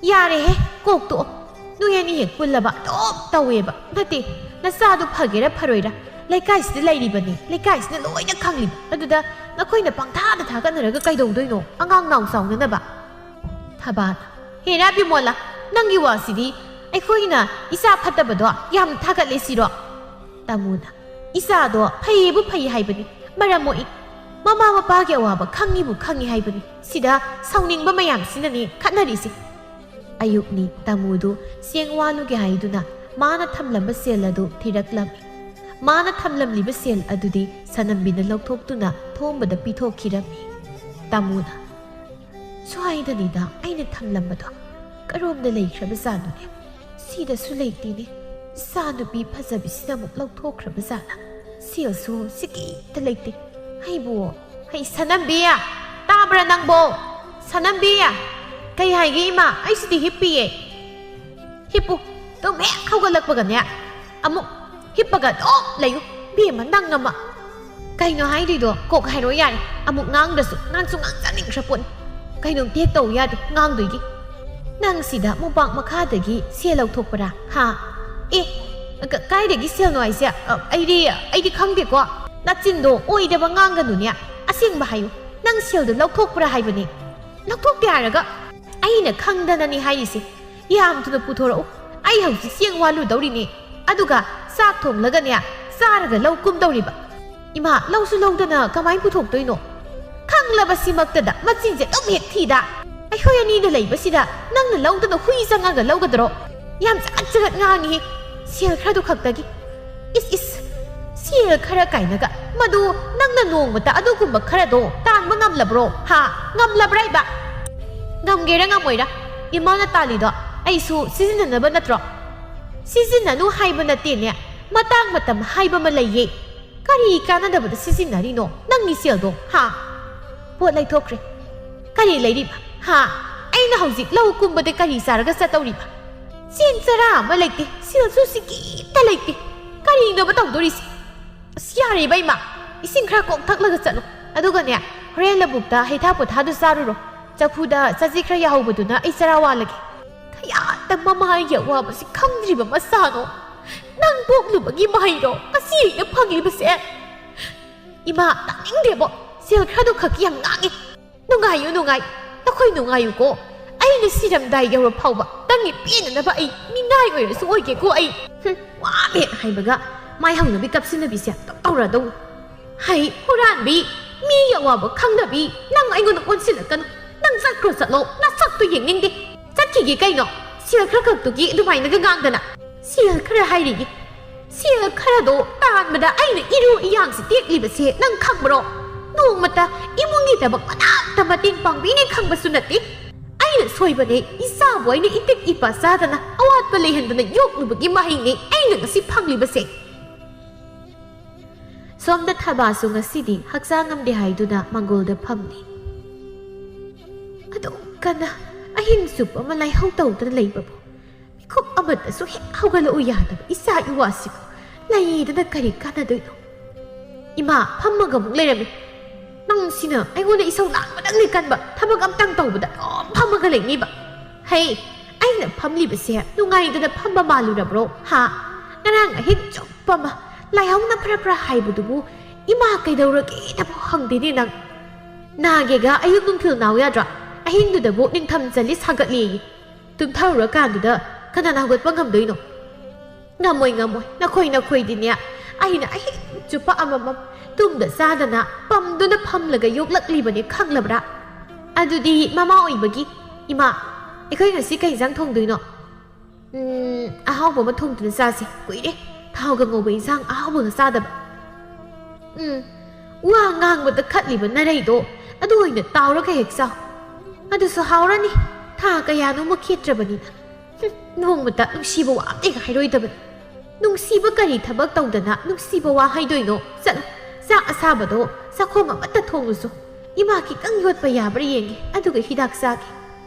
ꯌꯥꯔꯦꯍꯦ, ꯀꯣꯛ ꯇꯣꯛꯑꯣ꯫ ꯅꯣꯏ ꯑꯅꯤ ꯍꯦꯛ ꯄꯨꯜꯂꯕ ꯑꯗꯨꯝ ꯇꯧꯋꯦꯕ꯫ ꯅꯠꯇꯦ, ꯅꯆꯥꯗꯣ ꯐꯒꯦꯔꯥ ꯐꯔꯣꯏꯔꯥ, ꯂꯩꯀꯥꯏꯁꯤꯗ ꯂꯩꯔꯤꯕꯅꯤ, ꯂꯩꯀꯥꯏꯁꯤꯅ ꯂꯣꯏꯅ ꯈꯪꯂꯤꯕ꯫ ꯑꯗꯨꯗ ꯅꯈꯣꯏꯅ ꯄꯪꯊꯥꯗ ꯊꯥꯒꯠꯅꯔꯒ ꯀꯩꯗꯧꯗꯣꯏꯅꯣ, ꯑꯉꯥꯡ ꯅꯥꯎ ꯆꯥꯎꯅꯅꯕ? ꯊꯕꯥꯅ, ꯍꯦꯔꯥ ꯕꯤꯃꯣꯂꯥ, ꯅꯪꯒꯤ ꯋꯥꯁꯤꯗꯤ ꯑꯩꯈꯣꯏꯅ ꯏꯆꯥ ꯐꯠꯇꯕꯗꯣ ꯌꯥꯝ ꯊꯥꯒꯠꯂꯦ ꯁꯤꯔꯣ? ꯇꯥꯃꯣꯅ, ꯏꯆꯥꯗꯣ ꯐꯩꯌꯦꯕꯨ ꯐꯩ ꯍꯥꯏꯕꯅꯤ, ꯃꯔꯝ ꯃꯣꯛꯏ꯫ ꯃꯃꯥ ꯃꯄꯥꯒꯤ ꯑꯋꯥꯕ ꯈꯪꯉꯤꯕꯨ ꯈꯪꯉꯤ ꯍꯥꯏꯕꯅꯤ꯫ ꯁꯤꯗ ꯁꯥꯎꯅꯤꯡꯕ ꯃꯌꯥꯝꯁꯤꯅꯅꯤ ꯈꯠꯅꯔꯤꯁꯦ꯫ ꯑꯌꯨꯛꯅꯤ, ꯇꯥꯃꯣꯗꯨ ꯆꯦꯡ ꯋꯥꯜꯂꯨꯒꯦ ꯍꯥꯏꯗꯨꯅ ꯃꯥꯅ ꯊꯝꯂꯝꯕ ꯁꯦꯜ ꯑꯗꯨ ꯊꯤꯔꯛꯂꯝꯃꯤ꯫ ꯃꯥꯅ ꯊꯝꯂꯝꯂꯤꯕ ꯁꯦꯜ ꯑꯗꯨꯗꯤ ꯁꯅꯝꯕꯤꯅ ꯂꯧꯊꯣꯛꯇꯨꯅ ꯊꯣꯝꯕꯗ ꯄꯤꯊꯣꯛꯈꯤꯔꯝꯃꯤ꯫ ꯇꯥꯃꯣꯅ, ꯁ꯭ꯋꯥꯏꯗꯅꯤꯗ ꯑꯩꯅ ꯊꯝꯂꯝꯕꯗꯣ꯫ ꯀꯔꯣꯝꯗ ꯂꯩꯈ꯭ꯔꯕꯖꯥꯠꯅꯣꯅꯦ? ꯁꯤꯗꯁꯨ ꯂꯩꯇꯦꯅꯦ꯫ ꯏꯆꯥ ꯅꯨꯄꯤ ꯐꯖꯕꯤꯁꯤꯅ ꯑꯃꯨꯛ ꯂꯧꯊꯣꯛꯈ꯭ꯔꯕꯖꯥꯠꯂ? ꯁꯦꯜꯁꯨ ꯁꯤꯀꯤꯇ ꯂꯩꯇꯦ꯫ ꯑꯩꯕꯨ, ꯍꯩ ꯁꯅꯝꯕꯤ! ꯇꯥꯕ꯭ꯔꯥ ꯅꯪꯕꯣ? ꯁꯅꯝꯕꯤ! ꯀꯩ ꯍꯥꯏꯒꯦ ꯏꯃꯥ? ꯑꯩ ꯁꯤꯗꯤ ꯍꯤꯞꯄꯤꯌꯦ꯫ ꯍꯤꯞꯄꯨ꯫ ꯇꯨꯝ ꯍꯦꯛ ꯍꯧꯒꯠꯂꯛꯄꯒꯅꯦ, ꯑꯃꯨꯛ ꯍꯤꯞꯄꯒ ꯑꯗꯨꯝ ꯂꯩꯌꯨ꯫ ꯕꯦꯝꯃ ꯅꯪ ꯑꯃ꯫ ꯀꯩꯅꯣ ꯍꯥꯏꯗꯣꯏꯗꯣ? ꯀꯣꯛ ꯍꯥꯏꯔꯣ ꯌꯥꯔꯦ꯫ ꯑꯃꯨꯛ ꯉꯥꯡꯗ꯭ꯔꯁꯨ ꯉꯥꯡꯁꯨ ꯉꯥꯡꯖꯅꯤꯡꯈ꯭ꯔ ꯄꯣꯠꯅꯤ꯫ ꯀꯩꯅꯣꯝ ꯇꯦꯛ ꯇꯧ ꯌꯥꯗꯦ ꯉꯥꯡꯗꯣꯏꯒꯤ꯫ ꯅꯪ ꯁꯤꯗ ꯃꯣꯝꯄꯥꯛ ꯃꯈꯥꯗꯒꯤ ꯁꯦꯜ ꯂꯧꯊꯣꯛꯄ꯭ꯔꯥ? ꯍꯥ? ꯑꯦ, ꯀ-, ꯀꯥꯏꯗꯒꯤ ꯁꯦꯜꯅꯣ ꯍꯥꯏꯁꯦ? ꯑ, ꯑꯩꯗꯤ, ꯑꯩꯗꯤ ꯈꯪꯗꯦꯀꯣ꯫ ꯅꯆꯤꯟꯗꯣ ꯑꯣꯏꯗꯕ ꯉꯥꯡꯒꯅꯨꯅꯦ꯫ ꯑꯁꯦꯡꯕ ꯍꯥꯏꯌꯨ꯫ ꯅꯪ ꯁꯦꯜꯗꯣ ꯂꯧꯊꯣꯛꯄ꯭ꯔꯥ ꯍꯥꯏꯕꯅꯦ꯫ ꯂꯧꯊꯣꯛꯇꯦ ꯍꯥꯏꯔꯒ꯫ ꯑꯩꯅ ꯈꯪꯗꯅꯅꯤ ꯍꯥꯏꯔꯤꯁꯦ꯫ ꯌꯥꯝ ꯊꯨꯅ ꯄꯨꯊꯣꯔꯛꯎ꯫ ꯑꯩ ꯍꯧꯖꯤꯛ ꯆꯦꯡ ꯋꯥꯜꯂꯨꯗꯧꯔꯤꯅꯦ꯫ ꯑꯗꯨꯒ ꯆꯥꯛ ꯊꯣꯡꯂꯒꯅꯦ, ꯆꯥꯔꯒ ꯂꯧ ꯀꯨꯝꯗꯧꯔꯤꯕ꯫ ꯏꯃꯥ, ꯂꯧꯁꯨ ꯂꯧꯗꯅ ꯀꯃꯥꯏ ꯄꯨꯊꯣꯛꯇꯣꯏꯅꯣ? ꯈꯪꯂꯕꯁꯤꯃꯛꯇꯗ ꯃꯆꯤꯟꯁꯦ ꯑꯗꯨꯝ ꯍꯦꯛ ꯊꯤꯗ꯫ ꯑꯩꯈꯣꯏ ꯑꯅꯤꯗ ꯂꯩꯕꯁꯤꯗ ꯅꯪꯅ ꯂꯧꯗꯅ ꯍꯨꯏ ꯆꯪꯉꯒ ꯂꯧꯒꯗ꯭ꯔꯣ? ꯌꯥꯝ ꯆꯒꯠ ꯆꯒꯠ ꯉꯥꯡꯉꯤ꯫ ꯁꯦꯜ ꯈꯔꯗꯨ ꯈꯛꯇꯒꯤ꯫ ꯏꯁ, ꯏꯁ, ꯁꯦꯜ ꯈꯔ ꯀꯥꯏꯅꯒ꯫ ꯃꯗꯨ ꯅꯪꯅ ꯅꯣꯡꯃꯇ ꯑꯗꯨꯒꯨꯝꯕ ꯈꯔꯗꯣ ꯇꯥꯟꯕ ꯉꯝꯂꯕ꯭ꯔꯣ? ꯍꯥ? ꯉꯝꯂꯕ꯭ꯔꯥ ꯏꯕ? ꯉꯝꯒꯦꯔꯥ ꯉꯝꯃꯣꯏꯔꯥ, ꯏꯃꯥꯅ ꯇꯥꯜꯂꯤꯗꯣ ꯑꯩꯁꯨ ꯁꯤꯖꯤꯟꯅꯅꯕ ꯅꯠꯇ꯭ꯔꯣ? ꯁꯤꯖꯤꯟꯅꯅꯨ ꯍꯥꯏꯕ ꯅꯠꯇꯦꯅꯦ, ꯃꯇꯥꯡ ꯃꯇꯝ ꯍꯥꯏꯕ ꯑꯃ ꯂꯩꯌꯦ꯫ ꯀꯔꯤ ꯀꯥꯟꯅꯗꯕꯗ ꯁꯤꯖꯤꯟꯅꯔꯤꯅꯣ ꯅꯪꯒꯤ ꯁꯦꯜꯗꯣ, ꯍꯥ? ꯄꯣꯠ ꯂꯩꯊꯣꯛꯈ꯭ꯔꯦ꯫ ꯀꯔꯤ ꯂꯩꯔꯤꯕ? ꯍꯥ? ꯑꯩꯅ ꯍꯧꯖꯤꯛ ꯂꯧ ꯀꯨꯝꯕꯗ ꯀꯔꯤ ꯆꯥꯔꯒ ꯆꯠꯇꯧꯔꯤꯕ? ꯆꯦꯡ ꯆꯔꯥ ꯑꯃ ꯂꯩꯇꯦ, ꯁꯦꯜꯁꯨ ꯁꯤꯀꯤꯝꯇ ꯂꯩꯇꯦ꯫ ꯀꯔꯤꯅꯣꯕ ꯇꯧꯗꯣꯔꯤꯁꯦ? ꯑꯁ, ꯌꯥꯔꯦꯕ ꯏꯃꯥ, ꯏꯁꯤꯡ ꯈꯔ ꯀꯣꯛ ꯊꯛꯂꯒ ꯆꯠꯂꯣ꯫ ꯑꯗꯨꯒꯅꯦ, ꯍꯣꯔꯦꯟ ꯂꯧꯕꯨꯛꯇ ꯍꯩꯊꯥ ꯄꯣꯊꯥꯗꯨ ꯆꯥꯔꯨꯔꯣ꯫ ꯆꯐꯨꯗ ꯆꯖꯤ ꯈꯔ ꯌꯥꯍꯧꯕꯗꯨꯅ ꯑꯩ ꯆꯔꯥ ꯋꯥꯜꯂꯒꯦ꯫ ꯀꯌꯥꯗ ꯃꯃꯥꯒꯤ ꯑꯋꯥꯕꯁꯤ ꯈꯪꯗ꯭ꯔꯤꯕ ꯃꯆꯥꯅꯣ? ꯅꯪ ꯄꯣꯛꯂꯨꯕꯒꯤ ꯃꯍꯩꯔꯣ ꯉꯁꯤ ꯑꯩꯅ ꯐꯪꯂꯤꯕꯁꯦ? ꯏꯃꯥ, ꯇꯥꯅꯤꯡꯗꯦꯕꯣ꯫ ꯁꯦꯜ ꯈꯔꯗꯨ ꯈꯛꯀꯤ ꯌꯥꯝ ꯉꯥꯡꯉꯤ꯫ ꯅꯨꯡꯉꯥꯏꯌꯨ, ꯅꯨꯡꯉꯥꯏ꯫ ꯅꯈꯣꯏ ꯅꯨꯡꯉꯥꯏꯌꯨꯀꯣ꯫ ꯑꯩꯅ ꯁꯤꯔꯝꯗꯥꯏ ꯌꯧꯔ ꯐꯥꯎꯕ ꯅꯪꯒꯤ ꯄꯦꯟꯅꯅꯕ ꯑꯩ ꯃꯤꯅꯥꯏ ꯑꯣꯏꯔꯁꯨ ꯑꯣꯏꯒꯦꯀꯣ ꯑꯩ꯫ ꯍꯨꯝ, ꯋꯥꯃꯦ ꯍꯥꯏꯕꯒ ꯃꯥꯏ ꯍꯧꯅꯕꯤ ꯀꯞꯁꯤꯟꯅꯕꯤꯁꯦ ꯑꯗꯨꯝ ꯇꯧꯔꯗꯧꯅꯤ꯫ ꯍꯩ, ꯍꯨꯔꯥꯟꯕꯤ, ꯃꯤꯒꯤ ꯑꯋꯥꯕ ꯈꯪꯗꯕꯤ, ꯅꯪ ꯑꯩꯉꯣꯟꯗ ꯑꯣꯟꯁꯤꯜꯂꯛꯀꯅꯨ꯫ ꯅꯪ ꯆꯠꯈ꯭ꯔꯣ ꯆꯠꯂꯣ, ꯅꯁꯛꯇꯨ ꯌꯦꯡꯅꯤꯡꯗꯦ꯫ ꯆꯠꯈꯤꯒꯦ ꯀꯩꯅꯣ? ꯁꯦꯜ ꯈꯔ ꯈꯛꯇꯨꯒꯤ ꯑꯗꯨꯃꯥꯏꯅꯒ ꯉꯥꯡꯗꯅ꯫ ꯁꯦꯜ ꯈꯔ ꯍꯥꯏꯔꯤꯒꯤ꯫ ꯁꯦꯜ ꯈꯔꯗꯣ ꯇꯥꯟꯕꯗ ꯑꯩꯅ ꯏꯔꯨ ꯏꯌꯥꯡꯁꯤ ꯇꯦꯛꯂꯤꯕꯁꯦ ꯅꯪ ꯈꯪꯕ꯭ꯔꯣ? ꯅꯣꯡꯃꯇ ꯏꯃꯨꯡꯒꯤ ꯊꯕꯛ ꯃꯅꯥꯛꯇ ꯃꯇꯦꯡ ꯄꯥꯡꯕꯤꯅꯦ ꯈꯪꯕꯁꯨ ꯅꯠꯇꯦ꯫ ꯑꯩꯅ ꯁꯣꯏꯕꯅꯦ, ꯏꯆꯥꯕꯨ ꯑꯩꯅ ꯏꯄꯤꯛ ꯏꯄꯥ ꯆꯥꯗꯅ ꯑꯋꯥꯠꯄ ꯂꯩꯍꯟꯗꯅ ꯌꯣꯛꯂꯨꯕꯒꯤ ꯃꯍꯩꯅꯦ ꯑꯩꯅ ꯉꯁꯤ ꯐꯪꯂꯤꯕꯁꯦ꯫ ꯁꯣꯝꯗ ꯊꯕꯥꯁꯨ ꯉꯁꯤꯗꯤ ꯍꯛꯆꯥꯡ ꯉꯝꯗꯦ ꯍꯥꯏꯗꯨꯅ ꯃꯪꯒꯣꯜꯗ ꯐꯝꯂꯤ꯫ ꯑꯗꯨꯛ ꯀꯟꯅ ꯑꯍꯤꯡ ꯆꯨꯞꯄ ꯑꯃ ꯂꯥꯏꯍꯧ ꯇꯧꯗꯨꯅ ꯂꯩꯕꯕꯨ ꯃꯤꯀꯨꯞ ꯑꯃꯠꯇꯁꯨ ꯍꯦꯛ ꯍꯧꯒꯠꯂꯛꯎ ꯌꯥꯗꯕ ꯏꯆꯥ ꯏꯋꯥꯁꯤꯕꯨ ꯂꯩꯗꯅ ꯀꯔꯤ ꯀꯥꯟꯅꯗꯣꯏꯅꯣ? ꯏꯃꯥ ꯐꯝꯃꯒ ꯑꯃꯨꯛ ꯂꯩꯔꯝꯃꯤ꯫ "ꯅꯪꯁꯤꯅ ꯑꯩꯉꯣꯟꯗ ꯏꯁꯧ ꯂꯥꯡꯕꯗꯪꯅꯤ ꯀꯟꯕ, ꯊꯕꯛ ꯑꯝꯇꯪ ꯇꯧꯕꯗ ꯑꯗꯨꯝ ꯐꯝꯃꯒ ꯂꯩꯅꯤꯕ꯫ ꯍꯩ, ꯑꯩꯅ ꯐꯝꯂꯤꯕꯁꯦ ꯅꯨꯡꯉꯥꯏꯗꯅ ꯐꯝꯕ ꯃꯥꯜꯂꯨꯔꯕ꯭ꯔꯣ? ꯍꯥ? ꯉꯔꯥꯡ ꯑꯍꯤꯡ ꯆꯨꯞꯄ ꯑꯃ ꯂꯥꯏꯍꯧꯅ ꯐꯔ ꯐꯔ ꯍꯥꯏꯕꯗꯨꯕꯨ ꯏꯃꯥ ꯀꯩꯗꯧꯔꯒꯦꯅꯕꯨ ꯍꯪꯗꯦꯅꯦ ꯅꯪ꯫ ꯅꯥꯒꯦꯒ ꯑꯌꯨꯛ ꯅꯨꯡꯊꯤꯜ ꯅꯥꯎ ꯌꯥꯗ꯭ꯔꯥ? ꯑꯍꯤꯡꯗꯨꯗꯕꯨ ꯅꯤꯡꯊꯝ ꯆꯜꯂꯤ ꯁꯥꯒꯠꯂꯦꯌꯦ꯫ ꯇꯨꯝꯊꯔꯨꯔꯀꯥꯟꯗꯨꯗ ꯀꯅꯥꯅ ꯍꯧꯒꯠꯄ ꯉꯝꯗꯣꯏꯅꯣ?" "ꯉꯝꯃꯣꯏ, ꯉꯝꯃꯣꯏ꯫ ꯅꯈꯣꯏ, ꯅꯈꯣꯏꯗꯤꯅꯦ, ꯑꯩꯅ ꯑꯍꯤꯡ ꯆꯨꯞꯄ ꯑꯃꯃꯝ ꯇꯨꯝꯗ ꯆꯥꯗꯅ ꯄꯝꯗꯨꯅ ꯐꯝꯂꯒ ꯌꯣꯛꯂꯛꯂꯤꯕꯅꯤ, ꯈꯪꯂꯕ꯭ꯔꯥ? ꯑꯗꯨꯗꯤ ꯃꯃꯥ ꯑꯣꯏꯕꯒꯤ, ꯏꯃꯥ, ꯑꯩꯈꯣꯏ ꯉꯁꯤ ꯀꯩ ꯏꯟꯖꯥꯡ ꯊꯣꯡꯗꯣꯏꯅꯣ?" "ꯎꯝ, ꯑꯍꯥꯎꯕ ꯑꯃ ꯊꯣꯡꯗꯨꯅ ꯆꯥꯁꯦ꯫ ꯀꯨꯏꯔꯦ ꯊꯥꯎꯒ ꯉꯧꯕ ꯏꯟꯁꯥꯡ ꯑꯍꯥꯎꯕꯒ ꯆꯥꯗꯕ꯫" "ꯎꯝ, ꯋꯥ ꯉꯥꯡꯕꯗ ꯈꯠꯂꯤꯕ ꯅꯔꯩꯗꯣ ꯑꯗꯨ ꯑꯣꯏꯅ ꯇꯥꯎꯔꯒ ꯍꯦꯛ ꯆꯥꯎ꯫ ꯑꯗꯨꯁꯨ ꯍꯥꯎꯔꯅꯤ, ꯊꯥ ꯀꯌꯥꯅꯣꯃ ꯈꯦꯠꯇ꯭ꯔꯕꯅꯤꯅ꯫ ꯍꯨꯝ, ꯅꯣꯡꯃꯇ ꯅꯨꯡꯁꯤꯕ ꯋꯥ ꯑꯝꯇ ꯍꯥꯏꯔꯣꯏꯗꯕꯅꯤ꯫ ꯅꯨꯡꯁꯤꯕ ꯀꯔꯤ ꯊꯕꯛ ꯇꯧꯗꯅ ꯅꯨꯡꯁꯤꯕ ꯋꯥ ꯍꯥꯏꯗꯣꯏꯅꯣ? ꯆꯠꯂꯨ, ꯆꯥꯛ ꯑꯁꯥꯕꯗꯣ ꯆꯥꯛꯈꯣꯝ ꯑꯃꯠꯇ ꯊꯣꯡꯂꯨꯁꯨ꯫ ꯏꯃꯥ ꯈꯤꯇꯪ ꯌꯣꯠꯄ ꯌꯥꯕ꯭ꯔꯥ ꯌꯦꯡꯒꯦ, ꯑꯗꯨꯒ ꯍꯤꯗꯥꯛ ꯆꯥꯒꯦ꯫"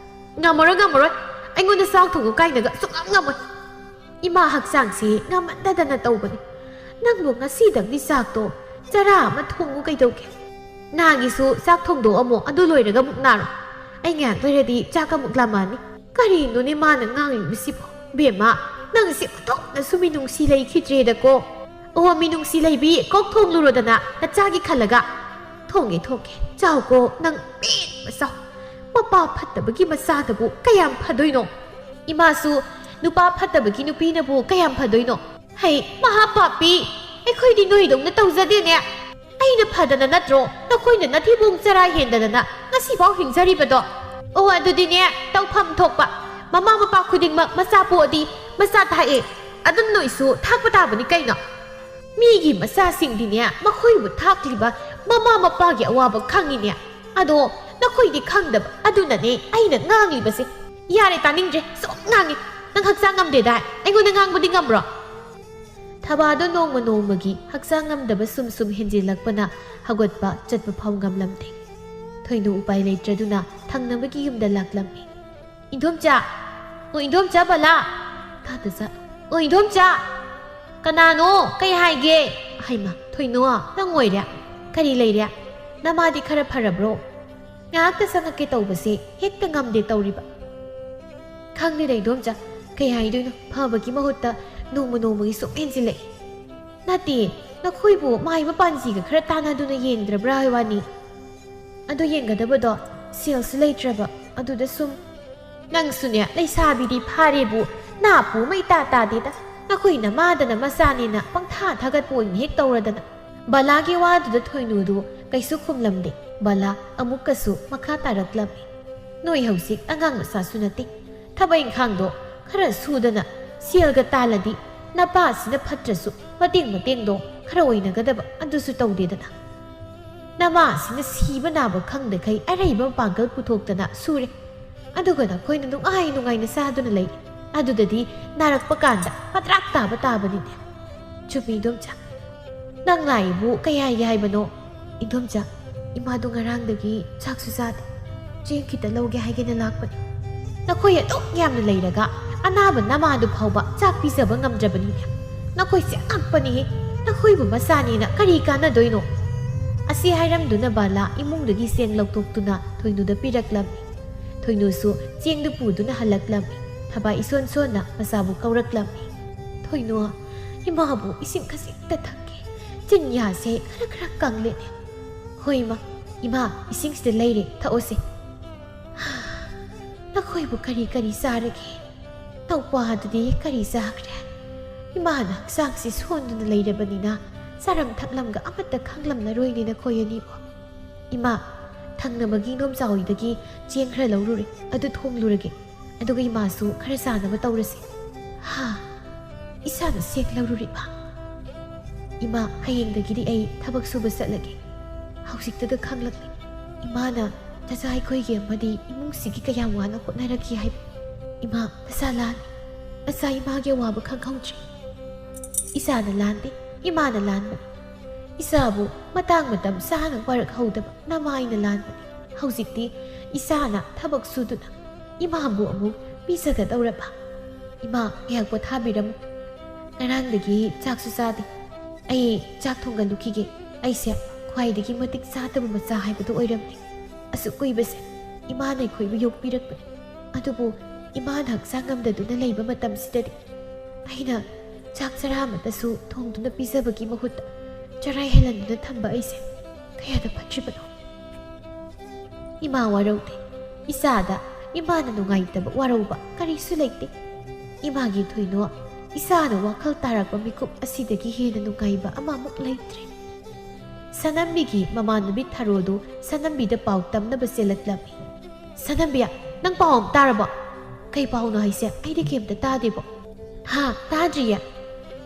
"ꯉꯝꯃꯔꯣꯏ, ꯉꯝꯃꯔꯣꯏ꯫ ꯑꯩꯉꯣꯟꯗ ꯆꯥꯛ ꯊꯣꯡꯉꯨ ꯀꯥꯏꯅꯒ ꯁꯨꯡꯉꯝ ꯉꯝꯃꯣꯏ꯫" "ꯏꯃꯥ ꯍꯛꯆꯥꯡꯁꯤ ꯉꯝꯃꯟꯗꯗꯅ ꯇꯧꯕꯅꯤ꯫ ꯅꯪꯕꯨ ꯉꯁꯤꯗꯪꯗꯤ ꯆꯥꯛꯇꯣ ꯆꯔꯥ ꯑꯃ ꯊꯣꯡꯉꯨ ꯀꯩꯗꯧꯒꯦ? ꯅꯥꯒꯤꯁꯨ ꯆꯥꯛ ꯊꯣꯡꯗꯣꯛꯑꯝꯃꯣ, ꯑꯗꯨ ꯂꯣꯏꯔꯒ ꯑꯃꯨꯛ ꯅꯥꯔꯣ꯫ ꯑꯩ ꯉꯥꯏꯍꯥꯛ ꯂꯩꯔꯗꯤ ꯆꯥꯛ ꯑꯃꯨꯛ ꯂꯥꯝꯃꯛꯑꯅꯤ꯫" ꯀꯔꯤꯅꯣꯅꯦ ꯃꯥꯅ ꯉꯥꯡꯉꯤꯕꯁꯤꯕꯣ? "ꯕꯦꯝꯃ, ꯅꯪꯁꯤ ꯑꯣꯟꯊꯣꯛꯅꯁꯨ ꯃꯤꯅꯨꯡꯁꯤ ꯂꯩꯈꯤꯗ꯭ꯔꯦꯗꯀꯣ꯫ ꯑꯣ, ꯃꯤꯅꯨꯡꯁꯤ ꯂꯩꯕꯤ, ꯀꯣꯛ ꯊꯣꯡꯂꯨꯔꯣꯗꯅ, ꯅꯆꯥꯒꯤ ꯈꯜꯂꯒ꯫" "ꯊꯣꯡꯒꯦ, ꯊꯣꯡꯒꯦ꯫ ꯆꯥꯎꯀꯣ, ꯅꯪ ꯄꯦꯟꯅ ꯆꯥꯎ꯫ ꯃꯄꯥ ꯐꯠꯇꯕꯒꯤ ꯃꯆꯥꯗꯕꯨ ꯀꯌꯥꯝ ꯐꯗꯣꯏꯅꯣ? ꯏꯃꯥꯁꯨ ꯅꯨꯄꯥ ꯐꯠꯇꯕꯒꯤ ꯅꯨꯄꯤꯅꯕꯨ ꯀꯌꯥꯝ ꯐꯗꯣꯏꯅꯣ?" "ꯍꯩ, ꯃꯍꯥ ꯄꯥꯄꯤ, ꯑꯩꯈꯣꯏꯗꯤ ꯅꯣꯏꯗꯧꯅ ꯇꯧꯖꯗꯦꯅꯦ꯫ ꯑꯩꯅ ꯐꯗꯅ ꯅꯠꯇ꯭ꯔꯣ ꯅꯈꯣꯏꯅ ꯅꯊꯤꯕꯣꯡ ꯆꯔꯥ ꯍꯦꯟꯗꯗꯅ ꯉꯁꯤꯐꯥꯎ ꯍꯤꯡꯖꯔꯤꯕꯗꯣ? ꯑꯣ, ꯑꯗꯨꯗꯤꯅꯦ, ꯇꯧꯐꯝ ꯊꯣꯛꯄ꯫ ꯃꯃꯥ ꯃꯄꯥ ꯈꯨꯗꯤꯡꯃꯛ ꯃꯆꯥ ꯄꯣꯛꯑꯗꯤ ꯃꯆꯥ ꯊꯥꯛꯑꯦ꯫ ꯑꯗꯨꯝ ꯅꯣꯏꯁꯨ ꯊꯥꯛꯄ ꯇꯥꯕꯅꯤ ꯀꯩꯅꯣ꯫ ꯃꯤꯒꯤ ꯃꯆꯥꯁꯤꯡꯗꯤꯅꯦ, ꯃꯈꯣꯏꯕꯨ ꯊꯥꯛꯂꯤꯕ ꯃꯃꯥ ꯃꯄꯥꯒꯤ ꯑꯋꯥꯕ ꯈꯪꯉꯤꯅꯦ꯫ ꯑꯗꯣ ꯅꯈꯣꯏꯗꯤ ꯈꯪꯗꯕ, ꯑꯗꯨꯅꯅꯦ ꯑꯩꯅ ꯉꯥꯡꯂꯤꯕꯁꯦ꯫" "ꯌꯥꯔꯦ, ꯇꯥꯅꯤꯡꯗ꯭ꯔꯦ꯫ ꯁꯨꯝ ꯉꯥꯡꯉꯤ꯫ ꯅꯪ ꯍꯛꯆꯥꯡ ꯉꯝꯗꯦꯗꯥꯏ? ꯑꯩꯉꯣꯟꯗ ꯉꯥꯡꯕꯗꯤ ꯉꯝꯕ꯭ꯔꯣ?" ꯊꯕꯥꯗꯣ ꯅꯣꯡꯃ ꯅꯣꯡꯃꯒꯤ ꯍꯛꯆꯥꯡ ꯉꯝꯗꯕ ꯁꯨꯝ ꯁꯨꯝ ꯍꯦꯟꯖꯤꯜꯂꯛꯄꯅ ꯍꯧꯒꯠꯄ ꯆꯠꯄ ꯐꯥꯎ ꯉꯝꯂꯝꯗꯦ꯫ ꯊꯣꯏꯅꯨ ꯎꯄꯥꯏ ꯂꯩꯇ꯭ꯔꯗꯨꯅ ꯊꯪꯅꯕꯒꯤ ꯌꯨꯝꯗ ꯂꯥꯛꯂꯝꯃꯤ꯫ "ꯏꯟꯗꯣꯝꯆꯥ! ꯑꯣ, ꯏꯟꯗꯣꯝꯆꯥ ꯕꯂꯥ!" ꯊꯥꯗ ꯆꯠ-, "ꯑꯣ, ꯏꯟꯗꯣꯝꯆꯥ! ꯀꯅꯥꯅꯣ? ꯀꯩ ꯍꯥꯏꯒꯦ?" ꯍꯩꯃꯥ, ꯊꯣꯏꯅꯨ, ꯅꯪ ꯑꯣꯏꯔꯦ? ꯀꯔꯤ ꯂꯩꯔꯦ? ꯅꯃꯥꯗꯤ ꯈꯔ ꯐꯔꯕ꯭ꯔꯣ? ꯉꯥꯏꯍꯥꯛꯇ ꯆꯪꯉꯛꯀꯦ ꯇꯧꯕꯁꯦ ꯍꯦꯛꯇ ꯉꯝꯗꯦ ꯇꯧꯔꯤꯕ꯫ ꯈꯪꯗꯦꯗ ꯏꯗꯣꯝꯆꯥ, ꯀꯩ ꯍꯥꯏꯗꯣꯏꯅꯣ, ꯐꯕꯒꯤ ꯃꯍꯨꯠꯇ ꯅꯣꯡꯃ ꯅꯣꯡꯃꯒꯤ ꯁꯨꯝ ꯍꯦꯟꯖꯤꯜꯂꯛꯏ꯫ ꯅꯠꯇꯦ, ꯅꯈꯣꯏꯕꯨ ꯃꯥꯏꯕ ꯄꯥꯟꯖꯤꯒ ꯈꯔ ꯇꯥꯟꯅꯗꯨꯅ ꯌꯦꯡꯗ꯭ꯔꯕ꯭ꯔꯥ ꯍꯥꯏ ꯋꯥꯅꯤ꯫ ꯑꯗꯨ ꯌꯦꯡꯒꯗꯕꯗꯣ ꯁꯦꯜꯁꯨ ꯂꯩꯇ꯭ꯔꯕ, ꯑꯗꯨꯗ ꯁꯨꯝ꯫ ꯅꯪꯁꯨꯅꯦ, ꯂꯩꯁꯥꯕꯤꯗꯤ ꯐꯥꯔꯦꯕꯨ, ꯅꯥꯄꯨ ꯑꯃ ꯏꯇꯥ ꯇꯥꯗꯦꯗ꯫ ꯅꯈꯣꯏ ꯅꯃꯥꯗꯅ ꯃꯆꯥꯅꯦꯅ ꯄꯪꯊꯥ ꯊꯥꯒꯠꯄ ꯑꯣꯏꯅ ꯍꯦꯛ ꯇꯧꯔꯗꯅ꯫ ꯕꯂꯥꯒꯤ ꯋꯥꯗꯨꯗ ꯊꯣꯏꯅꯨꯗꯨ ꯀꯩꯁꯨ ꯈꯨꯝꯂꯝꯗꯦ꯫ ꯕꯂꯥ ꯑꯃꯨꯛꯀꯁꯨ ꯃꯈꯥ ꯇꯥꯔꯛꯂꯝꯃꯤ꯫ ꯅꯣꯏ ꯍꯧꯖꯤꯛ ꯑꯉꯥꯡ ꯃꯆꯥꯁꯨ ꯅꯠꯇꯦ꯫ ꯊꯕꯛ ꯏꯪꯈꯥꯡꯗꯣ ꯈꯔ ꯁꯨꯗꯅ ꯁꯦꯜꯒ ꯇꯥꯜꯂꯗꯤ ꯅꯄꯥꯁꯤꯅ ꯐꯠꯇ꯭ꯔꯁꯨ ꯃꯇꯦꯡ ꯃꯇꯦꯡꯗꯣ ꯈꯔ ꯑꯣꯏꯅꯒꯗꯕ, ꯑꯗꯨꯁꯨ ꯇꯧꯗꯦꯗꯅ꯫ ꯅꯃꯥꯁꯤꯅ ꯁꯤꯕ ꯅꯥꯕ ꯈꯪꯗꯈꯩ ꯑꯔꯩꯕ ꯃꯄꯥꯡꯒꯜ ꯄꯨꯊꯣꯛꯇꯅ ꯁꯨꯔꯦ꯫ ꯑꯗꯨꯒ ꯅꯈꯣꯏꯅ ꯅꯨꯡꯉꯥꯏ ꯅꯨꯡꯉꯥꯏꯅ ꯆꯥꯗꯨꯅ ꯂꯩ꯫ ꯑꯗꯨꯗꯗꯤ ꯅꯥꯔꯛꯄ ꯀꯥꯟꯗ ꯄꯗ꯭ꯔꯥꯛ ꯇꯥꯕ ꯇꯥꯕꯅꯤꯅꯦ꯫ ꯆꯨꯝꯃꯤ ꯏꯗꯣꯝꯆꯥ꯫ ꯅꯪ ꯂꯥꯛꯏꯕꯨ ꯀꯩ ꯍꯥꯏꯒꯦ ꯍꯥꯏꯕꯅꯣ? ꯏꯗꯣꯝꯆꯥ, ꯏꯃꯥꯗꯣ ꯉꯔꯥꯡꯗꯒꯤ ꯆꯥꯛꯁꯨ ꯆꯥꯗꯦ꯫ ꯆꯦꯡ ꯈꯤꯇ ꯂꯧꯒꯦ ꯍꯥꯏꯒꯦꯅ ꯂꯥꯛꯄꯅꯤ꯫ ꯅꯈꯣꯏ ꯑꯗꯨꯛ ꯌꯥꯝꯅ ꯂꯩꯔꯒ ꯑꯅꯥꯕ ꯅꯃꯥꯗꯨ ꯐꯥꯎꯕ ꯆꯥꯛ ꯄꯤꯖꯕ ꯉꯝꯗ꯭ꯔꯕꯅꯤꯅꯦ꯫ ꯅꯈꯣꯏꯁꯦ ꯑꯉꯛꯄꯅꯤꯍꯦ꯫ ꯅꯈꯣꯏꯕꯨ ꯃꯆꯥꯅꯦꯅ ꯀꯔꯤ ꯀꯥꯟꯅꯗꯣꯏꯅꯣ? ꯑꯁꯤ ꯍꯥꯏꯔꯝꯗꯨꯅ ꯕꯥꯂꯥ ꯏꯃꯨꯡꯗꯒꯤ ꯆꯦꯡ ꯂꯧꯊꯣꯛꯇꯨꯅ ꯊꯣꯏꯅꯨꯗ ꯄꯤꯔꯛꯂꯝꯃꯤ꯫ ꯊꯣꯏꯅꯨꯁꯨ ꯆꯦꯡꯗꯨ ꯄꯨꯗꯨꯅ ꯍꯜꯂꯛꯂꯝꯃꯤ꯫ ꯊꯕꯥꯏ ꯏꯁꯣꯟ ꯁꯣꯟꯅ ꯃꯆꯥꯕꯨ ꯀꯧꯔꯛꯂꯝꯃꯤ꯫ ꯊꯣꯏꯅꯨ, ꯏꯃꯥꯕꯨ ꯏꯁꯤꯡ ꯈꯖꯤꯛꯇ ꯊꯛꯀꯦ꯫ ꯆꯤꯟꯌꯥꯁꯦ ꯈꯔ ꯈꯔ ꯀꯪꯂꯦꯅꯦ꯫ ꯍꯣꯏ ꯏꯃꯥ, ꯏꯃꯥ, ꯏꯁꯤꯡꯁꯤꯗ ꯂꯩꯔꯦ, ꯊꯛꯑꯣꯁꯦ꯫ ꯅꯈꯣꯏꯕꯨ ꯀꯔꯤ ꯀꯔꯤ ꯆꯥꯔꯒꯦ? ꯅꯧꯄꯥꯗꯨꯗꯤ ꯀꯔꯤ ꯆꯥꯈ꯭ꯔꯦ? ꯏꯃꯥꯅ ꯍꯛꯆꯥꯡꯁꯤ ꯁꯣꯟꯗꯨꯅ ꯂꯩꯔꯕꯅꯤꯅ ꯆꯥꯔꯝ ꯊꯛꯂꯝꯒ ꯑꯃꯠꯇ ꯈꯪꯂꯝꯂꯔꯣꯏꯅꯦ ꯅꯈꯣꯏ ꯑꯅꯤꯕꯨ꯫ ꯏꯃꯥ, ꯊꯪꯅꯕꯒꯤ ꯏꯗꯣꯝꯆꯥ ꯍꯣꯏꯗꯒꯤ ꯆꯦꯡ ꯈꯔ ꯂꯧꯔꯨꯔꯦ, ꯑꯗꯨ ꯊꯣꯡꯂꯨꯔꯒꯦ꯫ ꯑꯗꯨꯒ ꯏꯃꯥꯁꯨ ꯈꯔ ꯆꯥꯅꯕ ꯇꯧꯔꯁꯤ꯫ ꯍꯥ, ꯏꯁꯥꯅ ꯆꯦꯡ ꯂꯧꯔꯨꯔꯤꯕ? ꯏꯃꯥ, ꯍꯌꯦꯡꯗꯒꯤꯗꯤ ꯑꯩ ꯊꯕꯛ ꯁꯨꯕ ꯆꯠꯂꯒꯦ꯫ ꯍꯧꯖꯤꯛꯇꯗ ꯈꯪꯂꯛꯂꯦ꯫ ꯏꯃꯥꯅ ꯅꯆꯥ ꯑꯩꯈꯣꯏꯒꯤ ꯑꯃꯗꯤ ꯏꯃꯨꯡꯁꯤꯒꯤ ꯀꯌꯥꯝ ꯋꯥꯅ ꯍꯣꯠꯅꯔꯛꯈꯤ ꯍꯥꯏꯕ꯫ ꯏꯃꯥ, ꯅꯆꯥ ꯂꯥꯟ, ꯅꯆꯥ ꯏꯃꯥꯒꯤ ꯑꯋꯥꯕ ꯈꯪꯍꯧꯗ꯭ꯔꯦ꯫ ꯏꯆꯥꯅ ꯂꯥꯟꯗꯦ, ꯏꯃꯥꯅ ꯂꯥꯟꯕꯅꯤ꯫ ꯏꯆꯥꯕꯨ ꯃꯇꯥꯡ ꯃꯇꯝ ꯆꯥꯅ ꯋꯥꯔꯛꯍꯧꯗꯕ ꯅꯃꯥꯏꯅ ꯂꯥꯟꯕꯅꯤ꯫ ꯍꯧꯖꯤꯛꯇꯤ ꯏꯆꯥꯅ ꯊꯕꯛ ꯁꯨꯗꯨꯅ ꯏꯃꯥꯕꯨ ꯑꯃꯨꯛ ꯄꯤꯖꯒꯗꯧꯔꯕ꯫ ꯏꯃꯥ, ꯉꯥꯏꯍꯥꯛ ꯄꯣꯊꯥꯕꯤꯔꯝꯃꯨ꯫ ꯉꯔꯥꯡꯗꯒꯤ ꯆꯥꯛꯁꯨ ꯆꯥꯗꯦ꯫ ꯑꯩ ꯆꯥꯛ ꯊꯣꯡꯒꯠꯂꯨꯈꯤꯒꯦ꯫ ꯑꯩꯁꯦ ꯈ꯭ꯋꯥꯏꯗꯒꯤ ꯃꯇꯤꯛ ꯆꯥꯗꯕ ꯃꯆꯥ ꯍꯥꯏꯕꯗꯨ ꯑꯣꯏꯔꯝꯂꯦ꯫ ꯑꯁꯨꯛ ꯀꯨꯏꯕꯁꯦ ꯏꯃꯥꯅ ꯑꯩꯈꯣꯏꯕꯨ ꯌꯣꯛꯄꯤꯔꯛꯄꯅꯤ꯫ ꯑꯗꯨꯕꯨ ꯏꯃꯥꯅ ꯍꯛꯆꯥꯡ ꯉꯝꯗꯗꯨꯅ ꯂꯩꯕ ꯃꯇꯝꯁꯤꯗꯗꯤ ꯑꯩꯅ ꯆꯥꯛ ꯆꯔꯥ ꯑꯃꯠꯇꯁꯨ ꯊꯣꯡꯗꯨꯅ ꯄꯤꯖꯕꯒꯤ ꯃꯍꯨꯠꯇ ꯆꯔꯥ ꯍꯦꯜꯍꯟꯗꯨꯅ ꯊꯝꯕ ꯑꯩꯁꯦ ꯀꯌꯥꯗ ꯐꯠꯇ꯭ꯔꯤꯕꯅꯣ꯫ ꯏꯃꯥ ꯋꯥꯔꯧꯗꯦ꯫ ꯏꯆꯥꯗ ꯏꯃꯥꯅ ꯅꯨꯡꯉꯥꯏꯇꯕ ꯋꯥꯔꯧꯕ ꯀꯔꯤꯁꯨ ꯂꯩꯇꯦ꯫ ꯏꯃꯥꯒꯤ ꯊꯣꯏꯅꯣ, ꯏꯆꯥꯅ ꯋꯥꯈꯜ ꯇꯥꯔꯛꯄ ꯃꯤꯀꯨꯞ ꯑꯁꯤꯗꯒꯤ ꯍꯦꯟꯅ ꯅꯨꯡꯉꯥꯏꯕ ꯑꯃꯃꯨꯛ ꯂꯩꯇ꯭ꯔꯦ꯫ ꯁꯅꯝꯕꯤꯒꯤ ꯃꯃꯥꯟꯅꯕꯤ ꯊꯔꯣꯗꯨ ꯁꯅꯝꯕꯤꯗ ꯄꯥꯎ ꯇꯝꯅꯕ ꯆꯦꯜꯂꯛꯂꯝꯃꯤ꯫ "ꯁꯅꯝꯕꯤ, ꯅꯪ ꯄꯥꯎ ꯑꯃ ꯇꯥꯔꯕꯣ?" "ꯀꯩ ꯄꯥꯎꯅꯣ ꯍꯥꯏꯁꯦ? ꯑꯩꯗꯤ ꯀꯩꯝꯇ ꯇꯥꯗꯦꯕꯣ꯫" "ꯍꯥ, ꯇꯥꯗ꯭ꯔꯤꯌꯦ?"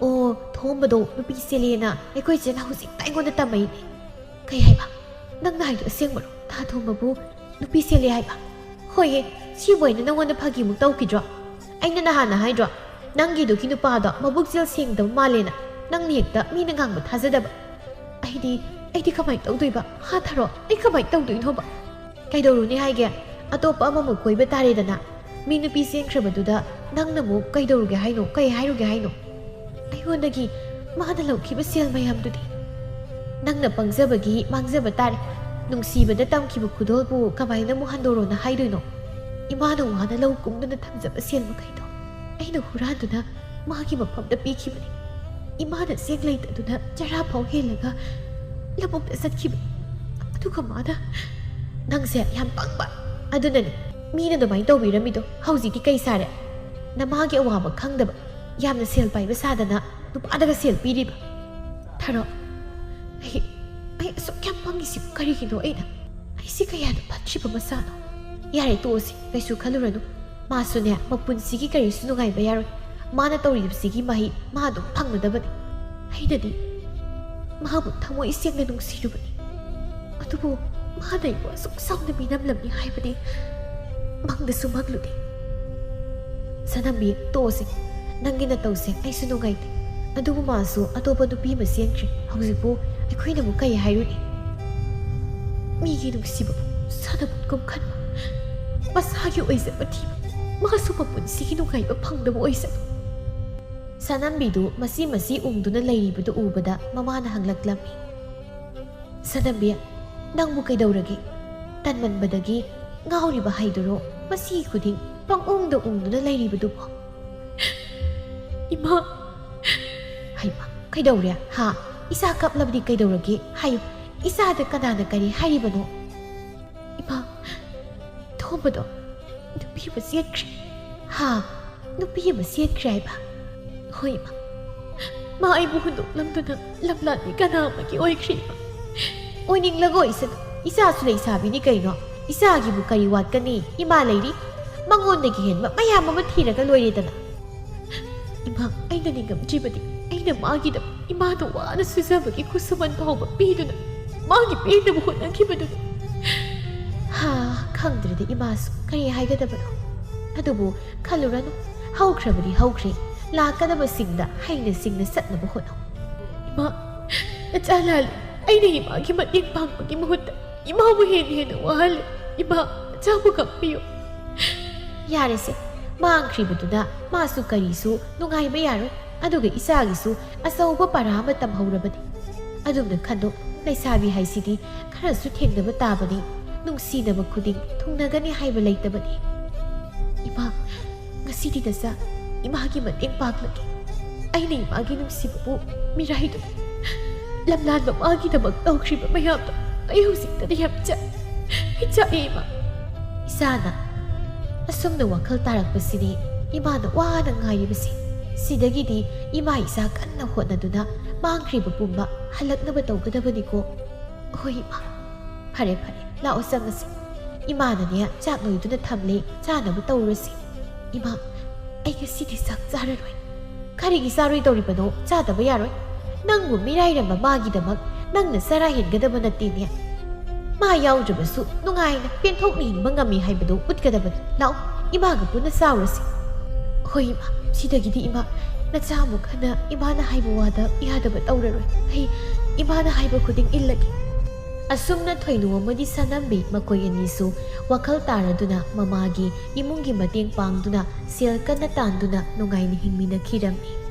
"ꯑꯣ, ꯊꯣꯝꯕꯗꯣ ꯅꯨꯄꯤ ꯆꯦꯜꯂꯦꯅ ꯑꯩꯈꯣꯏ ꯆꯦꯅ ꯍꯧꯖꯤꯛꯇ ꯑꯩꯉꯣꯟꯗ ꯇꯝꯃꯛꯏꯅꯦ꯫" "ꯀꯩ ꯍꯥꯏꯕ? ꯅꯪꯅ ꯍꯥꯏꯗꯣ ꯑꯁꯦꯡꯕꯔꯣ?" "ꯊꯥ ꯊꯣꯝꯕꯕꯨ ꯅꯨꯄꯤ ꯆꯦꯜꯂꯦ ꯍꯥꯏꯕ?" "ꯍꯣꯏꯍꯦ, ꯁꯤꯕꯨ ꯑꯩꯅ ꯅꯪꯉꯣꯟꯗ ꯐꯥꯒꯤꯃꯨꯛ ꯇꯧꯈꯤꯗ꯭ꯔꯣ? ꯑꯩꯅ ꯅꯍꯥꯟꯅ ꯍꯥꯏꯗ꯭ꯔꯣ, ꯅꯪꯒꯤꯗꯨꯒꯤ ꯅꯨꯄꯥꯗꯣ ꯃꯕꯨꯛ ꯆꯦꯜ ꯁꯦꯡꯗꯕ ꯃꯥꯜꯂꯦꯅ? ꯅꯪꯅ ꯍꯦꯛꯇ ꯃꯤꯅ ꯉꯥꯡꯕ ꯊꯥꯖꯗꯕ꯫ ꯑꯩꯗꯤ, ꯑꯩꯗꯤ ꯀꯃꯥꯏꯅ ꯇꯧꯗꯣꯏꯕ? ꯍꯥ ꯊꯔꯣ, ꯑꯩ ꯀꯃꯥꯏꯅ ꯇꯧꯗꯣꯏꯅꯣꯕ?" "ꯀꯩꯗꯧꯔꯨꯅꯤ ꯍꯥꯏꯒꯦ? ꯑꯇꯣꯞꯄ ꯑꯃꯃꯨꯛ ꯀꯣꯏꯕ ꯇꯥꯔꯦꯗꯅ꯫ ꯃꯤ ꯅꯨꯄꯤ ꯆꯦꯟꯈ꯭ꯔꯕꯗꯨꯗ ꯅꯪꯅ ꯑꯃꯨꯛ ꯀꯩꯗꯧꯔꯨꯒꯦ ꯍꯥꯏꯅꯣ? ꯀꯩ ꯍꯥꯏꯔꯨꯒꯦ ꯍꯥꯏꯅꯣ? ꯑꯩꯉꯣꯟꯗꯒꯤ ꯃꯥꯅ ꯂꯧꯈꯤꯕ ꯁꯦꯜ ꯃꯌꯥꯝꯗꯨꯗꯤ?" "ꯅꯪꯅ ꯄꯪꯖꯕꯒꯤ ꯃꯥꯡꯖꯕ ꯇꯥꯔꯦ꯫ ꯅꯨꯡꯁꯤꯕꯗ ꯇꯝꯈꯤꯕ ꯈꯨꯗꯣꯜꯕꯨ ꯀꯃꯥꯏꯅ ꯑꯃꯨꯛ ꯍꯟꯗꯣꯔꯣꯅ ꯍꯥꯏꯗꯣꯏꯅꯣ? ꯏꯃꯥꯅ ꯋꯥꯅ ꯂꯧ ꯀꯨꯝꯗꯨꯅ ꯊꯝꯖꯕ ꯁꯦꯜ ꯃꯈꯩꯗꯣ ꯑꯩꯅ ꯍꯨꯔꯥꯟꯗꯨꯅ ꯃꯥꯒꯤ ꯃꯐꯝꯗ ꯄꯤꯈꯤꯕꯅꯤ꯫ ꯏꯃꯥꯅ ꯆꯦꯡ ꯂꯩꯇꯗꯨꯅ ꯆꯔꯥ ꯐꯥꯎ ꯍꯦꯜꯂꯒ ꯂꯧꯕꯨꯛꯇ ꯆꯠꯈꯤꯕꯅꯤ꯫ ꯑꯗꯨꯒ ꯃꯥꯅ..." "ꯅꯪꯁꯦ ꯌꯥꯝ ꯄꯪꯕ꯫ ꯑꯗꯨꯅꯅꯦ ꯃꯤꯅ ꯑꯗꯨꯃꯥꯏꯅ ꯇꯧꯕꯤꯔꯝꯃꯤꯗꯣ꯫ ꯍꯧꯖꯤꯛꯇꯤ ꯀꯩ ꯁꯥꯔꯦ? ꯅꯃꯥꯒꯤ ꯑꯋꯥꯕ ꯈꯪꯗꯕ, ꯌꯥꯝꯅ ꯁꯦꯜ ꯄꯥꯏꯕ ꯁꯥꯗꯅ ꯅꯨꯄꯥꯗꯒ ꯁꯦꯜ ꯄꯤꯔꯤꯕ?" "ꯊꯔꯣ, ꯑꯩ, ꯑꯩ ꯑꯁꯨꯛ ꯌꯥꯝ ꯄꯪꯉꯤꯁꯤꯕꯨ ꯀꯔꯤꯒꯤꯅꯣ ꯑꯩꯅ? ꯑꯩꯁꯤ ꯀꯌꯥꯗ ꯐꯠꯇ꯭ꯔꯤꯕ ꯃꯆꯥꯅꯣ?" "ꯌꯥꯔꯦ, ꯇꯣꯛꯑꯁꯤ, ꯀꯩꯁꯨ ꯈꯜꯂꯨꯔꯅꯨ꯫ ꯃꯥꯁꯨꯅꯦ, ꯃꯄꯨꯟꯁꯤꯒꯤ ꯀꯔꯤꯁꯨ ꯅꯨꯡꯉꯥꯏꯕ ꯌꯥꯔꯣꯏ꯫ ꯃꯥꯅ ꯇꯧꯔꯤꯕꯁꯤꯒꯤ ꯃꯍꯩ ꯃꯥ ꯑꯗꯨꯝ ꯐꯪꯒꯗꯕꯅꯤ꯫ ꯑꯩꯅꯗꯤ ꯃꯥꯕꯨ ꯊꯃꯣꯏ ꯁꯦꯡꯅ ꯅꯨꯡꯁꯤꯔꯨꯕꯅꯤ꯫ ꯑꯗꯨꯕꯨ ꯃꯥꯅ ꯑꯩꯕꯨ ꯑꯁꯨꯛ ꯆꯥꯎꯅ ꯃꯤꯅꯝꯂꯝꯃꯤ ꯍꯥꯏꯕꯗꯤ ꯃꯪꯗꯁꯨ ꯃꯪꯂꯨꯗꯦ꯫" "ꯁꯅꯝꯕꯤ, ꯇꯣꯛꯑꯁꯤ꯫ ꯅꯪꯒꯤ ꯅꯇꯧꯁꯦ ꯑꯩꯁꯨ ꯅꯨꯡꯉꯥꯏꯇꯦ꯫ ꯑꯗꯨꯕꯨ ꯃꯥꯁꯨ ꯑꯇꯣꯞꯄ ꯅꯨꯄꯤ ꯑꯃ ꯆꯦꯟꯈ꯭ꯔꯦ꯫ ꯍꯧꯖꯤꯛꯄꯨ ꯑꯩꯈꯣꯏꯅ ꯑꯃꯨꯛ ꯀꯩ ꯍꯥꯏꯔꯨꯅꯤ? ꯃꯤꯒꯤ ꯅꯨꯡꯁꯤꯕꯕꯨ ꯁꯥꯟꯅꯄꯣꯠꯀꯨꯝ ꯈꯟꯕ, ꯃꯁꯥꯒꯤ ꯑꯣꯏꯖꯕ ꯊꯤꯕ, ꯃꯥꯁꯨ ꯃꯄꯨꯟꯁꯤꯒꯤ ꯅꯨꯡꯉꯥꯏꯕ ꯐꯪꯗꯕ ꯑꯣꯏꯖꯕ꯫" ꯁꯅꯝꯕꯤꯗꯨ ꯃꯁꯤ ꯃꯁꯤ ꯎꯪꯗꯨꯅ ꯂꯩꯔꯤꯕꯗꯨ ꯎꯕꯗ ꯃꯃꯥꯅ ꯍꯪꯂꯛꯂꯝꯃꯤ, "ꯁꯅꯝꯕꯤ, ꯅꯪꯕꯨ ꯀꯩꯗꯧꯔꯒꯦ? ꯇꯟꯃꯟꯕꯗꯒꯤ ꯉꯥꯎꯔꯤꯕ ꯍꯥꯏꯗꯨꯔꯣ? ꯃꯁꯤ ꯈꯨꯗꯤꯡ ꯄꯪꯎꯪꯗ ꯎꯪꯗꯨꯅ ꯂꯩꯔꯤꯕꯗꯨꯕꯣ?" "ꯏꯃꯥ!" "ꯍꯩꯃꯥ, ꯀꯩꯗꯧꯔꯦ? ꯍꯥ? ꯏꯆꯥ ꯀꯞꯂꯕꯗꯤ ꯀꯩꯗꯧꯔꯒꯦ? ꯍꯥꯏꯌꯨ, ꯏꯆꯥꯗ ꯀꯅꯥꯅ ꯀꯔꯤ ꯍꯥꯏꯔꯤꯕꯅꯣ?" "ꯏꯃꯥ, ꯊꯣꯝꯕꯗꯣ ꯅꯨꯄꯤ ꯑꯃ ꯆꯦꯟꯈ꯭ꯔꯦ꯫" "ꯍꯥ? ꯅꯨꯄꯤ ꯑꯃ ꯆꯦꯟꯈ꯭ꯔꯦ ꯍꯥꯏꯕ?" "ꯍꯣꯏ, ꯏꯃꯥ꯫ ꯃꯥ ꯑꯩꯕꯨ ꯍꯨꯟꯗꯣꯛꯂꯝꯗꯨꯅ ꯂꯝꯂꯥꯟꯕꯤ ꯀꯅꯥ ꯑꯃꯒꯤ ꯑꯣꯏꯈ꯭ꯔꯦ, ꯏꯃꯥ꯫" "ꯑꯣꯏꯅꯤꯡꯂꯒ ꯑꯣꯏꯁꯅꯨ, ꯏꯆꯥꯁꯨ ꯂꯩꯁꯥꯕꯤꯅꯤ ꯀꯩꯅꯣ꯫ ꯏꯆꯥꯒꯤꯕꯨ ꯀꯔꯤ ꯋꯥꯠꯀꯅꯤ? ꯏꯃꯥ ꯂꯩꯔꯤ꯫ ꯃꯉꯣꯟꯗꯒꯤ ꯍꯦꯟꯕ ꯃꯌꯥꯝ ꯑꯃ ꯊꯤꯔꯒ ꯂꯣꯏꯔꯦꯗꯅ꯫" "ꯏꯃꯥ, ꯑꯩꯅ ꯅꯤꯡꯉꯝꯗ꯭ꯔꯤꯕꯗꯤ ꯑꯩꯅ ꯃꯥꯒꯤꯗꯃꯛ ꯏꯃꯥꯅ ꯋꯥꯅ ꯁꯨꯖꯕꯒꯤ ꯈꯨꯠꯁꯨꯃꯟ ꯐꯥꯎꯕ ꯄꯤꯗꯨꯅ ꯃꯥꯒꯤ ꯄꯦꯟꯅꯕ ꯍꯣꯠꯅꯈꯤꯕꯗꯨꯅꯤ꯫" "ꯍꯥ, ꯈꯪꯗ꯭ꯔꯦꯗ ꯏꯃꯥꯁꯨ ꯀꯔꯤ ꯍꯥꯏꯒꯗꯕꯅꯣ꯫ ꯑꯗꯨꯕꯨ ꯈꯜꯂꯨꯔꯅꯨ, ꯍꯧꯈ꯭ꯔꯕꯗꯤ ꯍꯧꯈ꯭ꯔꯦ, ꯂꯥꯛꯀꯗꯕꯁꯤꯡꯗ ꯍꯩꯅ ꯁꯤꯡꯅ ꯆꯠꯅꯕ ꯍꯣꯠꯅꯧ꯫" "ꯏꯃꯥ, ꯅꯆꯥ ꯂꯥꯜꯂꯦ꯫ ꯑꯩꯅ ꯏꯃꯥꯒꯤ ꯃꯇꯦꯡ ꯄꯥꯡꯕꯒꯤ ꯃꯍꯨꯠꯇ ꯏꯃꯥꯕꯨ ꯍꯦꯟꯅ ꯍꯦꯟꯅ ꯋꯥꯍꯜꯂꯦ꯫ ꯏꯃꯥ, ꯅꯆꯥꯕꯨ ꯈꯪꯕꯤꯌꯨ꯫" "ꯌꯥꯔꯦꯁꯦ, ꯃꯥꯡꯈ꯭ꯔꯤꯕꯗꯨꯅ ꯃꯥꯁꯨ ꯀꯔꯤꯁꯨ ꯅꯨꯡꯉꯥꯏꯕ ꯌꯥꯔꯣꯏ꯫ ꯑꯗꯨꯒ ꯏꯆꯥꯒꯤꯁꯨ ꯑꯆꯧꯕ ꯄꯔꯥ ꯑꯃ ꯇꯝꯍꯧꯔꯕꯅꯤ꯫ ꯑꯗꯨꯝꯅ ꯈꯟꯗꯣꯛ, ꯂꯩꯁꯥꯕꯤ ꯍꯥꯏꯁꯤꯗꯤ ꯈꯔꯁꯨ ꯊꯦꯡꯅꯕ ꯇꯥꯕꯅꯤ꯫ ꯅꯨꯡꯁꯤꯅꯕ ꯈꯨꯗꯤꯡ ꯊꯨꯡꯅꯒꯅꯤ ꯍꯥꯏꯕ ꯂꯩꯇꯕꯅꯤ꯫" "ꯏꯃꯥ, ꯉꯁꯤꯗꯤ ꯅꯆꯥ ꯏꯃꯥꯒꯤ ꯃꯇꯦꯡ ꯄꯥꯡꯂꯒꯦ꯫ ꯑꯩꯅ ꯏꯃꯥꯒꯤ ꯅꯨꯡꯁꯤꯕꯕꯨ ꯃꯤꯔꯥꯏꯗꯨꯅ ꯂꯝꯂꯥꯟꯕ ꯃꯥꯒꯤꯗꯃꯛ ꯇꯧꯈ꯭ꯔꯤꯕ ꯃꯌꯥꯝꯗꯣ ꯑꯩ ꯍꯧꯖꯤꯛꯇꯗꯤ ꯌꯥꯝ ꯆꯥꯛ, ꯑꯩ ꯆꯥꯛꯑꯦ, ꯏꯃꯥ꯫" ꯏꯆꯥꯅ ꯑꯁꯨꯝꯅ ꯋꯥꯈꯜ ꯇꯥꯔꯛꯄꯁꯤꯅꯤ ꯏꯃꯥꯅ ꯋꯥꯅ ꯉꯥꯏꯔꯤꯕꯁꯤ꯫ ꯁꯤꯗꯒꯤꯗꯤ ꯏꯃꯥ ꯏꯆꯥ ꯀꯟꯅ ꯍꯣꯠꯅꯗꯨꯅ ꯃꯥꯡꯈ꯭ꯔꯤꯕ ꯄꯨꯝꯕ ꯍꯜꯂꯛꯅꯕ ꯇꯧꯒꯗꯕꯅꯤꯀꯣ꯫ "ꯍꯣꯏ, ꯏꯃꯥ꯫ ꯐꯔꯦ, ꯐꯔꯦ, ꯂꯥꯛꯑꯣ, ꯆꯪꯉꯁꯤ꯫ ꯏꯃꯥꯅꯅꯦ ꯆꯥꯛ ꯂꯣꯏꯗꯨꯅ ꯊꯝꯂꯦ, ꯆꯥꯅꯕ ꯇꯧꯔꯨꯔꯁꯤ꯫" "ꯏꯃꯥ, ꯑꯩ ꯉꯁꯤꯗꯤ ꯆꯥꯛ ꯆꯥꯔꯔꯣꯏ꯫" "ꯀꯔꯤꯒꯤ ꯆꯥꯔꯣꯏꯗꯧꯔꯤꯕꯅꯣ? ꯆꯥꯗꯕ ꯌꯥꯔꯣꯏ꯫ ꯅꯪꯕꯨ ꯃꯤꯔꯥꯏꯔꯝꯕ ꯃꯥꯒꯤꯗꯃꯛ ꯅꯪꯅ ꯆꯔꯥ ꯍꯦꯟꯒꯗꯕ ꯅꯠꯇꯦꯅꯦ꯫ ꯃꯥ ꯌꯥꯎꯗ꯭ꯔꯕꯁꯨ ꯅꯨꯡꯉꯥꯏꯅ ꯄꯦꯟꯊꯣꯛꯅ ꯍꯤꯡꯕ ꯉꯝꯃꯤ ꯍꯥꯏꯕꯗꯨ ꯎꯠꯀꯗꯕꯅꯤ꯫ ꯂꯥꯛꯑꯣ, ꯏꯃꯥꯒ ꯄꯨꯟꯅ ꯆꯥꯎꯔꯁꯤ꯫" "ꯍꯣꯏ, ꯏꯃꯥ, ꯁꯤꯗꯒꯤꯗꯤ, ꯏꯃꯥ, ꯅꯆꯥ ꯑꯃꯨꯛ ꯍꯟꯅ ꯏꯃꯥꯅ ꯍꯥꯏꯕ ꯋꯥꯗ ꯌꯥꯗꯕ ꯇꯧꯔꯔꯣꯏ꯫ ꯑꯩ ꯏꯃꯥꯅ ꯍꯥꯏꯕ ꯈꯨꯗꯤꯡ ꯏꯜꯂꯒꯦ꯫" ꯑꯁꯨꯝꯅ ꯊꯣꯏꯅꯨ ꯑꯃꯗꯤ ꯁꯅꯝꯕꯤ ꯃꯈꯣꯏ ꯑꯅꯤꯁꯨ ꯋꯥꯈꯜ ꯇꯥꯔꯗꯨꯅ ꯃꯃꯥꯒꯤ ꯏꯃꯨꯡꯒꯤ ꯃꯇꯦꯡ ꯄꯥꯡꯗꯨꯅ ꯁꯦꯜ ꯀꯟꯅ ꯇꯥꯟꯗꯨꯅ ꯅꯨꯡꯉꯥꯏꯅ ꯍꯤꯡꯃꯤꯟꯅꯈꯤꯔꯝꯃꯤ꯫